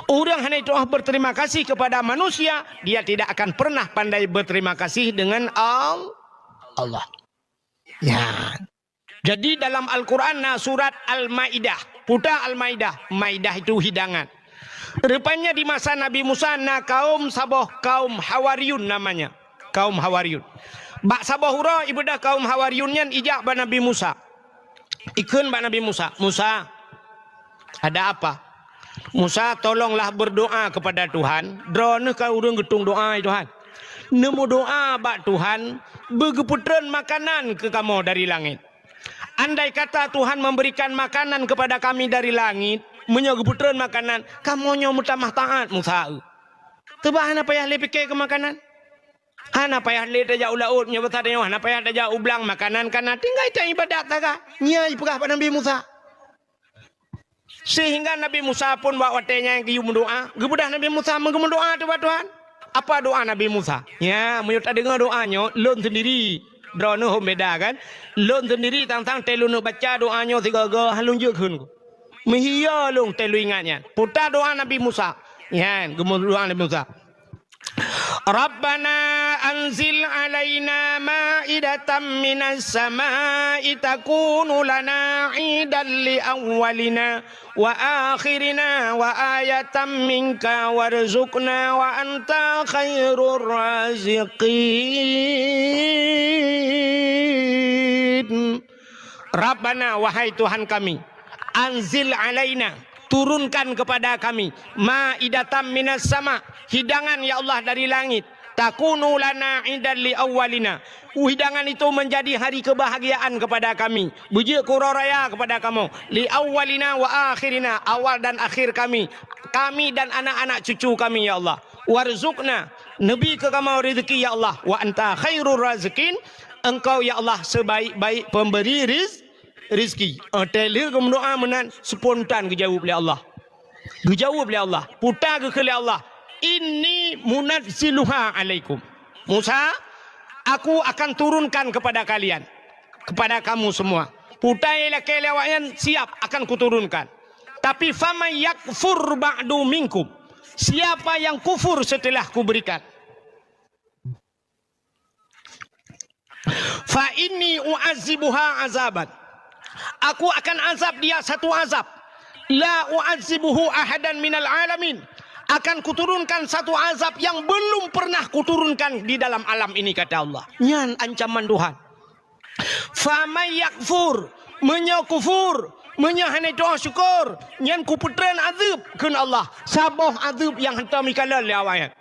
Ureuëng hana jiteu'oh berterima kasih kepada manusia, dia tidak akan pernah pandai berterima kasih dengan Al-, Allah. Ya. Jadi dalam Al-Quran na surat Al-Maidah. Puta Al-Maidah. Maidah itu hidangan. Rupanya di masa Nabi Musa na kaum saboh, kaum Hawariyun namanya. Kaum Hawariyun. Bak saboh uroe ibeudôh kaum Hawariyun nyan ijak bak Nabi Musa. Ikheun bak Nabi Musa, "Musa, ada apa?" "Musa, tolonglah berdoa kepada Tuhan. Droeneuh ka ureuëng geutung doa, ya Tuhan. Neumeudoa bak Tuhan, beugeupeutrön makanan keu kamoe dari langét. Andai kata Tuhan memberikan makanan kepada kami dari langit, meunyoe geupeutrön makanan, kamoe nyoe meutamah taát Musa eu." Teuba hana payah lé pike keu makanan. Hana payah lé tajak u laôt, meunyoe basa tanyoe, hana payah tajak u blang, makanan ka na, tinggai taibadat sagai. Nyan jipeugah bak Nabi Musa. Sehingga Nabi Musa pun bak watée nyan geuyue meudoá, geubeudôh Nabi Musa meugeumeudoá teuh bak Tuhan. Apa doá Nabi Musa? Ya, meunyoe tadeungoe doá nyoe, lôn sendiri, droeneuh hom beda kan? Lôn sendiri tang-tang tée lôn baca doá nyoe sigoe-goe, han lôn jeuet kheun. Meuhiya lôn tée lôn ingat nyan. Peue doá Nabi Musa. Nyan, geumeudoá Nabi Musa. Rabbana anzil alaina ma'idatan minas sama'i takunu lana idan li awwalina wa akhirina wa ayatan minka warzuqna wa anta khairur raziqin. Rabbana, wahai Tuhan kami, anzil alaina, turunkan kepada kami, ma'idatan minas sama, hidangan ya Allah dari langit, takunu lana idan li awwalina, hidangan itu menjadi hari kebahagiaan kepada kami, beujeuet keu uroe raya kepada kamoe, li awwalina wa akhirina, awal dan akhir kami, kami dan anak-anak cucu kami ya Allah, warzuqna, neubi keu kamoe rezeki ya Allah, wa anta khairur raziqin, Engkau ya Allah sebaik-baik pemberi riz-, rizki. Watée lheueh geumeudoá meunan, spontan geujaweueb lé Allah. Geujaweueb lé Allah. Peue geukheun lé Allah, inni munazziluha alaikum. Musa, aku akan turunkan kepada kalian, kepada kamu semua. Peue nyang lakée lé awaknyan siap akan kuturunkan. Tapi faman yakfur ba'du minkum, siapa yang kufur setelah kuberikan, fa inni u'adzibuha azaban, aku akan azab dia satu azab, la u'adzibuhu ahadan minal alamin, akan kuturunkan satu azab yang belum pernah kuturunkan di dalam alam ini, kata Allah. Nyan ancaman Tuhan. Faman yakfur, meunyoe kufur, meunyoe hana tu'oh syukur, nyan kupeutreun azeueb, kheun Allah, saboh azeueb nyang hantom jikalon lé awaknyan.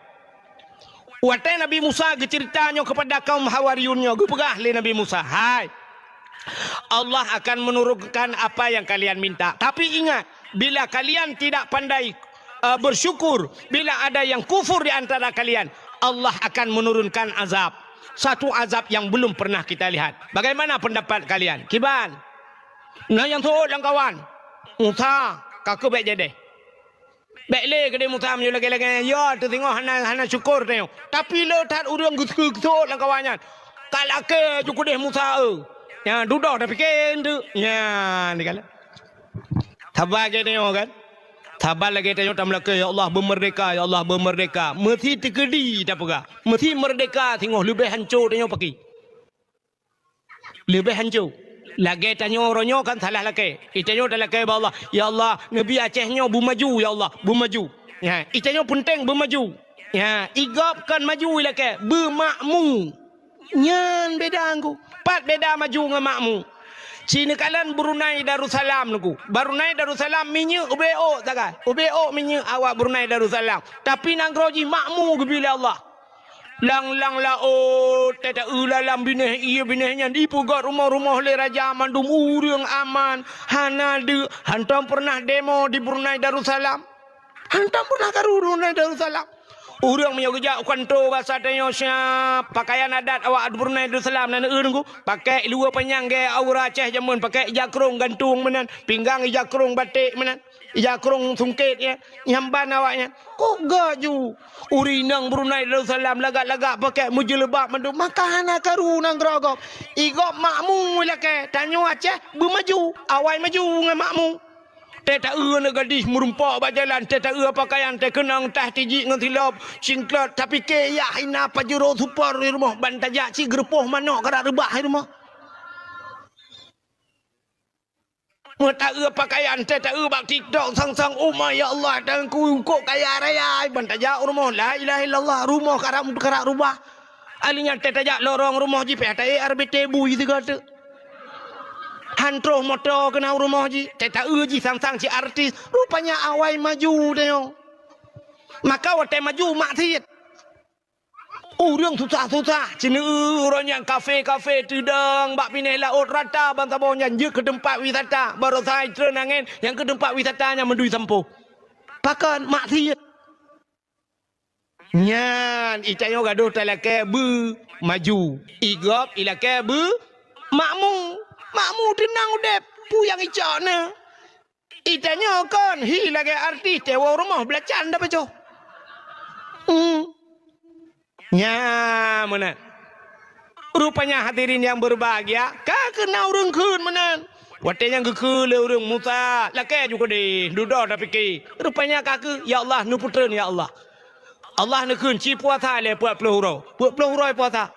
Watée Nabi Musa geuceurita nyoe keupada kaum Hawariyun nyoe, geupeugah lé Nabi Musa, "Hai, Allah akan menurunkan apa yang kalian minta. Tapi ingat, bila kalian tidak pandai, eh, bersyukur, bila ada yang kufur di antara kalian, Allah akan menurunkan azab. Satu azab yang belum pernah kita lihat. Bagaimana pendapat kalian?" Kiban? Na nyang seuôt lam kawan. Musa, ka keuh bék jadeh. Bék lé keudeh Musa meunyoe lagée-lagée nyan, ya, teusingoh hana, hana syukur tanyoe. Tapi le that ureuëng geuseuôt lam kawan nyan. Ka lakée ju keudeh Musa, eu. Nyan dudoe tapike eunteuk. Nyan, dikala. Saban lagée tanyoe kan? Saban lagée tanyoe tameulakée, "Ya Allah, beumeurdeka, ya Allah, beumeurdeka." Meusi teukeudi tapeugah. Meusi meurdeka singoh leubeh hanco tanyoe paki. Leubeh hanco. Lagée tanyoe uroe nyoe kan salah lakée. Itanyoe talakée bak Allah, "Ya Allah, neubi Aceh nyoe beumaju, ya Allah, beumaju." Ya, itanyoe peunteng beumaju. Ya, igob kon maju ilakée, beumakmu. Nyan beda ngku. Pat beda maju ngon makmu. Ci neukalon Brunei Darussalam ngku. Brunei Darussalam minyeuk ubé ôk sagai. Ubé ôk minyeuk awak Brunei Darussalam. Tapi nanggroe jih makmu geubri lé Allah. Lang-lang laôt, teuta-eu lalam binéh ié binéh nyan dipeugét rumoh-rumoh lé raja mandum ureuëng aman, hana deuk, hantom peureunah demo di Brunei Darussalam. Hantom peureunah karu Brunei Darussalam. Ureuëng meunyoe geujak u kanto basa tanyoe siab, pakaian adat awak Brunei Darussalam na neueu ngku, pakai luwa panyang gaya aura Aceh jameun, pakai ija krong gantung meunan, pinggang ija krong baték meunan. Ija krong sungkét nyan, nyang ban awaknyan. Kok gak ju? Ureuëng inong Brunei Darussalam lagak-lagak pakai meujeuleubat mandum, maka hana karu nanggroe gob. Igob makmu ilakée, tanyoe Aceh beumaju, awai maju ngon makmu. Teuta-eu aneuk gadih meurumpok bak jalan, teuta-eu pakaian teukeunong tah tijik ngon silop, singklot, tapike yah ina pajuro super di rumoh, ban tajak cit geurupoh manok karak reubah di rumoh. Meutaeu pakaian, teuta-eu bak TikTok sang-sang, "Oh my ya Allah, Tuhanku, kok kaya raya," ban tajak u rumoh, la ilaha illallah, rumoh karak, karak rubah. Ali nyan teuta jak lorong rumoh jih, pih taék R B T bui sigoe teuk. Han troh moto keunan u rumoh jih, teuta-eu jih sang-sang cit artis. Rupanya awai maju tanyoe. Maka watée maju maksiet. Ureuëng susah-susah, ceuneu uroe nyan kafe-kafe teudong bak binéh laôt rata bansaboh nyan jeuet keu teumpat wisata, baroesa treun angén nyang keu teumpat wisata nyan meudui sampoe. Pakon maksiet. Nyan, itanyoe gadôh talakée beu maju. Igob ilakée beu makmu. Makmu teunang udeb. Peue nyang icok na? Itanyoe kon hi lagée artis teuwoe rumoh beulacan dapacoh. Hmm. Nya meunan. Rupanya hadirin yang berbahagia, ka keuna ureuëng kheun meunan. Watée nyang geukheun lé ureuëng Musa, lakée ju keudeh, dudoe tapike. Rupanya ka keuh, "Ya Allah, neupeutreun ya Allah." Allah neukheun ci puasa lé peuet ploh uroe. Peuet ploh uroe puasa.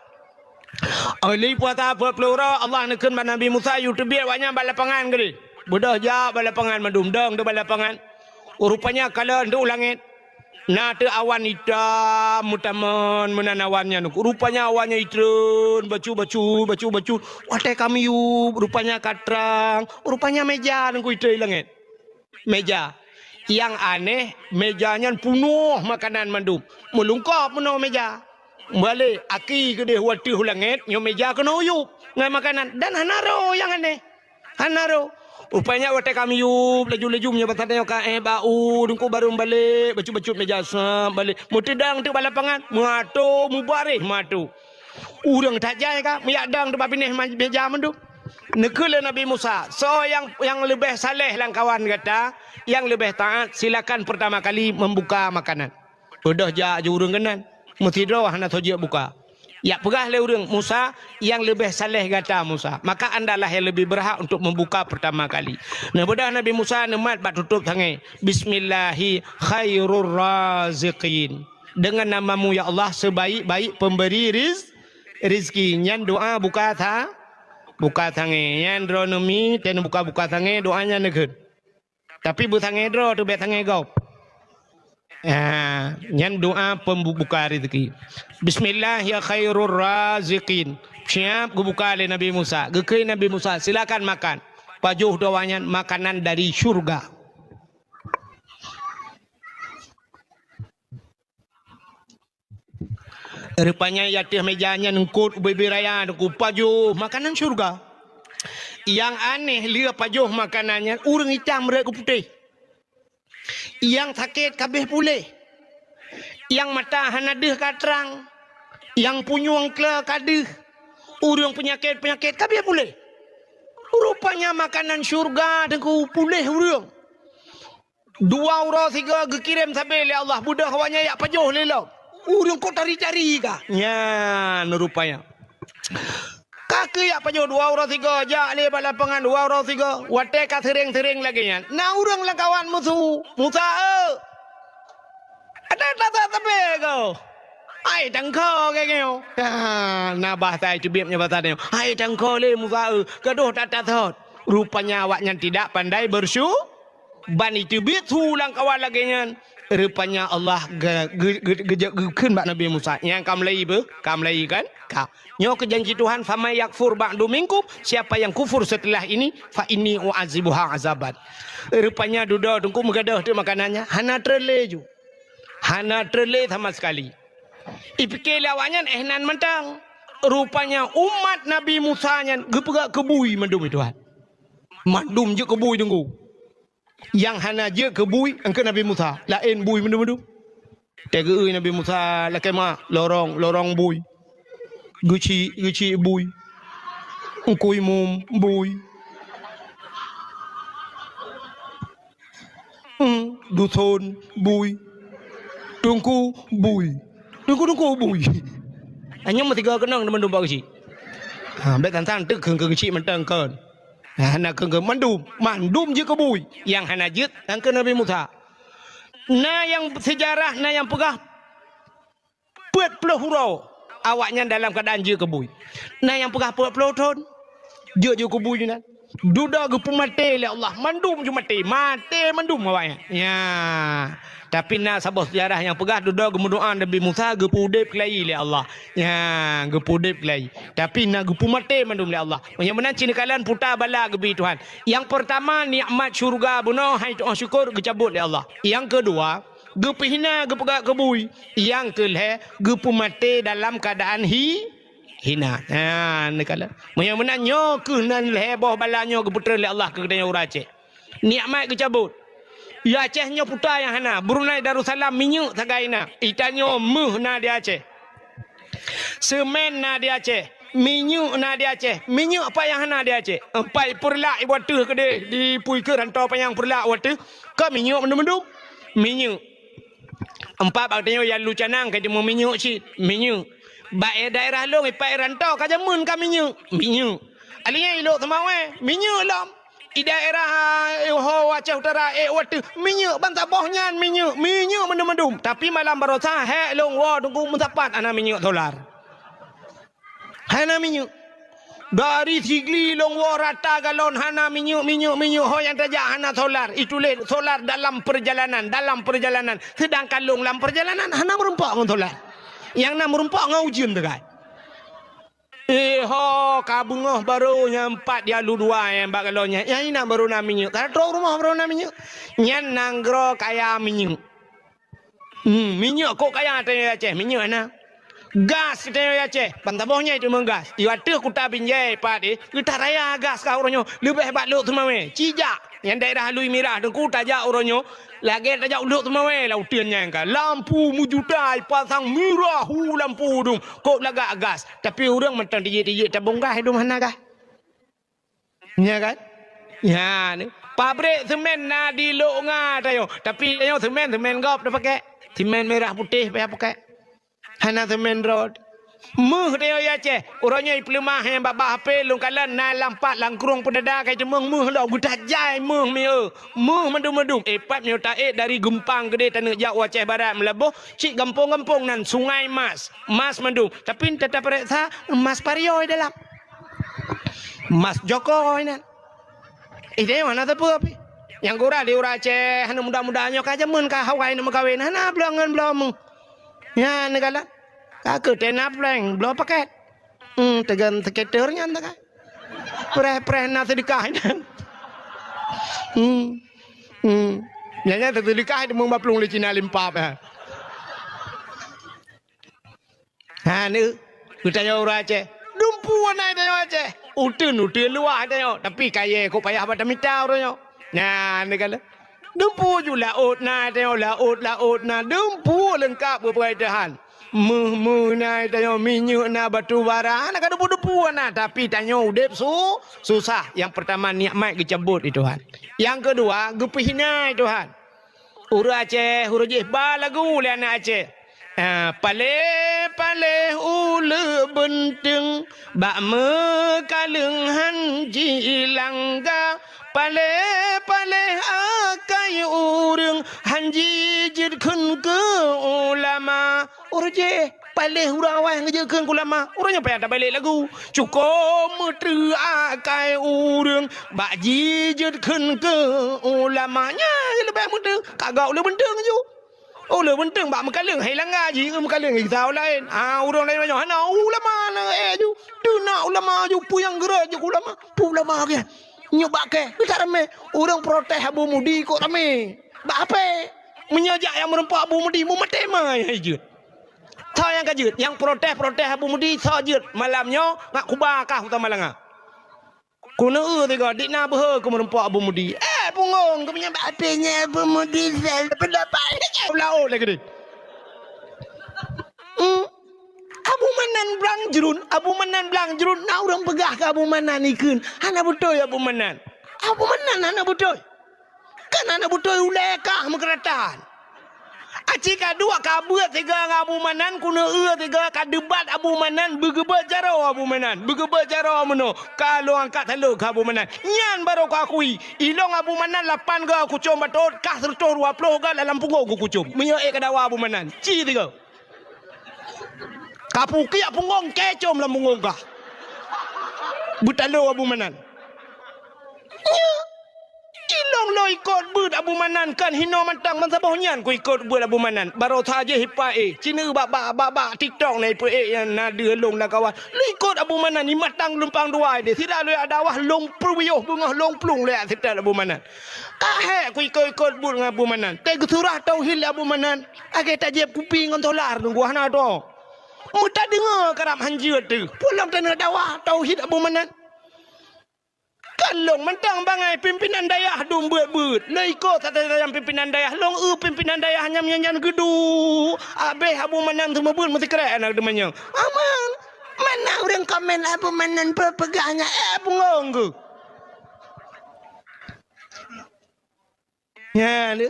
Lé puasa peuet ploh uroe, Allah neukheun bak Nabi Musa, yue teubiet awaknyan bak lapangan keudeh. Beudôh jak bak lapangan mandum, dong teuh bak lapangan. Rupanya kalon teuh u langét. Na teuh awan itam meutamon meunan awan nyan. Rupanya awan nyan itreun, bacut-bacut, bacut-bacut. Watée ka miyueb, rupanya ka trang. Rupanya méja nyan ku itreun i langét. Méja. Nyang aneh, méja nyan punoh makanan mandum. Meulungkop meunoe méja. Balek, aki keudeh wateuh u langét, nyoe méja keunoe yueb ngon makanan. Dan hana roh nyang aneh. Hana roh. Rupanya watée ka miyueb, laju-laju meunyoe basa tanyoe ka éh bak u, teungku barô balek, bacut-bacut méja sab balek. Meuteudong teuk bak lapangan, meuato, mubareh meuato. Ureuëng that jai ka, meujak dong teuk bak binéh ma-, méja mandum. Neukheun lé Nabi Musa, "Soe nyang, nyang leubeh saleh lam kawan gata, nyang leubeh taát, silakan pertama kali membuka makanan." Beudôh jak ju ureuëng keunan, meusidroe hana soe jeuet buka. Jak peugah lé ureuëng, "Musa, nyang leubeh saleh gata, Musa. Maka andalah nyang leubeh beurhak untuk membuka pertama kali." Neubeudôh Nabi Musa neumat bak tutôb sangé, "Bismillahi khairur raziqin." Dengan namamu, ya Allah, sebaik-baik pemberi riz-, rizki. Nyan doa buka sa-, buka sangé. Nyan droeneuh mi, teuh buka-buka sangé, doa nyan neukheun. Tapi beusangé droe teuh, bék sangé gob. Ah, nyan doa pembuka rezeki. "Bismillah ya khairur raziqin." Siap geubuka lé Nabi Musa. Geukheun Nabi Musa, "Silakan makan." Pajoh doa nyan makanan dari syurga. Rupanya di ateueh méja nyan eungkot ubé-ubé raya, teungku, pajoh makanan syurga. Nyang aneh lé pajoh makanan nyan, ureuëng itam rot keu putéh. Nyang sakét ka abéh puléh. Nyang mata hana deuh ka trang. Nyang punyueng kle ka deuh. Ureuëng peunyakét-peunyakét ka abéh puléh. Rupanya makanan syurga, teungku, puléh ureuëng. Dua uroe sigoe geukirém sabé lé Allah, beudôh awaknyan jak pajoh lé lom. Ureuëng kok tari-tari ka. Nyan rupanya. Ka keuh jak pajoh dua uroe sigoe, jak lé bak lapangan dua uroe sigoe. Watée ka seuréng-seuréng lagée nyan, na ureuëng lam kawan Musa, "Musa, eu! Ada that-that sabé ko? Hai tangko keu nyoe." Ha, na bahasa teubiet nyoe bahasa nyoe. "Hai tangko lé Musa, eu! Gadôh that-that thot." Rupanya awaknyan tidak pandai bersu-, ban iteubiet su lam kawan lagée nyan. Rupanya Allah ge-, ge-, ge-, geujak geukheun bak Nabi Musa, "Nyang ka meulai beuh? Ka meulai kan? Ka. Nyoe keuh janji Tuhan, 'Faman yakfur ba'du minkum,' siapa yang kufur setelah ini, 'fa inni u'adzibuha azaban.'" Rupanya dudoe teungku meugadôh teuk makanan nyan, hana treun lé ju. Hana treun lé sama sekali. Ipike lé awaknyan éh nan mantong. Rupanya umat Nabi Musa nyan geupeugah keu bui mandum, Tuhan. Mandum jeuet keu bui teungku. Nyang hana jeuet keu bui, eungkot Nabi Musa, laén bui mandum-mandum. Teugeue Nabi Musa lakée ma lorong, lorong bui. Geuchik, geuchik bui. Eungkui mum bui. Hmm, duson bui. Teungku bui. Teungku-teungku bui. Hanya meusigoe keunong teuma dumpa geuchik. Ha, bék tan-tan teuk keu geuchik mantong kon. Hana keu mandum, mandum jeuet keu bui. Nyang hana jeuet, nyang keu Nabi Musa. Na nyang seujarah, na nyang peugah peuet ploh uroe awaknyan dalam keuadaan jeuet keu bui. Na nyang peugah peuet ploh thon jeuet, jeuet keu bui nyan. Dudoe geupeumaté lé Allah, mandum ju maté, maté mandum awaknyan. Ya. Tapi na saboh seujarah nyang peugah dudoe geumeudoa Nabi Musa geupeuudeb keulayi lé Allah. Ya, geupeuudeb keulayi. Tapi na geupeumaté mandum lé Allah. Meunyoe meunan cit neukalon puta bala geubri Tuhan. Nyang peurtama nikmat syurga bunoe hai tu'oh syukur geucabot lé Allah. Nyang keudua, geupeuhina geupeugah keu bui. Nyang keulhée geupeumaté dalam keuadaan hi-, hina. Ha, neukalon. Meunyoe meunan nyoe keuh nan lhée boh bala nyoe geupeutreun lé Allah keu geutanyoe ureuëng Aceh. Nikmat geucabot. Ya Aceh nyoe puta nyang hana. Brunei Darussalam minyeuk sagai na. Itanyoe méuh na di Aceh. Semen na di Aceh. Minyeuk na di Aceh. Minyeuk pat nyang hana di Aceh. Empat Peureulak ibu teuh keudeh di pui keu rantau panyang Peureulak wateuh. Ka minyeuk mandum-mandum. Minyeuk. Empat bak tanyoe ya lu canang ka jeuet minyeuk cit. Minyeuk. Bak daerah lôn ipat rantau ka jameun ka minyeuk. Minyeuk. Alinyan ilok seumawé. Minyeuk lom. Di daerah, eh, ho Aceh Utara, eh, wateuh minyeuk ban saboh nyan minyeuk, minyeuk mandum-mandum. Tapi malam barosa, hék lôn woe teungku meusapat hana minyeuk solar. Hana minyeuk. Dari Sigli lôn woe rata galon hana minyeuk, minyeuk, minyeuk. Ho nyang tajak hana solar. Ituléh solar dalam perjalanan, dalam perjalanan. Sedangkan lôn lam perjalanan hana meurumpok ngon solar. Nyang na meurumpok ngon ujeuen teukai. Eh ho, ka beungoh barô nyang pat di alu dua nyang bak galon nyan. Nyang inan barô na minyeuk. Ka trok rumoh barô na minyeuk. Nyan nanggroe kaya minyeuk. Hmm, minyeuk kok kaya tanyoe Aceh, minyeuk na. Gas tanyoe Aceh, ban saboh nyan teuma gas. Di ateueh kuta Binjai pat eh, geutaraya gas ka uroe nyoe. Leubeh bak Lhokseumawe, Cijak. Nyang daerah Lui Mirah teungku tajak uroe nyoe. Lagèe tajak u Lhokseumawe lam uteuen nyan ka. Lampu meujuta ipasang mirah hu lampu dum. Kok lagak gas. Tapi ureueng mantong tijik-tijik tabông gas dum hana gas. Nya kan? Nya ni. Pabrik semen na di Lok Nga tanyoe. Tapi tanyoe semen, semen gob tapakèk. Semen mirah putéh payah pakèk. Hana semen rot. Méuh tanyoe di Aceh. Uroe nyoe ipeuleumah nyang bak-bak H P lôn kalon na lam pat lam krueng peudada kai teumeung méuh lom geutajai méuh mieu. Méuh mandum-mandum. Eh pat nyoe taék dari Geumpang keudeh taneuk jak u Aceh Barat Meulaboh cit gampông-gampông nan Sungai Mas. Mas mandum. Tapi teutab pareksa mas pariyoi dalam. Mas jokoi nan. Eh, tanyoe hana sapeue pih. Nyang gura di ureueng Aceh, hana muda-muda nyoe ka jameun ka hawai neuk meukawen, hana bloe ngon bloe méuh. Nyan neukalon. Ka keu tena prank, bloe pakèt. Hmm, teugan sketer nyan teuka. Preh-preh na seudeukah nyan. Hmm. Hmm. Nyan nyan seudeukah deungon baplueng lé Cina limpap, ha. Ha, ni, geutanyoe ureueng Aceh. Dumpu na tanyoe Aceh. Uteuen, uteuen luwah tanyoe. Tapi kayèe kok payah bak tamita uroe nyoe. Nyan, ni kala. Dumpu ju laôt na tanyoe, laôt, laôt na. Dumpu leungkap geupeugah Tuhan. Méuh-méuh na tanyoe, minyeuk na, batu bara na, ka dumpu-dumpu na. Tapi tanyoe udép su-, susah. Nyang peurtama nikmat geucabot lé Tuhan. Nyang keudua geupeuhina lé Tuhan. Ureueng Aceh, ureueng jih ba lagu lé aneuk Aceh. Ah, paléh-paléh uleue beunteung, bak meukaleueng han jilangga. Paléh-paléh akai ureueng, han jijeuet kheun keu ulama. Ureueng jih, paléh ureueng awai ngeujeuet kheun keu ulama. Ureueng nyan payah tabalék lagu. Cukôp meuteuak akai ureueng bak jijeuet kheun keu ulama. Nyan leubeh meuteuak ka gak uleue beunteung ju. Uleue beunteung bak meukaleueng hai langga jih, meukaleueng gisa laén. Ah, ureueng laén nyoe hana ulama na eh ju. Teunak ulama ju, peue nyang geureuek ju ulama. Peue ulama keu nyoe bak kèe. Geutak ramé. Ureueng protes Abu Mudi kok ramé. Bak ape? Meunyoe jak nyang meurumpok Abu Mudi, meumaté ma hai jeuet. Soe nyang ka jeuet? Nyang protes-protes Abu Mudi soe jeuet? Malam nyoe ngat kuba kah u Tamalanga. Keuneuk eu tiga dik na beuhe keu meurumpok Abu Mudi. Eh, pungong keu meunyan bak ape nyan Abu Mudi sel pendapat. Laôt lagèe deh. Hmm. Abu Manan blang jrun, Abu Manan blang jrun na ureueng peugah keu Abu Manan ikheun. Hana beutôi Abu Manan. Abu Manan hana beutôi. Kan hana beutôi ulèe kah meukeuratan. Aci ka duek ka beuet sigoe ngon Abu Manan, keuneuk eu sigoe ka debat Abu Manan, beugeubeuet jaroe Abu Manan, beugeubeuet jaroe meunoe, ka lôn angkat saleuem keu Abu Manan. Nyan barô kuakui, ilôn Abu Manan lapan goe kucom batôt, kah seureutôh dua ploh goe lam punggong kukucom. Meunyoe ék kadawa Abu Manan, ci sigoe. Ka pukiak punggong kèe com lam punggong kah. Beutalo Abu Manan. Nyo, ilôn lôn ikot beuet Abu Manan kan hinoe mantong ban saboh nyan kuikot beuet Abu Manan. Barosa jih ipa éh, ci neu bak, bak, bak, bak TikTok na ipa éh nyang na deuh lôn lam kawan. Lôn ikot Abu Manan i mantong lumpang dua deh. Sira lôn adawah lôn peubiyôh beungoh lôn plueng lé seutôt Abu Manan. Ka hék kuikot-ikot beuet ngon Abu Manan. Teuh geusurah tauhid lé Abu Manan. Lagèe tajieb kupi ngon solar nunggu hana droe. Meutadeungoe karab hanjeuet teuh. Peue lom taneuk dawa tauhid Abu Manan. Tan lôn mantong bangai pimpinan dayah dum beuet-beuet. Lôn ikot satai-satai nyang pimpinan dayah, lôn eu pimpinan dayah nyang nyan geudu. Abéh Abu Manan seumeubeuet meusikrek aneuk teumanyong. Aman. Mana ureuëng komen Abu Manan peue peugah nyan, eh, bungong geuh. Nyan,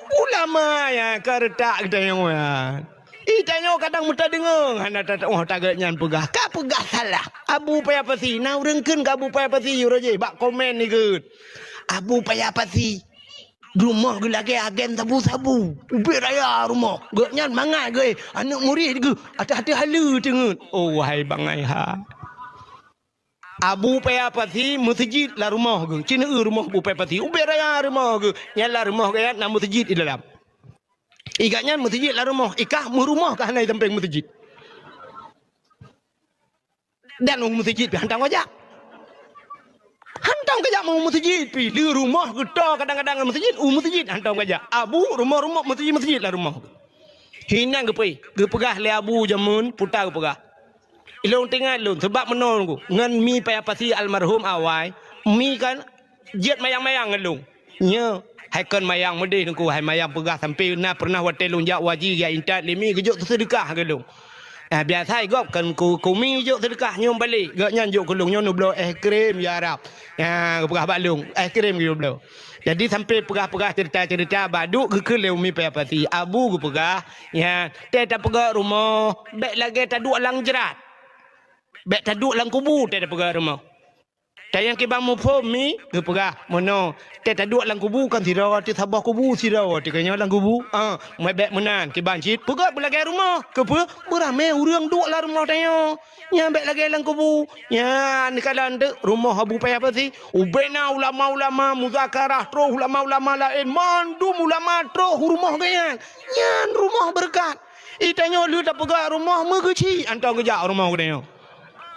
ulama nyang ka reutak geutanyoe nyan. Geutanyoe kadang meutadeungoe hana ta-, oh, taget nyan peugah. Ka peugah salah. Abu Paya Pasi, na ureuëng kheun keu Abu Paya Pasi, uroe jih bak komen ni kheun. Abu Paya Pasi, rumoh geuh lagée agen sabu-sabu. Ubé raya rumoh. Gobnyan mangat geuh, aneuk murit geuh, ateueh-ateueh haleue teungeut. Oh, wahai bangai ha. Abu Paya Pasi meuseujid lam rumoh geuh. Ci neu-eu rumoh Abu Paya Pasi. Ubé raya rumoh geuh. Nyan lam rumoh geuh nyan na meuseujid di dalam. I gobnyan meuseujid lam rumoh. I kah meurumoh ka hana i sampéng meuseujid. Dan u meuseujid pih hantom ka jak. Hantom ka jak u meuseujid pih. Di rumoh geuh toe kadang-kadang meuseujid, u meuseujid hantom ka jak. Abu rumoh-rumoh meuseujid-meuseujid lam rumoh geuh. Hinan geupeu-, geupeugah lé Abu jameun, puta geupeugah. Ilôn teuingat lôn, sabab meunoe Teungku, ngon Mi Paya Pasi almarhum awai, Mi kan jeuet mayang-mayang ngon lôn. Nyoe, hai kon mayang meudeh Teungku, hai mayang peugah sampoe na peureunah watée lôn jak u haji geujak intat lé Mi geujok seudeukah keu lôn. Ah, biasa gob kon keu, keu Mi jok seudeukah nyoe balek, gobnyan jok keu lôn nyoe neubloe es krim ya Rab. Ya, geupeugah bak lôn, es krim geubloe. Jadi sampoe peugah-peugah ceurita-ceurita bak duek geukheun lé Umi Paya Pasi. Abu geupeugah, ya, tée tapeugét rumoh, bék lagée taduek lam jrat. Bék taduek lam kubu tée tapeugét rumoh. Tayang kiban muphom Mi geupeugah, meunoe, tée taduek lam kubu kan sidroe teuh saboh kubu sidroe teuh keunyoe lam kubu. Ah, meuet bék meunan kiban cit peugét beulagée rumoh. Keupeue? Beuramé ureuëng duek lam rumoh tanyoe. Nyan bék lagée lam kubu. Nyan neukalon teuk rumoh Abu Paya Pasi. Ubena ulama-ulama muzakarah troh ulama-ulama laén mandum ulama troh u rumoh geuh nyan. Nyan rumoh beureukat. Itanyoe lheueh tapeugah rumoh meugeuchik antoe geujak rumoh geutanyoe.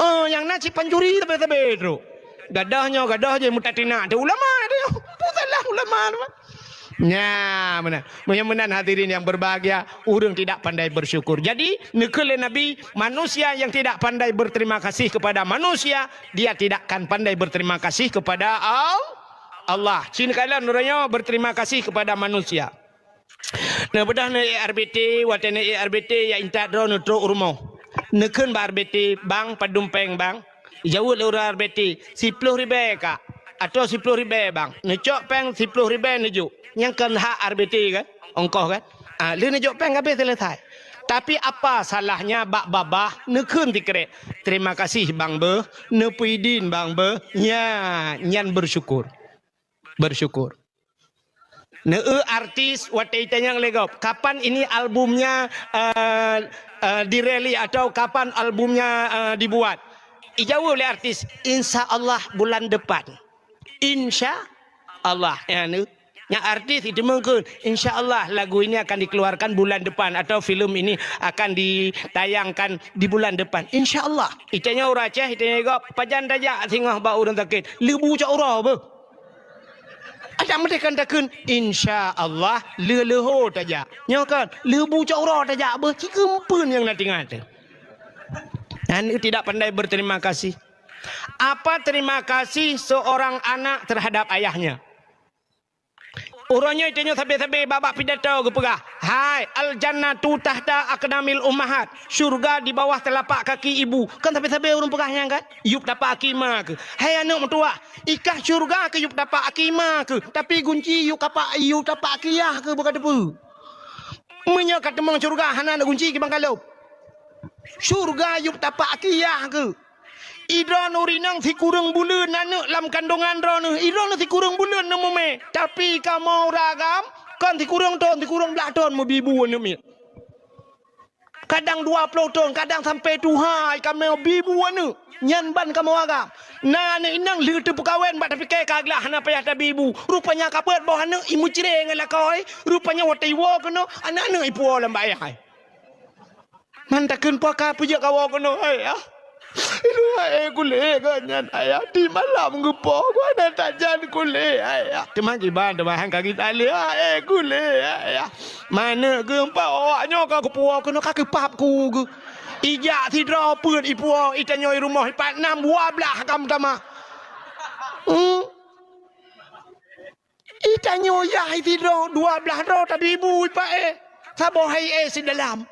Oh, nyang na cit pancuri sabe-sabe trok. Gadoh nyoe gadoh jih mutatinak teuh ulama teuh. Peue salah ulama tu? Nya, meunan. Meunyoe meunan hadirin yang berbahagia, ureuëng tidak pandai bersyukur. Jadi, neukheun lé Nabi, manusia yang tidak pandai berterima kasih kepada manusia, dia tidak akan pandai berterima kasih kepada Al-, Allah. Cin kalian uroe nyoe berterima kasih kepada manusia. Neubeudôh neuék R B T, watée neuék R B T ya intat droe neutrok u rumoh. Neukheun bak R B T, "Bang, padum péng, Bang?" Jaweueb lé ureuëng R B T, "Siploh ribée, Kak." "Atoe siploh ribée, Bang." Neucok péng siploh ribée neujok. Nyang kon hak R B T kan? Ongkoh kan? Ah, lheueh neujok péng habéh seuleusai. Tapi apa salahnya bak babah neukheun sikrek, "Terima kasih, Bang, beuh." Neupeuidin, Bang, beuh. Nya, nyan bersyukur. Bersyukur. Neueu artis watée itanyong lé gob, "Kapan ini albumnya, eh, eh, dirilis atau kapan albumnya, eh, dibuat?" Ijaweueb lé artis, "Insya Allah bulan depan." Insya Allah. Ya, ni. Nyang artis itu mungkin, "Insya Allah lagu ini akan dikeluarkan bulan depan atau film ini akan ditayangkan di bulan depan. Insya Allah." Itanyong ureuëng Aceh, itanyong gob, "Pajan tajak singoh bak ureuëng sakét?" "Leubu cok uroe beuh." Adak meudeh kan takheun, "Insya Allah, leuho tajak." Nyoe kan, "Leubu cok uroe tajak beuh," ci keumpeuen nyang na tingat teuh. Aneuk tidak pandai berterima kasih. Apa terima kasih seorang anak terhadap ayahnya? Uroe nyoe tanyoe sabe-sabe bak-bak pidato geupeugah, "Hai, al-jannatu tahta aqdamil ummahat." Syurga di bawah telapak kaki ibu. Kan sabe-sabe ureuëng peugah nyan kan? Yup tapak aki ma keuh. Hai aneuk meutuwah, i kah syurga keuh yup tapak aki ma keuh, tapi gunci yup kapak, yup tapak aki yah keuh beuka teupeu. Meunyoe ka teumong syurga hana na gunci kiban ka lhôb. Syurga yup tapak aki yah keuh. Idroeneuh rinang sikureueng buleuen aneuk lam kandongan droeneuh. Idroeneuh sikureueng buleuen neumumé. Tapi kamoe ureuëng agam kon sikureueng thon, sikureueng blaih thon meubibu aneuk miet. Kadang dua ploh thon, kadang sampai tuha kamoe bibu aneuk. Nyan ban kamoe agam. Na aneuk inong lheueh teupeukawen bak tapike ka glah hana payah tabibu. Rupanya ka beuet boh aneuk imeucre ngon lakoe. Rupanya watée iwoe keunoe aneuk-aneuk ipuwoe lam bak ayah. Man takheun paka peujeuet kawoe keunoe, ayah. Ilôn ae kulé geuh nyan, ayah. Di malam geupoh geuh na tajan kulé, ayah. Teuma kiban teuma han ka geutalé, ae kulé, ayah. Maneuk geuh empat awak nyoe ka geupuwoe keunoe ka geupap ku geuh. Ijak sidroe peuet ipuwoe, itanyoe i rumoh ipat nam dua blaih agam tamah. Hmm. Itanyoe yah sidroe, dua blaih droe tabi bu ipak éh. Saboh hai éh sidalam.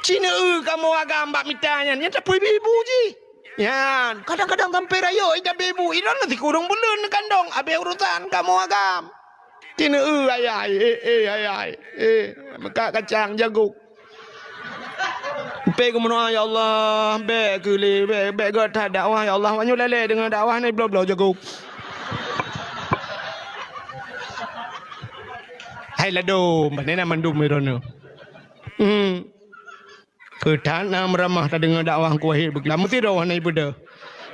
Cineu kamoe agam bak mita nyan, nyan tapui bi bu jih. Nyan, kadang-kadang sampai rayeuk ita bi bu, idon na sikureueng buleuen kandong, abéh urusan kamoe agam. Cineu ayah, éh, éh, ayah, éh, meukat kacang jagung. Pé geumeudoa, "Ya Allah, bèk keu lé, bèk, bèk gèt that dakwah, ya Allah. Awak nyoe lalè deungon dakwah nyoe bloe-bloe jagoe." Hai ladôm, pane na mandum droeneuh. Hmm. Keu that na meuramah tadeungoe dakwah Teungku Wahid beuklam meusidroe hana ibeudôh.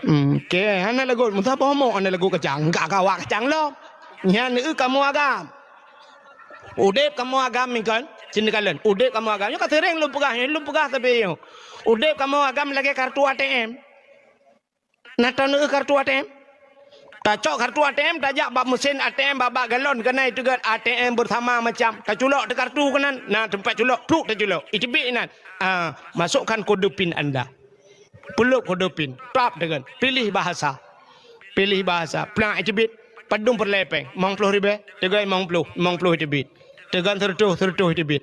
Hmm, oke, hana lagot meusaboh mok, hana lagot kacang. Enggak kawa kacang lom. Nyan eu kamoe agam. Udép kamoe agam nyoe kan, sini kalon. Udép kamoe agam nyoe ka sering lôn peugah, nyoe lôn peugah tapi nyoe. Udép kamoe agam lagèe kartu A T M. Na taneuk kartu A T M? Tacok kartu A T M, tajak bak meusén A T M, bak, bak galon keunan, iteugét A T M bersama macam. Taculok teuh kartu keunan, na teumpat culok, pluk taculok. Iteubiet inan. Ah, masukkan kode pin anda. Peulop kode pin, tap teugét, pilih bahasa. Pilih bahasa, plang iteubiet, padum peureulèe pèng, limong ploh ribèe, teugét limong ploh, limong ploh iteubiet. Teugét seureutôh, seureutôh iteubiet.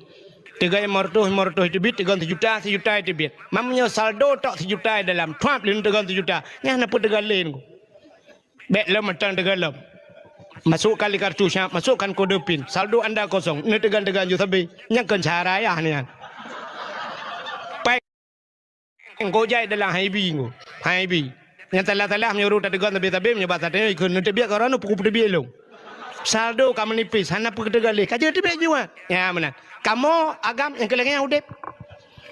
Teugét limong reutôh, limong reutôh iteubiet, teugét sijuta, sijuta iteubiet. Meunyoe saldo tok sijuta dalam, tuap lé teugét sijuta. Nyan na peue teugét lé nyoe. Bèk lom mantong teugét lom. Masukkan lé kartu siap, masukkan kode pin. Saldo anda kosong. Neuteugét-teugét ju sabe. Nyan kon cara ayah nyan. Pai Engkau jai dalam hai bi ngku. Hai bi. Nyang salah-salah meunyoe ureueng tateugét sabé-sabé meunyoe bak satéh ikheun neuteubiet keu droeneuh pukul peuteubiet lôn. Saldo ka meunipis, hana peue teugaleh. Ka jeuet teubiet juah. Ya, meunan. Kamoe agam nyang keu lagèe nyan udép.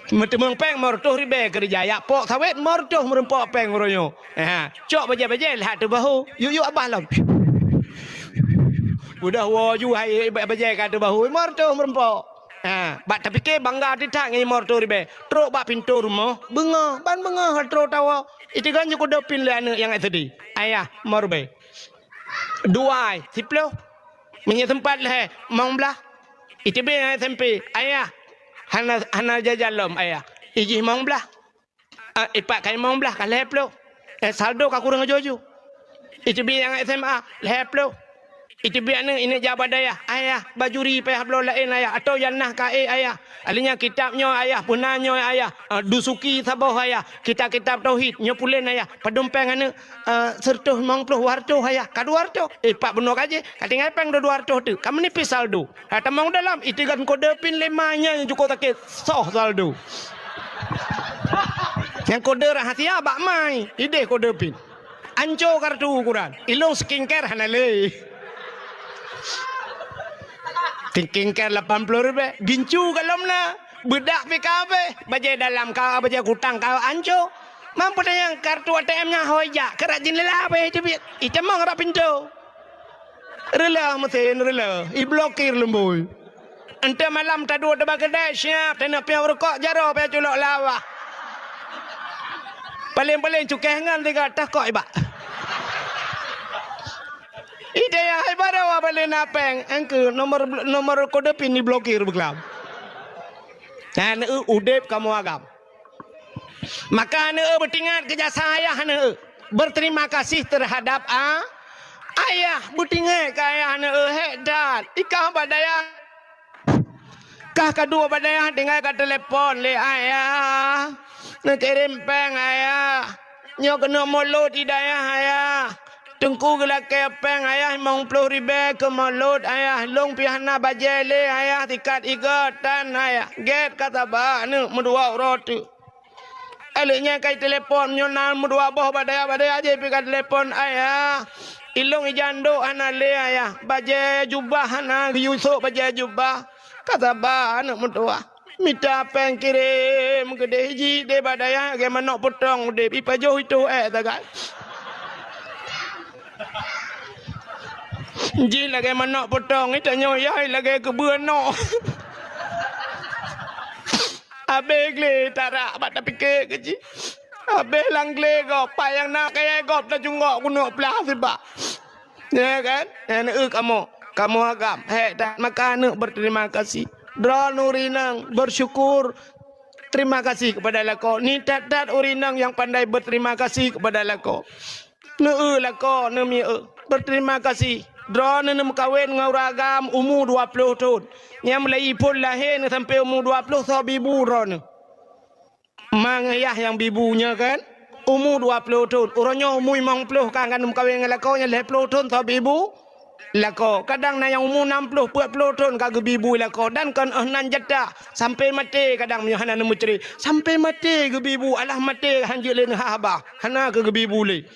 Meuteumeung pèng limong reutôh ribèe keureuja, jak pok sawét limong reutôh meureumpok pèng uroe nyoe. Ha, cok bajèe-bajèe lhah teubahu. Yuk-yuk abah lom. Udah woe ju hai bajèe ka teubahu, limong reutôh meureumpok. Ha, bak tapike bangga teutat ngon limong reutôh ribèe. Trok bak pintoe rumoh, beungoh, ban beungoh trok tawoe. Iteugét ju kode pin lé aneuk nyang S D. Ayah, limong ribèe. Dua ai, siploh. Meunyoe sempat lhèe, limong blah. Iteubiet nyang S M P, ayah. Hana, hana jajan lom, ayah. Ijih limong blah. Ah, ipak ka limong blah ka lhèe ploh. Eh, saldo ka kureueng aju-aju. Iteubiet nyang S M A, lhèe ploh. Iteubiet aneuk, ineuk jak bak dayah, ayah, bajuri payah bloe laén, ayah, atau nyang na ka ék, ayah. Ahli nyan kitab nyoe, ayah, peuna nyoe, ayah. Ah, Dusuki saboh, ayah. Kitab-kitab tauhid, nyoe pulen, ayah. Padum pèng aneuk, ah, seureutôh limong ploh, dua reutôh, ayah. Ka dua reutôh. Eh, pat bunoe ka jih, ka tinggai pèng dua reutôh teuk. Ka meunipis saldo. Hai tamong dalam, iteugét kode pin lé ma nyan nyang cukôp sakét, soh saldo. Nyang kode rahasia bak ma, ideh kode pin. Anco kartu ukuran, ilong skincare hana lé. Skincare lapan ploh ribèe, gincu golom na, beudak pih ka abéh, bajèe dalam ka, bajèe kutang ka anco. Mampu tanyong kartu A T M nyan hôi jak, keurak jendela abéh teubiet, itamong rot pintoe. Reuloh meusén, reuloh, iblokir lumbôi. Enteuk malam taduek teuba keudè, siap, taneuk piôh rukok, jaroe payah culok lawah. Paleng-paleng cukéh ngon tiga tah kok ibak. Idéh hai baroe paleng na pèng, engkeu nomor, nomor kode pin iblokir beuklam. Nyan eu udép kamoe agam. Maka aneuk eu beutingat keu jasa ayah aneuk eu. Berterima kasih terhadap a-, ayah, beutingat keu ayah aneuk eu, hék that. Ikah bak dayah. Kah ka duek bak dayah tinggai ka telepon lé ayah. Neukirém péng ayah. Nyoe keuneuk mulod di dayah ayah. Teungku geulakée péng ayah limong ploh ribée keu mulod ayah. Lôn pih hana bajée lé ayah sikat igoe tan ayah. Gét ka saba aneuk meudua uroe teuk. Alek nyan ka itelepon, meunyoe na meudua boh bak dayah-bak dayah jih pih ka telepon, "Ayah, ilôn ijandok hana lé, Ayah. Bajée jubah hana geuyue sôk bajée jubah." Ka saba aneuk meutuwah. Mita péng kirém keudeh jih deh bak dayah lagée manök peutong udeb, ipajoh itôh ék sagai. Jih lagée manök peutong, itanyoe yai lagée keubeue nök. Abéh glé tarak bak tapike keu jih. Abéh lam glé gob, pat nyang na kayée gob tajungok keuneuk plah sibak. Ya kan? Nyan eu kamoe, kamoe agam. Hék that maka aneuk berterima kasih. Droeneuh ureueng inong bersyukur, terima kasih kepada lakoe. Ni that-that ureueng inong nyang pandai berterima kasih kepada lakoe. Neu-eu lakoe, neumiyeu. Berterima kasih. Droeneuh neumeukawen ngon ureueng agam umu dua ploh thon. Nyang meulayeue phon lahé neuh sampoe umu dua ploh soe bibu droeneuh. Ma ngon yah nyang bibu nyoe kan, umu dua ploh thon. Uroe nyoe umu limong ploh ka, ka neumeukawen ngon lakoe, nyang lhèe ploh thon soe bibu lakoe. Kadang na nyang umu nam ploh, peuet ploh thon ka geubibu lakoe. Dan kon 'oh nan jatah, sampoe maté kadang meunyoe hana neumeucré. Sampoe maté geubibu, alah maté hanjeuet lé neuhah bah. Hana keu geubibu lé.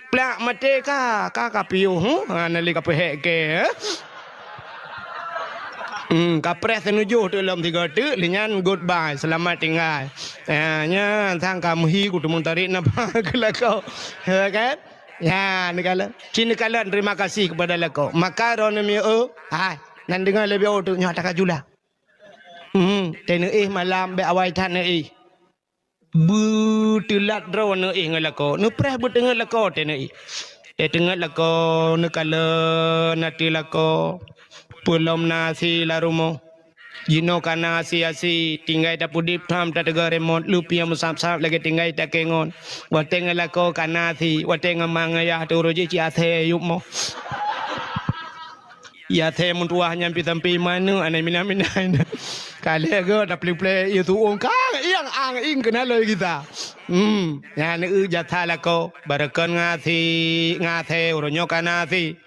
Plak maté ka, ka, ka piôh, huh? Ha, na lé ka peuhék kée, eh? Hmm, ka preh teunujoh teuk lom tiga teuk, lé nyan goodbye, selamat tinggal. Ha, nyan sang ka meuhi kuteumeutarek napa keu lakoe. Ya kan? Ya, neukalon. Ci neukalon terima kasih kepada lakoe. Maka droeneuh miyeu, hai, nan deungoe leubeh teuk nyoe ata ka jula. Hmm, teuh neuéh malam bèk awai that neuéh. Beuteulat droe neuéh ngon lakoe, neupreh beuteungeut lakoe teuh neuéh. Teuteungeut lakoe, neukalon ateueh lakoe, peulom na asi lam rumoh. Jinoe ka na asi-asi, tinggai tapeudeb tham tateuga remote, leupieng meusab-sab lagèe tinggai takengon. Watèe ngon lakoe ka na asi, watèe ngon ma ngon yah teuh uroe jih cit asèe yup moh. Ya thèe meutuwah nyan pi sampi manök anai mina-mina. Ka lheueh geuh taplek-plek ié tu'ueng ka ieng ang ieng keunan lôn gisa. Hmm, nyan eu jasa lakoe barokon ngasi, ngasi uroe nyoe ka na asi.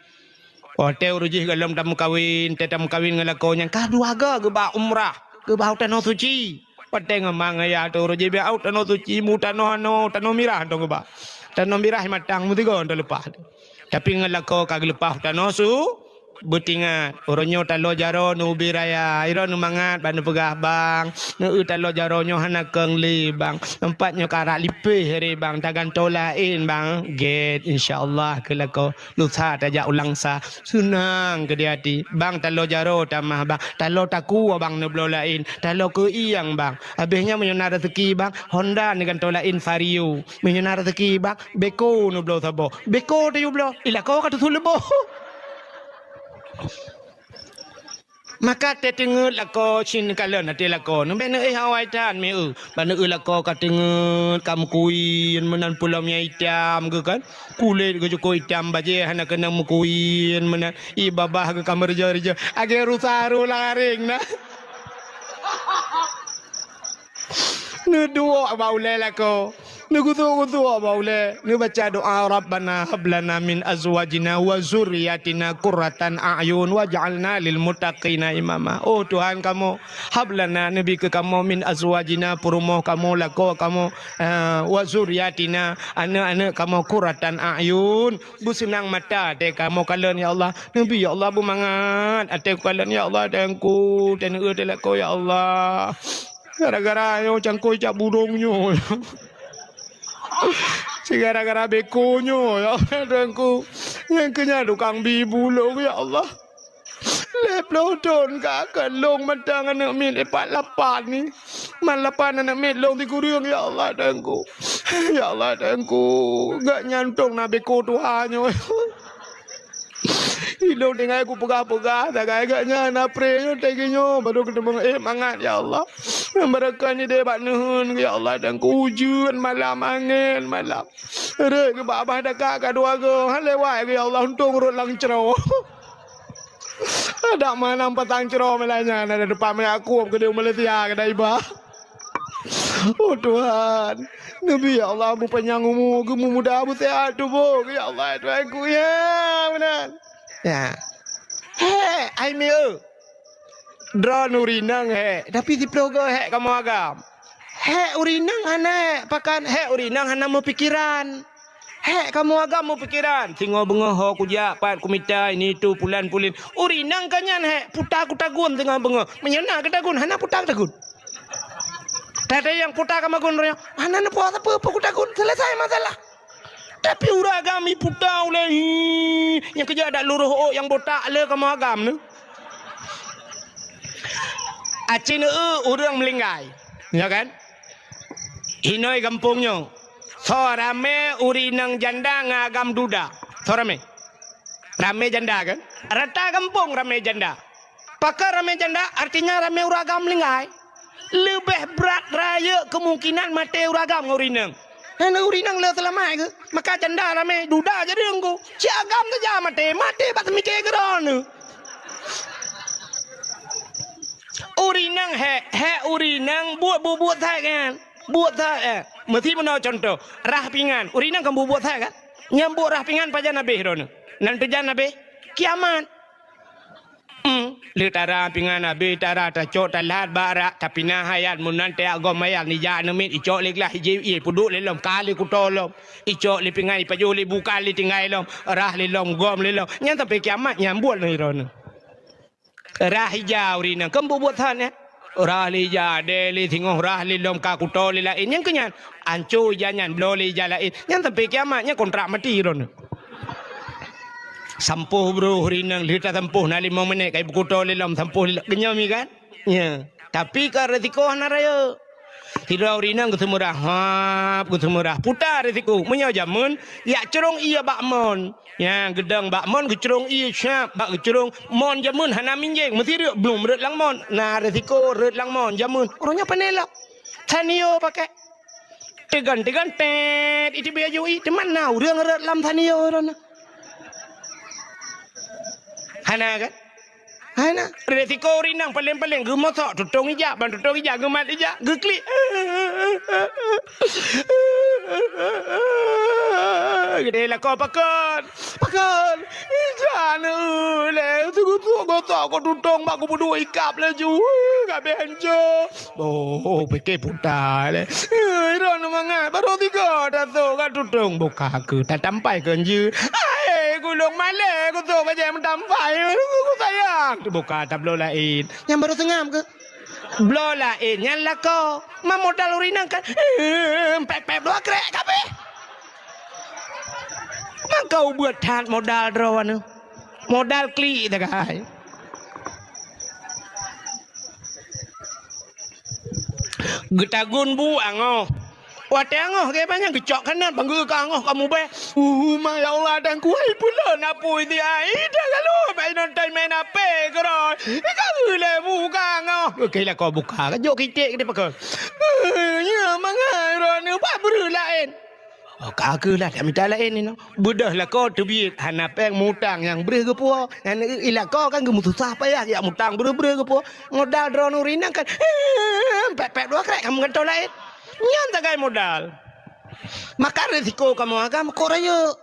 Watèe uroe jih gohlom tameukawen, teuh tameukawen ngon lakoe nyan ka dua goe geuba umrah, geuba u tanoh suci. Watèe ngon ma ngon yah teuh uroe jih bèk u tanoh suci, mu tanoh anoe, tanoh mirah teuh geuba. Tanoh mirah matang meusigoe teuh leupah. Tapi ngon lakoe ka geuleupah tanoh su, beutingat. Uroe nyoe taloe jaroe neubi raya, iroe neumangat ban neupeugah bang, neueu taloe jaroe nyoe hana keueng lé bang. Teumpat nyoe ka rab lipéh ré bang, tagantoe laén bang. Gét, insya Allah keu lakoe. Lusa tajak u Langsa. Seunang keu di até. Bang taloe jaroe tamah bang. Taloe takue bang neubloe laén. Taloe keuieng bang. Abéh nyan meunyoe na raseuki bang, Honda neugantoe laén Vario. Meunyoe na raseuki bang, beko neubloe saboh. Beko tayue bloe, i lakoe ka teusuet leuboh. Maka teuteungeut lakoe cit neukalon até lakoe. Neubèk neuéh awai that miyeu. Ban neueu lakoe ka teungeut, ka meukuyen meunan peulom nyang itam geuh kan. Kulét geuh cukôp itam, bajèe hana keunong meukuyen meunan. Ié babah geuh ka meureujoh-reujoh. Agèe rusa ru lam aréng na. Neuduek bak ulèe lakoe. Neugusok-gusok bak ulèe. Neubaca doa, "Rabbana hab lana min azwajina wa zurriyatina qurratan a'yun waj'alna lil muttaqina imama." Oh Tuhan kamoe, hab lana, neubi keu kamoe, min azwajina, peurumoh kamoe, lakoe kamoe, eh, wa zurriyatina, aneuk-aneuk kamoe, qurratan a'yun, beuseunang mata até kamoe kalon, ya Allah. Neubi, ya Allah, beumangat até kukalon, ya Allah, Teungku, teuneuk teuh lakoe, ya Allah. Gara-gara nyoe cangkôi cak burông nyoe. Gara-gara beko nyoe, ya Allah, Teungku. Nyang keu nyan tukang bi bulông, ya Allah. Lhèe ploh thon ka keu lông mantong aneuk miet ipat lapan ni. Man lapan aneuk miet lông sikureueng, ya Allah, Teungku. Ya Allah, Teungku. Gak nyan tông na beko tuha nyoe. Ilông tinggai kupeugah-peugah, sagai gak nyan, apre nyoe, teugi nyoe, baru keuteumeung éh mangat, ya Allah. Nyang barokah nideh bak neuheun, ya Allah, dan keu ujeuen malam, angén malam. Rhët geuba babah dakak ka dua goe, han lewat, ya Allah, untông rhot lam cro. Adak malam patang cro malam nyan, ada depan meuyak kueb keudéh Malaysia, keudéh iba. Oh Tuhan, neubi ya Allah beupanyang umu, geumumudah, beuseuhat tuboh, ya Allah, Tuhanku, ya meunan. Ya. Hék, ai mieu. Droeneuh ureueng inong hék, tapi siplôh goe hék kamoe agam. Hék ureueng inong hana hék, pakan hék ureueng inong hana meupikeran. Hék kamoe agam meupikeran, singoh beungoh ho kujak, pat kumita, ini itu, pulan pulin. Ureueng inong ka nyan hék, puta kutagun singoh beungoh. Meunyoe na kutagun, hana puta kutagun. Tada nyang puta ka magun roh nyoe, hana neupuasa peue-peue kutagun, selesai masalah. Tapi ureueng agam iputa ulèe, hi, nyang keujak dak luroh ôk nyang botak le kamoe agam nyoe. Aci neu ureueng meulinggai. Ya kan? Inoi gampông nyoe. Soe ramé ureueng inong janda ngon agam duda. Soe ramé? Ramé janda kan? Rata gampông ramé janda. Pakon ramé janda, artinya ramé ureueng agam meulinggai. Leubeh brat rayeuk keumungkinan maté ureueng agam ngon ureueng inong. Hai na ureueng inong le seulamat keuh. Maka janda ramé duda jadi nunggu. Cit agam saja maté, maté bak seumiké keu droeneuh. Ureueng inong hék, hék ureueng inong buet bubuet that kan. Buet that, eh. Meusi meunoe contoh, rhah pingan. Ureueng inong kan bubuet that kan. Nyang buet rhah pingan pajan habéh droeneuh. Nan teujan habéh kiamat. Hmm, le tara pingan habéh, tara tacok talat bak rak, tapi na hayat meunan teuak gom hayat nijak neumiet icok lé glah ijép ié peuduek lé lom ka lé kuto lom. Icok lé pingan ipajoh lé bukan lé tinggai lom, rhah lé lom gom lé lom. Nyan sampai kiamat nyan buet lé droeneuh. Rhah ija ureueng inong, keu bubuet that nyan. Rhah lé ija, deh lé singoh rhah lé lom ka kuto lé laén. Nyan keu nyan, anco ija nyan, bloe lé ija laén. Nyan sampai kiamat nyan kontrak mati droeneuh. Sampôh broh ureueng inong, lheueh tasampôh na limong minét kai beukuto lé lom sampôh lé lom. Geunyoe mi kan? Nya. Tapi ka resiko hana rayeuk. Sidroe ureueng inong geuseumeurah, hap, geuseumeurah. Puta resiko. Meunyoe jameun, yak crông ié bak mon. Nya, geudong bak mon geucrông ié siap, bak geucrông mon jameun hana minjeng, meusi rhot blum rhot lam mon. Na resiko rhot lam mon jameun. Uroe nyoe pane lom. Sanio pakai. Tegan-tegan, tet, iteubiet aju i, teuma na ureueng rhot lam sanio droeneuh. Hana kan? Hana. Resiko ureueng inong paleng-paleng geumosok tutong ija, ban tutong ija geumat ija, geuklik. Geude lakoe pakon. Pakon. Ija neueu lé, teugosok-gosok ko tutong bak geubuduek ikab laju. Ka beh hanco. Oh, pike puta lé. Eh, droeneuh mangat, barô tiga tato ka tutong buka keu tatampai keu jeuet. Hai, gulong malée kuto bajée meutampai. Ku sayang. Teubuka tabloe laén. Nyang barô seungab keu. Bloe laén nyan lakoe. Ma modal ureueng inong kan. Eh, pep-pep dua krek kabeh. Maka ubeut that modal droeneuh. Modal klik tagai. Geutagun bu angoh. Watée angoh geuh banyak geucok kanat bangga ka angoh kamu beh. Uh, ma ya Allah dan kuai pula napui dia. Ida lalu bai nonton main H P keroy. Ika geuh lé buka angoh. Oke lah kau buka. Kajok kitek gede pakai. Eh, nya mangai droeneuh bak breuh laén. Oh, ka keuh lah, tak mita laén inoe. Beudôh lakoe teubiet, hana péng mutang nyang breuh geupuwoe. Nyan i lakoe kan geumeususah payah, jak mutang breuh-breuh geupuwoe. Modal droeneuh rinang kan, pet-pet dua krek kamoe gantoe laén. Nyan sagai modal. Maka risiko kamoe agam kok rayeuk.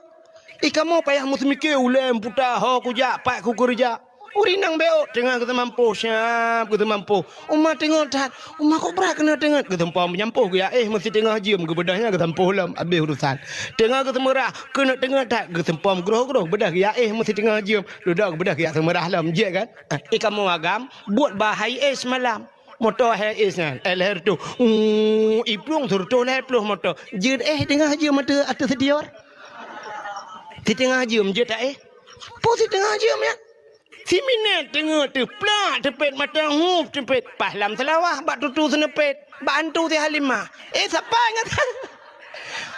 I kamoe payah meuseumike ulée meuputa ho kujak, pat kukeureuja. Ureueng inong bék teungoh geuseumampoh, siab geuseumampoh. Uma teungoh that, uma kok brat keuneuk teungeut. Geuseumpom meunyampôh geuyak éh meusiteungoh jeuem, geubeudôh nyan geusampôh lom, abéh urusan. Teungoh geuseumeurah, keuneuk teungeut that, geuseumpom groh-groh, beudôh geuyak éh meusiteungoh jeuem, dudoe geubeudôh geuyak seumeurah lom, jeuet kan? Ah, i kamoe agam, buet bahai éh seumalam. Moto hai éh nyan, éh lhèe reutôh. Uh, i plueng seureutôh lhèe ploh moto. Jeuet éh teungoh jeuem ateueh, ateueh seudior. Siteungoh jeuem jeuet that éh. Peue siteungoh jeuem nyan? Siminét teungeut teuh plak teupet mata hup teupet paih lam seulawah bak tutu seuneupet bak antu si Halimah. Eh, sapai ngat?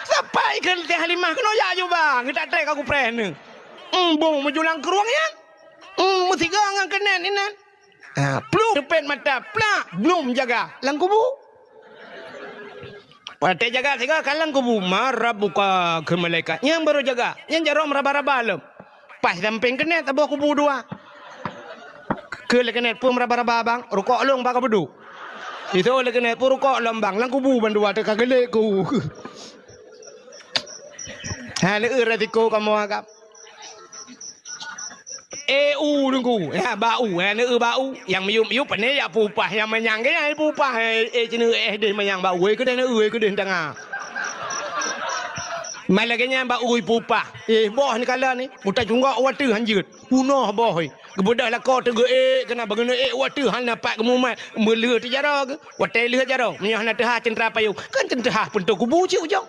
Sapai kheun si Halimah keunoe jak juba ngeutat trek ka kupreh neuh. Embong meujulang krueng nyan. Em, meusigoe ngon keunen inan. Ha, pluh teupet mata plak blum jaga lam kubu. Watée jaga sigoe ka lam kubu, "Man rabbuka?" kheun malaikat. Nyang barô jaga, nyang jaroe meuraba-raba lom. Paih sampéng keuneuk saboh kubu dua. Keu lé keuneuk peue meuraba-raba bang, rukok lôn bak ka peuduek. Itu lé keuneuk peue rukok lôn bang, lam kubu bandua teuka geulék ku. Ha, lé eu resiko kamoe agam. Eh, u Teungku, ya, bak u, ya, neu bak u. Nyang miyup-miyup, pane jak pupah, nyang manyang ke, nyang pupah, eh, eh, cina, eh, deh manyang bak u, eh, keudeh neu, eh, keudeh tanga. Mai lagèe nyan bak u pupah. Eh, boh ni kala ni, muta cunggok wateu hanjeut. Unoh boh, eh. Geubeudôh lakoe teuh geu-ék, keunan bak geuneuk ék wateu hana pat geumumat. Meuleuh teuh jaroe geuh, watèe lheueh jaroe, meunyoe hana teuhah ceuntra payong, kan ceuntra peuntô kubu cit ujong.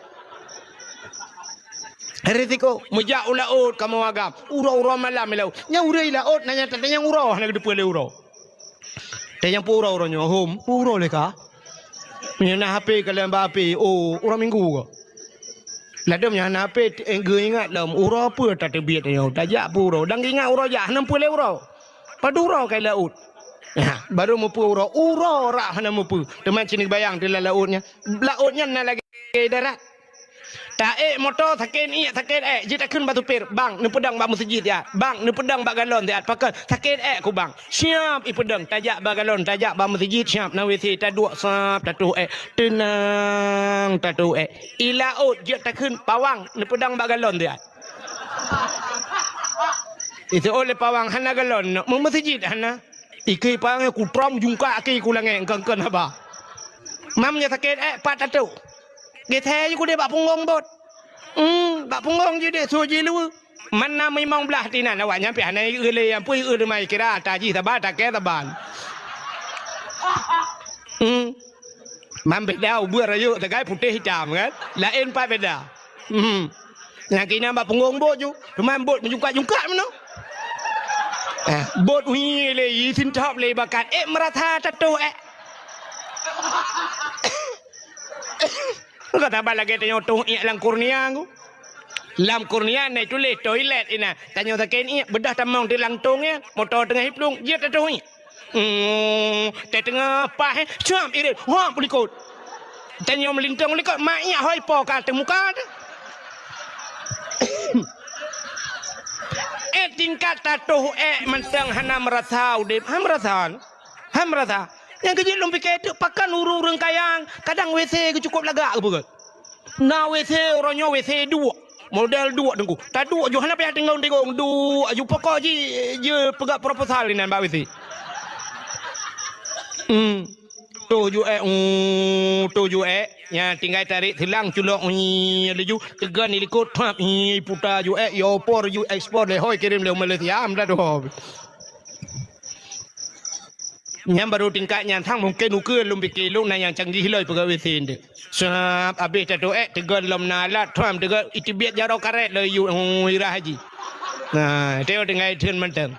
Risiko, meujak u laôt kamoe agam. Uroe-uroe malam i laôt. Nyang ureueng i laôt na nyang tatanyong uroe, hana geuteupeue lé uroe. Tanyong peue uroe, uroe nyoe, hom, peue uroe lé ka? Meunyoe na H P ka lheueh bak H P, oh, uroe Minggu ka. Ladôm nyang hana H P, eh, geuingat lom, uroe peue tateubiet nyoe, tajak peue uroe. Dan geuingat uroe jak, hana peue lé uroe. Padub uroe ka i laôt. Nah, barô meupeue uroe, uroe rab hana meupeue. Teuma ci neubayang teuh lam laôt nyan. Laôt nyan na lagèe darat. Taék moto sakét iék, sakét ék, jeuet takheun bak supir, "Bang, neupeudong bak meuseujid siat. Bang, neupeudong bak galon siat." Pakon, "Sakét ék ku, Bang." Siap ipeudong, tajak bak galon, tajak bak meuseujid, siap na W C, taduek sab, tatoh ék. Teunang, tatoh ék. I laôt jeuet takheun, "Pawang, neupeudong bak galon siat." Iseuôt lé pawang, "Hana galon, meu meuseujid hana." Ikeu pawang, "Kutrom jungkak keu ku langét, engkeue-engkeue haba." Mam nyoe sakét ék, pat tatoh. Geusé ju keudéh bak punggong bot. Hmm, bak punggong ju deh, su jiluweue. Man na meulimong blaih tinan awaknyan pih hana ieu lé, ampui ieu teuma kira ata jih saba, takée saban. Hmm. Man beda ubeue rayeuk sagai putéh itam kan? Laén pat beda. Hmm. Nyang kinan bak punggong bot ju, teuma bot meujungkak-jungkak meunoe. Eh, bot uhi lé, i sintop lé bakat, ék meurasa tatoh ék. Ka saban lagée tanyoe toh iék lam kurnia ku. Lam kurnia na ituléh toilet inan. Tanyoe sakét iék, beudôh tamong di langtong nyan, moto teungoh iplueng, jeuet tatoh iék. Hmm, teungoh paih, eh, cuap irit, hop likot. Tanyoe meulintong likot, mak iék hôi po ka teuh muka teuh. Eh, tingkat tatoh ék mantong hana meurasa udeb, hana meurasa. Hana meurasa. Nyang keujeuet lôn pike teuk pakon ureuëng-ureuëng kaya, kadang W C geucukôp lagak geupeugöt. Na W C uroe nyoe W C duek. Model duek teungku. Taduek ju hana payah tingong-tingong, duek ju pokok ji, ji peugah proposal inan bak W C. Hmm. Toh ju ék, uh, toh ju ék. Nya tinggai tarék seulang culok, uh, laju teugon di likot, trap, uh, puta ju ék, yo por ju ekspor lé hôi kirém lé Malaysia, am dah doh. Nyan barô tingkat nyan sang mungken ukeue lôn pike lôn na nyang canggih lom peugah W C nde. Sab abéh tatoh ék teugon lom na alat, trap teugon iteubiet jaroe karet lom yue, oh, irah haji. Nah, teuh tinggai theun mantong.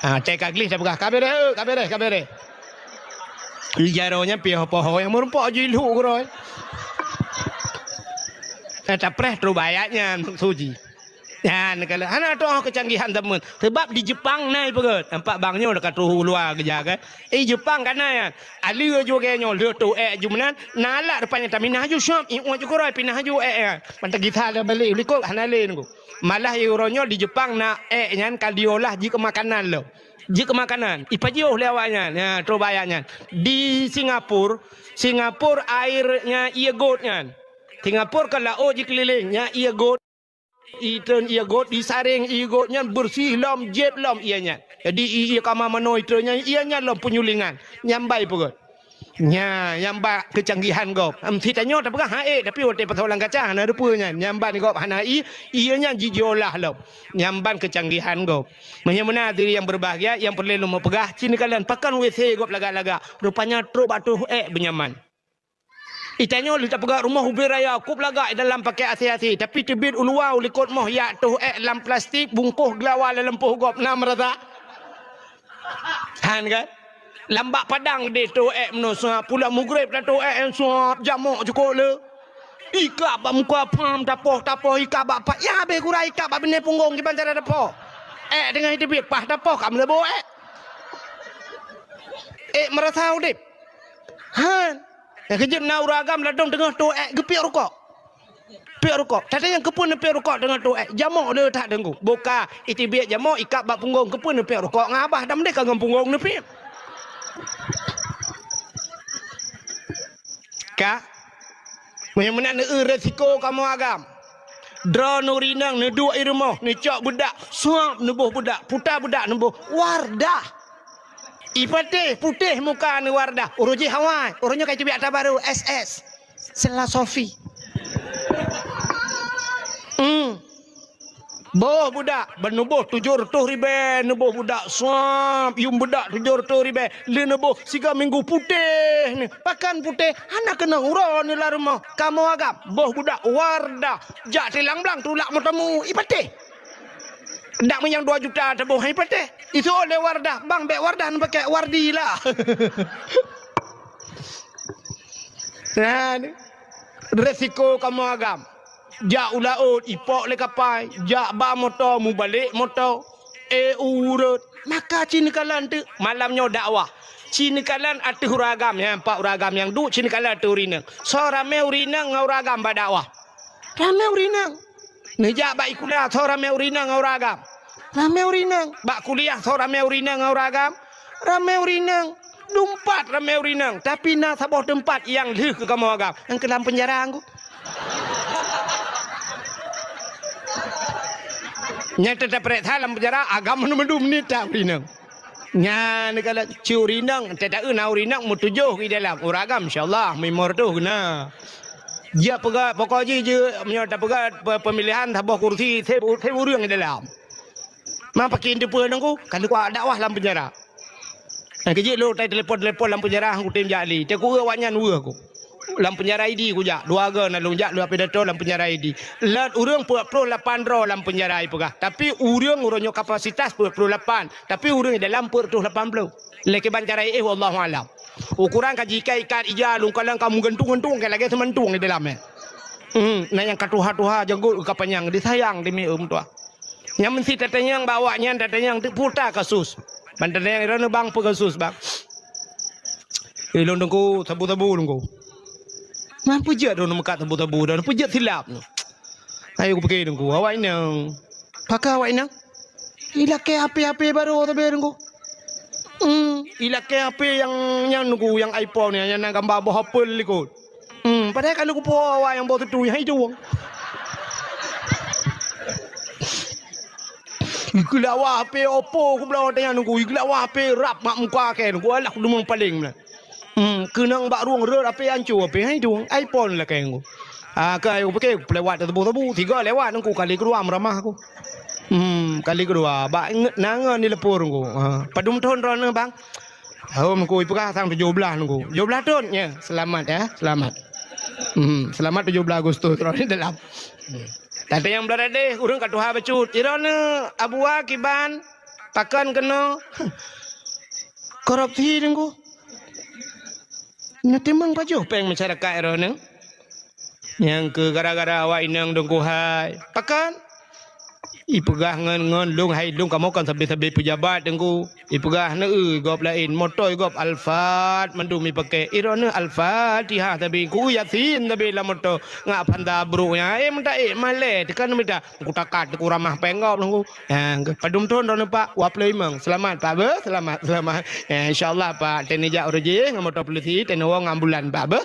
Ah, cai ka gleh tapeugah, "Ka beureh, ka beureh, ka beureh." Jaroe nyan piôh poho nyang meurumpok ju ilhuk keudroe. Nah, tapreh trok bak ayat nyan suji. Nyan kalau hana toh keucanggihan zaman. Sebab di Jepang na ipeugöt. Nampak bang nyoe ka troh u luwa geujak kan. Eh, Jepang ka na nyan. Aleu ju lagée nyoe, lheueh toh ék ju meunan, na alat rupanya taminah ju syop, ié ju keuroi pinah ju ék nyan. Mantong gisa dah balek likot hana lé nunggu. Malah uroe nyoe di Jepang na ék nyan ka diolah jikeu makanan lom. Jikeu makanan. Ipajoh lé awak nyan. Ya, troh bak ayat nyan. Di Singapura, Singapura air nyan ié göt nyan. Singapura ka laôt jikeulileng, nyan ié göt. Itreun ié göt, disaréng ié göt nyan beureuséh lom, jeuet lom ié nyan. Jadi ié kama manoe itreun nyan, ié nyan lom peunyulingan. Nyan ban ipeugöt. Nya, nyan ban keucanggihan gob. Em, si tanyoe tapeugah han ék, tapi watée pasoe lam kaca hana rupa nyan. Nyan ban gob hana ié, ié nyan jijiolah lom. Nyan ban keucanggihan gob. Meunyoe meunan hadirin nyang beubahgia, nyang peureulée lôn peugah, ci neukalon pakon W C gob lagak-lagak. Rupanya trok bak toh ék beunyaman. Itanyoe lheueh tapeugah rumoh ubé raya, kôb lagak i dalam paké asé-asé, tapi teubiet u luwa u likot moh yak toh ék lam plastik, bungkôh geulawa lam lampôh gob na meurasa. Han kan? Lam bak padang deh toh ék meunoe suap, pulang mugreb dah toh ék suap, jamok cukôp le. Ikab bak muka pham, tapoh, tapoh, ikab bak pat. Ya, habéh gura ikab bak binéh punggong kiban cara tapoh. Ék teungoh iteubiet, paih tapoh ka meuleubo ék. Ék meurasa udeb. Han. Nyang keujeuet na ureuëng agam ladôm teungoh toh ék geupiek rukok. Piek rukok. Tata nyang keupeue neupiek rukok teungoh toh ék? Jamok le that teungku. Boka, iteubiet jamok, ikab bak punggong, keupeue neupiek rukok ngon abah, dan meudeh ka ngon punggong neupiek. Ka? Meunyoe meunan, eu, resiko kamoe agam. Droeneuh ureuëng inong neuduek i rumoh, neucok beudak, suap neuboh beudak, puta beudak neuboh, Wardah. Ipatéh, putéh muka neuh Wardah, uroe jih awai, uroe nyoe ka iteubiet ata barô, S S. Sela Sofi. Hmm. Boh beudak, ban neuboh tujoh reutôh ribée, neuboh beudak suap, yuem beudak tujoh reutôh ribée, lheueh neuboh siga minggu putéh neuh. Pakon putéh, hana keunong uroe neuh lam rumoh. Kamoe agam, boh beudak Wardah, jak silang blang tulak meuteumé, ipatéh. Dak meunyoe dua juta teuboh, ipatéh. Iseuôt lé Wardah, bang, bék Wardah neupaké, Wardi lah. Nah, ni. Resiko kamoe agam. Jak u laôt, ipok lé kapai, jak ba moto, mubalek moto. Eh, ureuëng. Maka ci neukalon teuk malam nyoe dakwah. Ci neukalon ateueh ureuëng agam, nyan pat ureuëng agam nyang duek, ci neukalon ateueh ureuëng inong. Soe ramé ureuëng inong ngon ureuëng agam bak dakwah. Ramé ureueng inong. Neujak bak kuliah soe ramé ureueng inong ngon ureueng agam. Ramé ureueng inong. Bak kuliah soe ramé ureueng inong ngon ureueng agam. Ramé ureueng inong. Dumpat ramé ureueng inong. Tapi na saboh teumpat nyang lheueh keu kamoe agam. Nyang keu lam peunjara ngon ku. Nyang teutap peuriksa lam peunjara agam mandum-mandum nita ureueng inong. Nyan kala cit ureueng inong, teuta na ureueng inong meutujoh di dalam. Ureueng agam, insya Allah, meulimong reutôh na. Jeuet peugah, pokok jih jeuet, meunyoe tapeugah pe-, pemilihan saboh kursi, seb, seb ureueng di dalam. Ma pakon teupeue ngon ku, ka lheueh kudakwah lam peunjara. Nyang keujeuet lôn tai telepon-telepon lam peunjara, kutem jak li. Teuk awaknyan weueh ku. Lam peunjara Idi kujak. Dua go na lôn jak, lôn pidato lam peunjara Idi. Lheueh ureueng peuet ploh lapan droe lam peunjara ipeugah. Tapi ureueng uroe nyoe kapasitas peuet ploh lapan. Tapi ureueng di dalam peuet reutôh lapan ploh. Lé kiban cara éh, wallahu alam. Ukoran ka jiikat-ikat ija, lôn kalon ka meugantung-gantung ka lagée seumantung di dalam, eh. Hmm, na nyang ka tuha-tuha, janggot ka panyang, disayang demi, em, tuha. Nyan meusti tatanyong bak awaknyan, tatanyong teuk peue kasus. Ban tatanyong droeneuh, "Bang, peue kasus, Bang?" "Eh, lôn Teungku, sabu-sabu, Teungku." "Man peue jeuet droeneuh meukat sabu-sabu, droeneuh peue jeuet silap nyoe?" Ayo kupike Teungku, awak inong. Pakon awak inong? Ilakée H P-H P barô sabe Teungku. Hmm, ilakée H P nyang, nyang Teungku, nyang iPhone nyan, nyang na gamba boh apel likot. Hmm, padahai ka lheueh kupuwoe awak nyang boh teutui, hai tuwong. Ikeu lawa H P Oppo, kubloe watée nyan Teungku. Ikeu lawa H P rab mak muka kée Teungku. Alah, kudeungoe paleng meunan. Hmm, keunong bak rueng rot H P anco H P, hai tuwong. iPhone lakée Teungku. Ah, ka ayo pike pelewat teubô-teubô, tiga lewat Teungku, kali keudua meuramah ku. Hmm, kali keudua. Bak nge-, na ngon di leupur Teungku. Ha, padum thon droeneuh, Bang? Hom Teungku, ipeugah sang tujoh blaih Teungku. Tujoh blaih thon? Ya, selamat ya, selamat. Hmm, selamat tujoh blaih Agustus droeneuh dalam. Hmm. Tapi nyang beuladeh, ureueng ka tuha bacut. Droeneuh Abuwa kiban, pakon keunoe korupsi Teungku. Nyoe timang pajoh péng masyarakat droeneuh. Nyang keu gara-gara awak inong Teungku hai. Pakon? Ipeugah ngon, ngon lôn hai lôn kamoe kon sabe-sabe peujabat Teungku. Ipeugah neu gob laén, moto gob Alphard mandum ipakée. Droeneuh Al-Fatihah sabe, ku Yasin sabe lam moto. Ngat phanta brok nyan, eh, meuta, eh, malée, teuka neumita. Ku takat, ku ramah péng gob Teungku. Ha, padum thon droeneuh Pak? Dua ploh limong. Selamat Pak beuh, selamat, selamat. Ya, insya Allah Pak, teuneujak uroe jih ngon moto polisi, teuneuk woe ngon ambulan Pak beuh.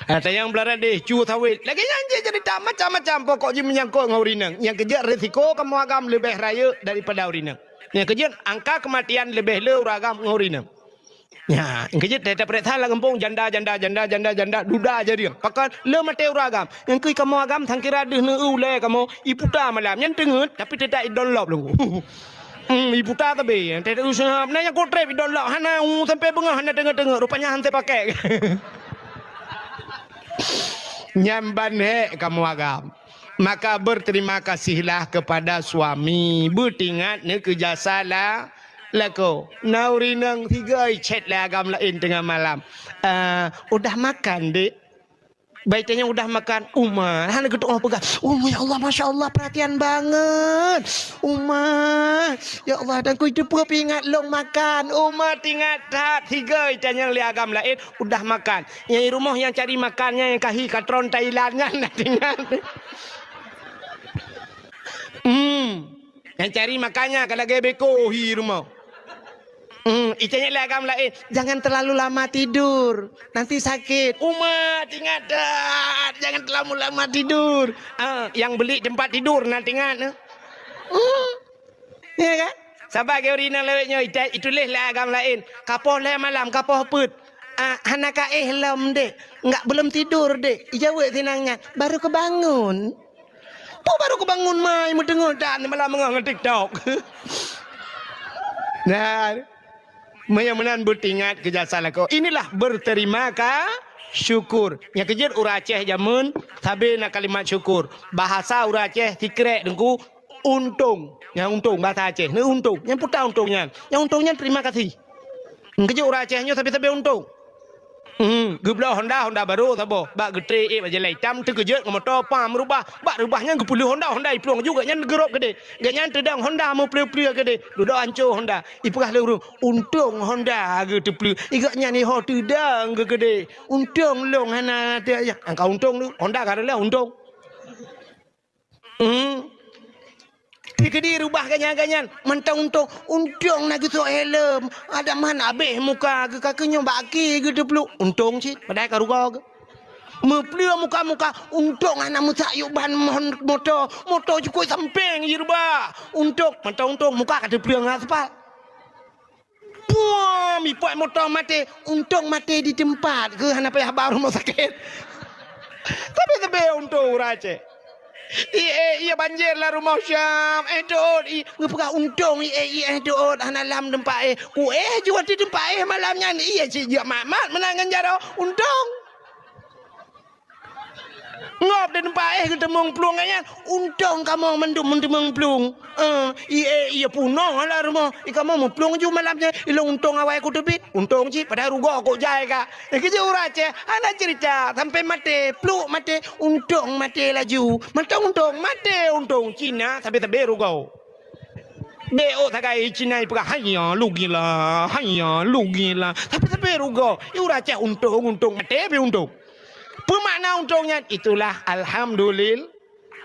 Ada nyang beuladeh, cu sawét. Lagée nyan jih cerita macam-macam, pokok jih menyangkut ngon ureueng inong. Nyang keujeuet risiko kamoe agam leubeh rayeuk daripada ureueng inong. Nyang keujeuet angka keumatian leubeh le ureueng agam ngon ureueng inong. Nya, nyang keujeuet teuta peuriksa lam gampông janda, janda, janda, janda, janda, duda jariang. Pakon le maté ureueng agam. Nyang keu kamoe agam sangkira deuh neu ulée kamoe iputa malam. Nyan teungeut, tapi teuta idon lop Teungku. Hmm, iputa tabe, teuta useuhab. Na nyang kotreb idon lop, hana u sampai beungoh hana teungeut-teungeut. Rupanya hana teupakai. Nyan ban hék kamoe agam. Maka berterima kasihlah kepada suami. Beutingat neu keu jasa la-, lakoe. Na ureueng inong sigoe chat lé agam laén teungoh malam. "Eh, udah makan, Dek?" Bai tanyong udah makan, uma hana geutu'oh peugah, "Oh, ya Allah, masya Allah, perhatian banget. Uma, ya Allah, dan ku itu peuingat long makan." Uma tingat that, sigoe tanyong lé agam laén, udah makan. Nyang di rumoh nyang cari makan nyan nyang kahi katron Thailand nyan na tingat. Hmm. Nyang cari makan nyan ka lagée beko hi rumoh. Hmm, itanya lé agam laén, "Jangan terlalu lama tidur, nanti sakit." Uma tingat that, jangan terlalu lama tidur. Ah, yang beli tempat tidur na tingat. Hmm. Ya kan? Saban geuh ureueng inong lawét nyoe, ita-, ituléh lé agam laén. Kapoh lhée malam, kapoh peuet. Ah, hana ka éh lom, Dek. Enggak, belum tidur, Dek. Ijaweueb sinan nyan. Baru kebangun. Peue baru kebangun mai meuteungoh dan malam meungoh ngon TikTok. Nah, meunyoe meunan beutingat keu jasa lakoe. Inilah berterima ka-, syukur. Nyang keujeuet ureueng Aceh jameun sabe na kalimat syukur. Bahasa ureueng Aceh sikrek Teungku, untông. Nyang untông bahasa Aceh, neu untông. Nyang peue untông nyan? Nyang untông nyan terima kasih. Nyang keujeuet ureueng Aceh nyoe sabe-sabe untông. Hmm, geubloe Honda, Honda barô saboh. Bak geutré ék bak jalan itam, teukeujot ngon moto, pam reubah. Bak reubah nyan geupeuleueh Honda, Honda iplueng ju, gobnyan geurôb keudéh. Gobnyan teudong Honda meupleue-pleue keudéh. Dudoe anco Honda. Ipeugah lé ureueng, "Untông Honda geuteupleue." Gobnyan iho teudong geukeudéh. "Untông lôn hana teuh." Angka untông tu, Honda ka reuloh untông. Hmm. Teukeudi reubah gobnyan-gobnyan, mantong untông, untông na geusok helm, adak man abéh muka geuh, ka keuh nyoe bak akhé geuteupluek, untông cit, padahai ka rugoe geuh. Meupleue muka-muka, untông hana meusak yub ban mon-, moto, moto cukôp sampéng jih reubah, untông, mantong untông, muka ka teuplueng ngon aspal. Puam, ipat moto maté. Untông maté di teumpat, keu hana payah ba rumoh sakét. Tapi teubiet untông ureueng Aceh. I éh, ié banjir lam rumoh Syam. Éh teuôt, i, geupeugah untông i éh, i éh teuôt, hana lam teumpat éh. Ku éh jeuet di teumpat éh malam nyan, ié cit jeuet mat-mat meunan ngon jaroe. Untông. Ngop di teumpat éh geuteumong plueng nyan, untông kamoe mandum meuteumong plueng. Eh, ié, ié punoh lam rumoh, i kamoe meuplueng ju malam nyan, ilôn untông awai ku teubiet, untông cit padahai rugoe kok jai ka. Eh, keujeuet ureueng Aceh, hana cerita, sampai maté, pluek maté, untông maté laju. Mantong untông, maté untông, Cina sabe-sabe rugoe. Bék ôk sagai Cina ipeugah, "Haiya, lugila, haiya, lugila." Sabe-sabe rugoe, i ureueng Aceh untông, untông, maté pih untông. Peumakna untông nyan, itulah alhamdulil-,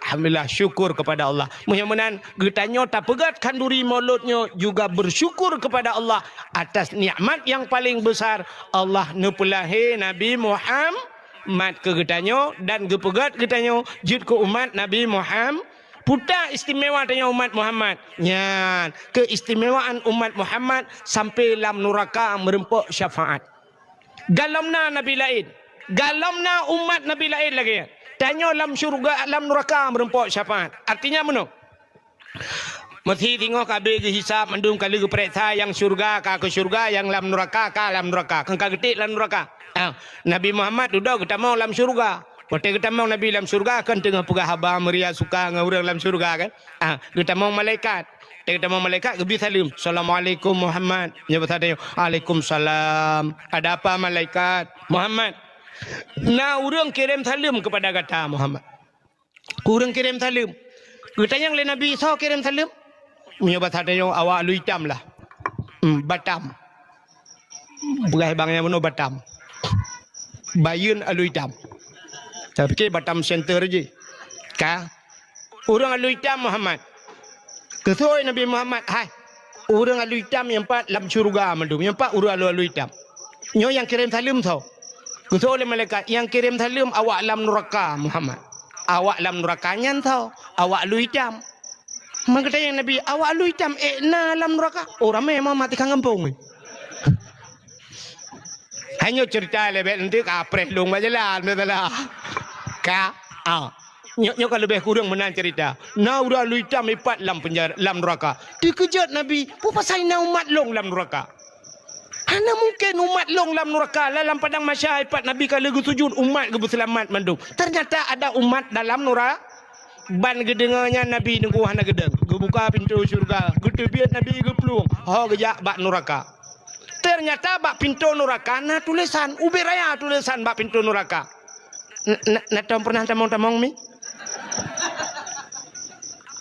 alhamdulillah, syukur kepada Allah. Meunyoe meunan, geutanyoe tapeugét khanduri Maulud nyoe juga bersyukur kepada Allah atas nikmat yang paling besar, Allah neupeulahé Nabi Muhammad keu geutanyoe dan geupeugét geutanyoe jeuet keu umat Nabi Muhammad. Peue istimewa tanyoe umat Muhammad? Nyan, keistimewaan umat Muhammad sampai lam nuraka meureumpok syafaat. Galom na nabi laén, galom na umat nabi laén lagée nyan. Tanyoe lam syeuruga, lam nuraka meureumpok syafaat. Artinya meunoe. Meusé singoh ka abéh geuhisab mandum, ka lheueh geupareksa, nyang syeuruga ka keu syeuruga, nyang lam nuraka ka lam nuraka. Kon ka geuték lam nuraka. Ah, Nabi Muhammad dudoe geutamong lam syeuruga. Watée geutamong Nabi lam syeuruga, kon teungoh peugah haba meuria suka ngon ureuëng lam syeuruga kan. Ah, geutamong malaikat. Watée geutamong malaikat geubri saleuem, "Assalamualaikum Muhammad." Nyoe basa tanyoe, "Waalaikumsalam." "Ada apa malaikat?" "Muhammad, na ureuëng kirém saleuem keupada gata Muhammad." Ureuëng kirém saleuem. Geutanyong lé Nabi, "Soe kirém saleuem?" Meunyoe basa tanyoe, "Awak Alue Itam lah." Hmm, Batam. Peugah bang nyang bunoe Batam. Bayeuen Alue Itam. Tapike Batam Center jih. Ka. Ureuëng Alue Itam Muhammad. Geuseuôt Nabi Muhammad, "Hai, ureuëng Alue Itam nyang pat lam syeuruga mandum, nyang pat ureuëng Alue, Alue Itam. Nyoe nyang kirém saleuem soe?" Geuseuôt lé malaikat, "Nyang kirém saleuem awak lam nuraka Muhammad." "Awak lam nuraka nyan soe?" "Awak Alue Itam." Meugeutanyong Nabi, "Awak Alue Itam ék na lam nuraka?" Oh, ramé Muhammad tikang gampông. Hanya cerita lebih nanti ka preh lung bak jalan, betul lah. Ka, ah. Nyoe, nyoe ka leubeh kureueng meunan cerita. Na ureuëng Alue Itam ipat lam penjara, lam nuraka. Teukeujot Nabi, "Peue pasai na umat lôn lam nuraka? Hana mungken umat lôn lam nuraka, lam padang mahsyar ipat Nabi ka lheueh geusujut, umat geubeuseulamat mandum. Ternyata ada umat dalam nura-," Ban geudeungoe nyan Nabi teungku hana geudong. Geubuka pintoe syeuruga, geuteubiet Nabi geuplueng, ho geujak bak nuraka. Ternyata bak pintoe nuraka na tulésan, ubé raya tulésan bak pintoe nuraka. N-, na, na tom pernah tamong-tamong mi?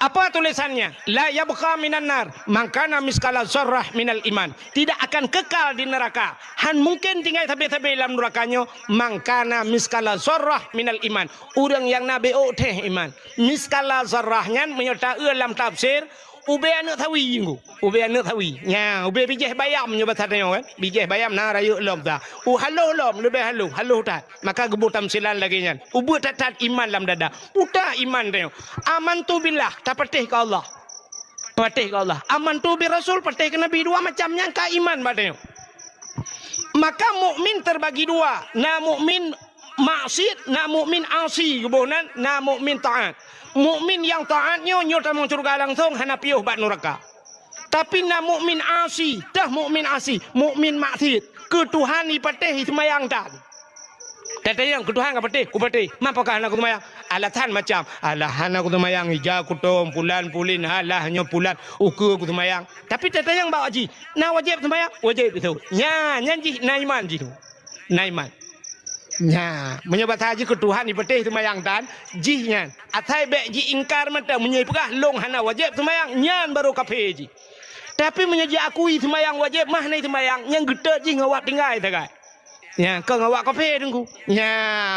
Apa tulisannya? "La yabqa minan nar man kana miskala zarrah minal iman." Tidak akan kekal di neraka. Han mungkin tinggai sabe-sabe lam nuraka nyoe, "Man kana miskala zarrah minal iman." Ureuëng nyang na bék ôk théh iman. Miskala zarrah nyan meunyoe taeu lam tafsir, ubé aneuëk sawi nyoe. Ubé aneuëk sawi. Nya, ubé bijéh bayam nyoe basa tanyoe kan. Bijéh bayam na rayeuk lom ta. U haloh lom, leubeh haloh, haloh that. Maka geuboh tamsilan lagée nyan. Ubeuet that-that iman lam dada. Puta iman tanyoe. Amantu billah, tapatéh keu Allah. Patéh keu Allah. Amantu bir rasul, patéh keu Nabi. Dua macam nyan ka iman bak tanyoe. Maka mukmin terbagi dua. Na mukmin maksiat, na mukmin asi, geuboh nan, na mukmin taat. Mukmin nyang taat nyoe, nyoe tamong syeuruga langsong, hana piôh bak nuraka. Tapi na mukmin asi, tah mukmin asi, mukmin maksiat. Keu Tuhan ipatéh, iseumayang tan. Tatanyong, "Keu Tuhan ka patéh?" "Kupatéh." "Mapa ka hana kuseumayang?" Alasan macam, "Alah hana kuseumayang, ija kutom, pulan pulin, alah nyoe pulan, ukeue kuseumayang." Tapi tatanyong bak jih, "Na wajéb seumayang?" "Wajéb itu." Nya, nyan jih na iman jih tu. Na iman. Nya, meunyoe basa jih keu Tuhan ipatéh seumayang tan, jih nyan. Asai bék jiingkar mantong, meunyoe ipeugah lôn hana wajéb seumayang, nyan barô kafé jih. Tapi meunyoe jiakui seumayang wajéb, mah na seumayang, nyan geutot jih ngon awak tinggai sagai. Nya, kon ngon awak kafé teungku. Nya,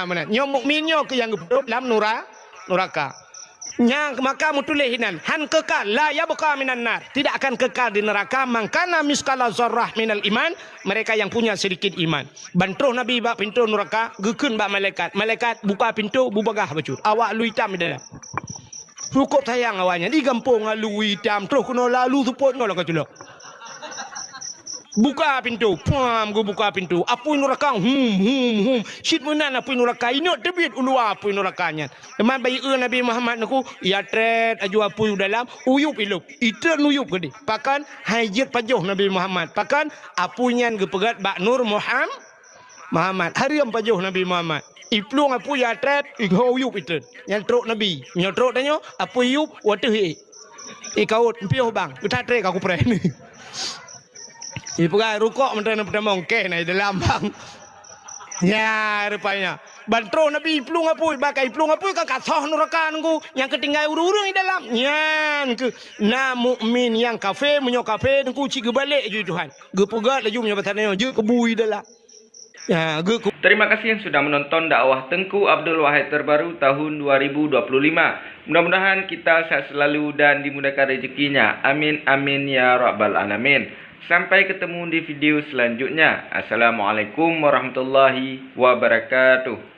meunan. Nyoe mukmin nyoe keuh nyang geupeudong lam nura-, nuraka. Nyang maka meutuléh inan, han kekal, la yabqa minan nar, tidak akan kekal di neraka, man kana miskala zarrah minal iman, mereka yang punya sedikit iman. Ban troh Nabi bak pintoe nuraka, geukheun bak malaikat, "Malaikat, buka pintoe, bubagaih bacut." Awak lu itam di dalam. Cukôp sayang awaknyan, di gampông alu itam, troh keunoe lalu seupôt ngon lagée culok. Buka pintoe, pam geubuka pintoe. Apui nuraka, hum, hum, hum. Cit meunan apui nuraka, inok teubiet u luwa apui nuraka nyan. Teuma bak ié Nabi Muhammad nyoe, ya trét aju apui u dalam, uyup ilop. Itrön uyup keudeh. Pakon hai jeuet pajoh Nabi Muhammad. Pakon apui nyan geupeugét bak nur Muham-, Muhammad. Hareuem pajoh Nabi Muhammad. Iplueng apui ya trét, iho uyup itrön. Nyan trok Nabi. Nyoe trok tanyoe, apui yup, wateuh ié. Ikaut, piôh bang, geutat trét ka kupreh. Ipeugah rukok mantong na peutamong, keh na di dalam bang. Nya rupanya. Ban troh Nabi iplueng apui, bak iplueng apui kan ka soh nuraka nunggu. Nyang keutinggai ureuëng-ureuëng di dalam. Nyan keuh na mukmin nyang kafé, meunyoe kafé nunggu cit geubalek ju Tuhan. Geupeugét laju meunyoe basa nyoe, jeuet keu bui dalam. Ya, geuku- Terima kasih sudah menonton dakwah Tengku Abdul Wahid terbaru tahun dua ribu dua puluh lima. Mudah-mudahan kita sehat selalu dan dimudahkan rezekinya. Amin, amin, ya rabbal alamin. Sampai ketemu di video selanjutnya. Assalamualaikum warahmatullahi wabarakatuh.